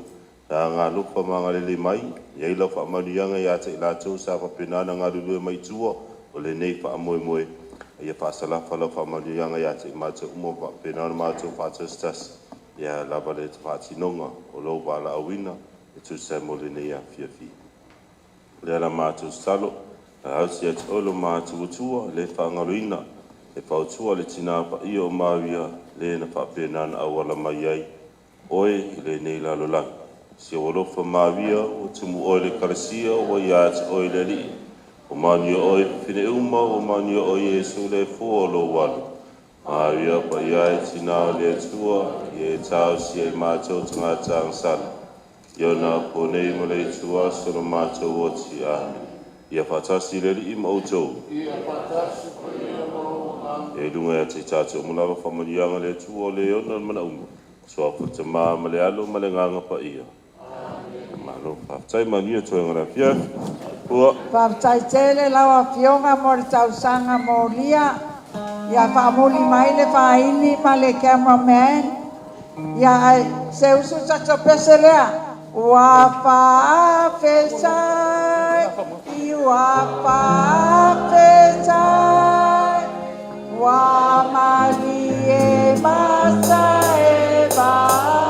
na agalofa ma agalelei mai, e i ai lau faamanuiaga ia te i latou sa faapena ona galulue mai i tua o lenei faamoemoe, a ia faasalafa lau faamanuiaga ia te i matou uma ua faapena ona matou faatasitasi, ia lava le faatinoga o lou valaauina e tusa ai mo lenei afiafi. O lea la matou tatalo, valaausi ia te Oe lo matou Atua, le faagaloina le fautua a le Tina Paia o Maria, le na faapena ona auala mai ai Oe i lenei lalolagi. Si ou alofa Maria, ua tumu Oe i le Ekalesia, ua ia te Oe le Alii, ua manuia oe i fafine uma, ua manuia oe Iesu le fua o lou alo. Maria Paia e Tina o le Atua, ia e talosia i matou tagata agasala, i ona apo nei ma le ituaso o le matou oti. Amene. Ia faatasi le Alii ma outou. Ia faatasi foi ia ma lou agaga. Ia i luga ia te i tatou uma lava faamanuiaga a le Atua o le ona le manauma, suafa le Tama ma le Alo ma le Agaga Paia. Amene. Malo faafetai, manuia toega o le afiafi. Ua. Faafetai tele lau Afioga mo le tausaga molia. Ia faamuli mai le faaili ma le cameraman. Ia ae se usu tatou pese lea. Ua faafetai, ua faafetai, ua malie mata e vaai.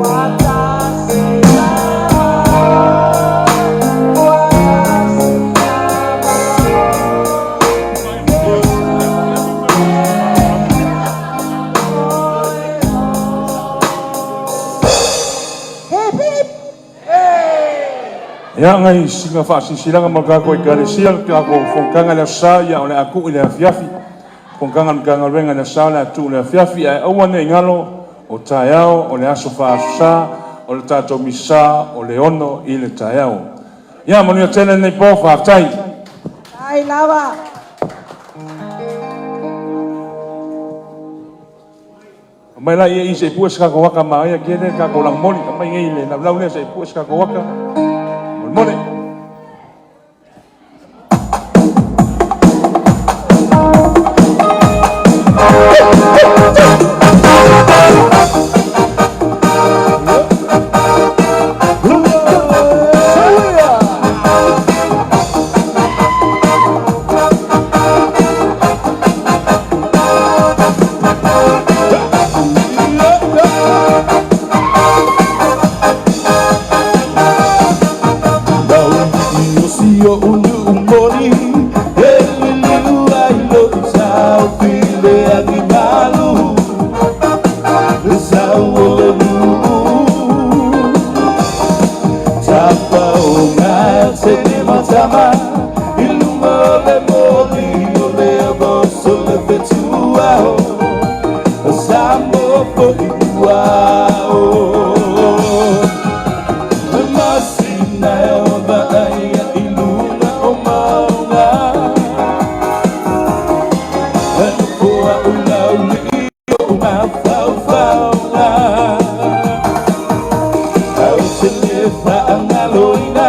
Ua tasi lava, ua tasi lava, Hip hip! Hey! Ia ngai sina faasilasilaga mo le tatou Ekalesia, le tatou fonotaga i le Aso Sa, ia o le a tuu i le afiafi. Fonotaga a le Matagaluega i le Aso Sa o le a tuu i le afiafi, ae aua ne i galo o taeao o le aso Faa-Aso Sa o le tatou Misa o le 6 i le taeao. Ia manuia tele lenei po, faafetai. Ai lava! Aumai laia i se i pue se tatou aka manaia kele le tatou lagomoli. Aumai nei le laulau lea se i pue se tatou aka. Molemole. O si oʻu nuu moni e liliu ai loʻu sao i le agi malu le sau o le nuu tapaoga sene matama i luma o le moli o le avoso le fetuao sa mo foʻi uao masina e o vaaia i luga o mauga e nofo a'u laulii o'u mafaufauga au te lē faagaloina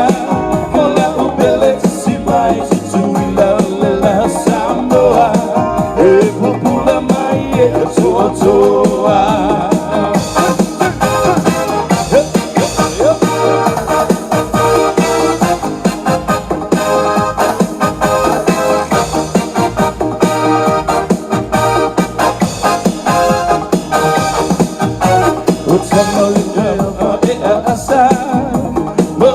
o la'u pele tusi mai Tutuila o le la Samoa e pupula mai e atoatoa. O tamaliʻi e asa ma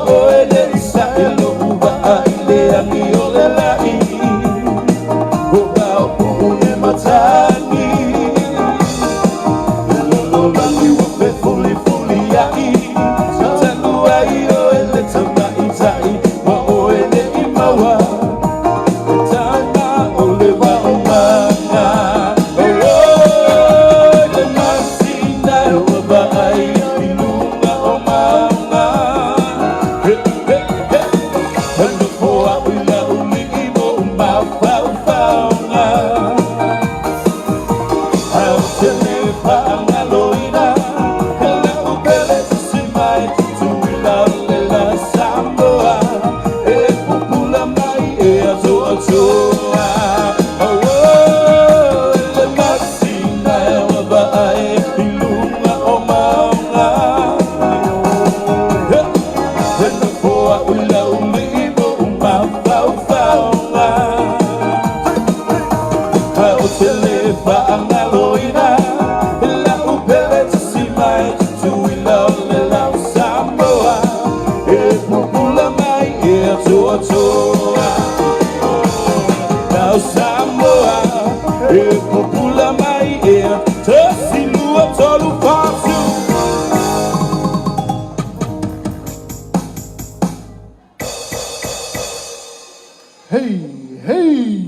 Faatoatoa. Lau Samoa e pupula mai ea. Tasi, lua, tolu, fatu. Hey, hey.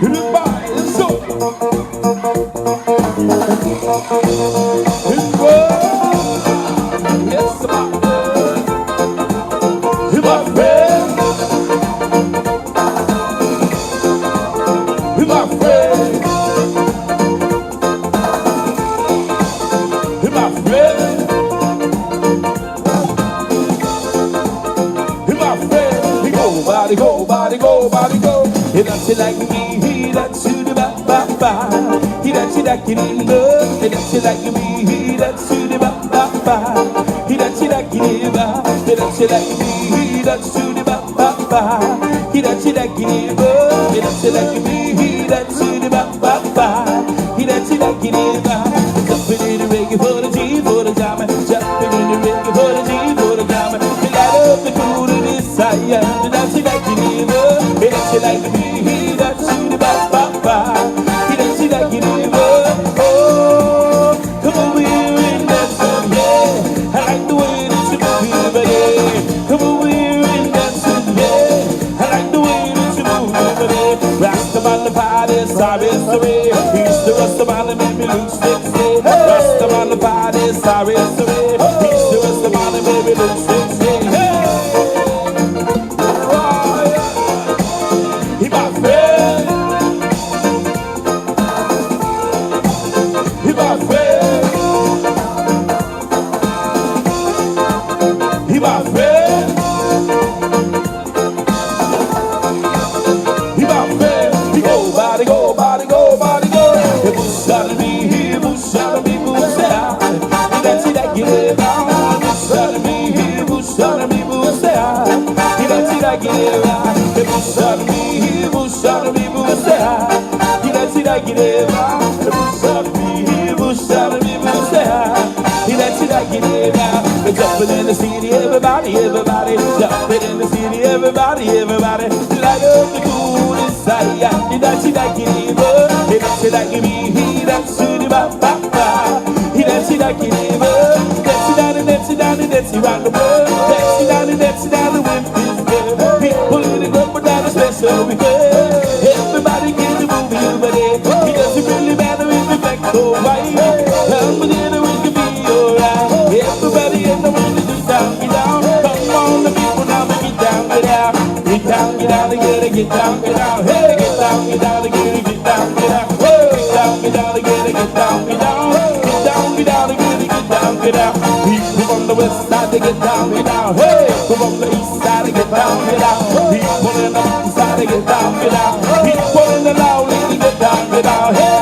Everybody, let's go. Yes, my friend. My friend. My friend. My friend. He go, body, go, body, go, body, go. He does it like me, he does to the ba ba ba. He does it like it in love. He does it like me, he does to the ba ba ba. He does it like it in love. He does it like me, he does to the ba ba ba. He does it like it in love. He does it like me, he does to the ba ba ba. He does it like it in love. Jumping in the reggae for the G for the jam. Jumping in the reggae for the G for the jam. He light up the cool to desire. He does it like it in love. He does it like me, he does to the ba ba ba. He does it like it in love. Oh, come over here and dance with me. I like the way that you move your body. Come over here and dance with me. I like the way that you move your body. Rastaman the party, sorry, sorry. He's the Rastaman that make me look sexy. Rastaman the party, sorry, sorry. He's the Rastaman that make me look sexy. Hey! Oh, yeah. He my friend. He my friend. He my friend. He my friend. He go, body, go, body, go, body, go. He busa me, he busa me, busa. He that's it, I get it. Busa me, he busa me, busa. He that's it, I get it. He busa me, he busa me, busa. He that's it, I get it. Busa me, he busa me, busa. He that's it, I get it. Jumping in the city, everybody, everybody. Jumping in the city, everybody, everybody. Light up the cool inside. He that's it, I get it. He that's it, I get it. He that's it, ba ba ba. He that's it, I get it. That's it, down and that's it, down and that's it, round the world. That's it, down and that's it, down the Memphis girl. People in the club without a special request. Everybody get the movie, but it doesn't really matter if you're black or white. Come with it, we can be alright. Everybody in the world is just down, get down. Come on, the people now, get down, get out. Get down, get down, get it, get down, get down. Hey, get down, get down, get it, get down, get out. Hey, get down, get down, get it, get down, get down. Get down, get down, get it, get down, get out. People from the west side, they get down, get down. Hey, people from the east side, they get down, get out. People in the mountain side, they get down, get out. People in the low, they get down, get out. Hey.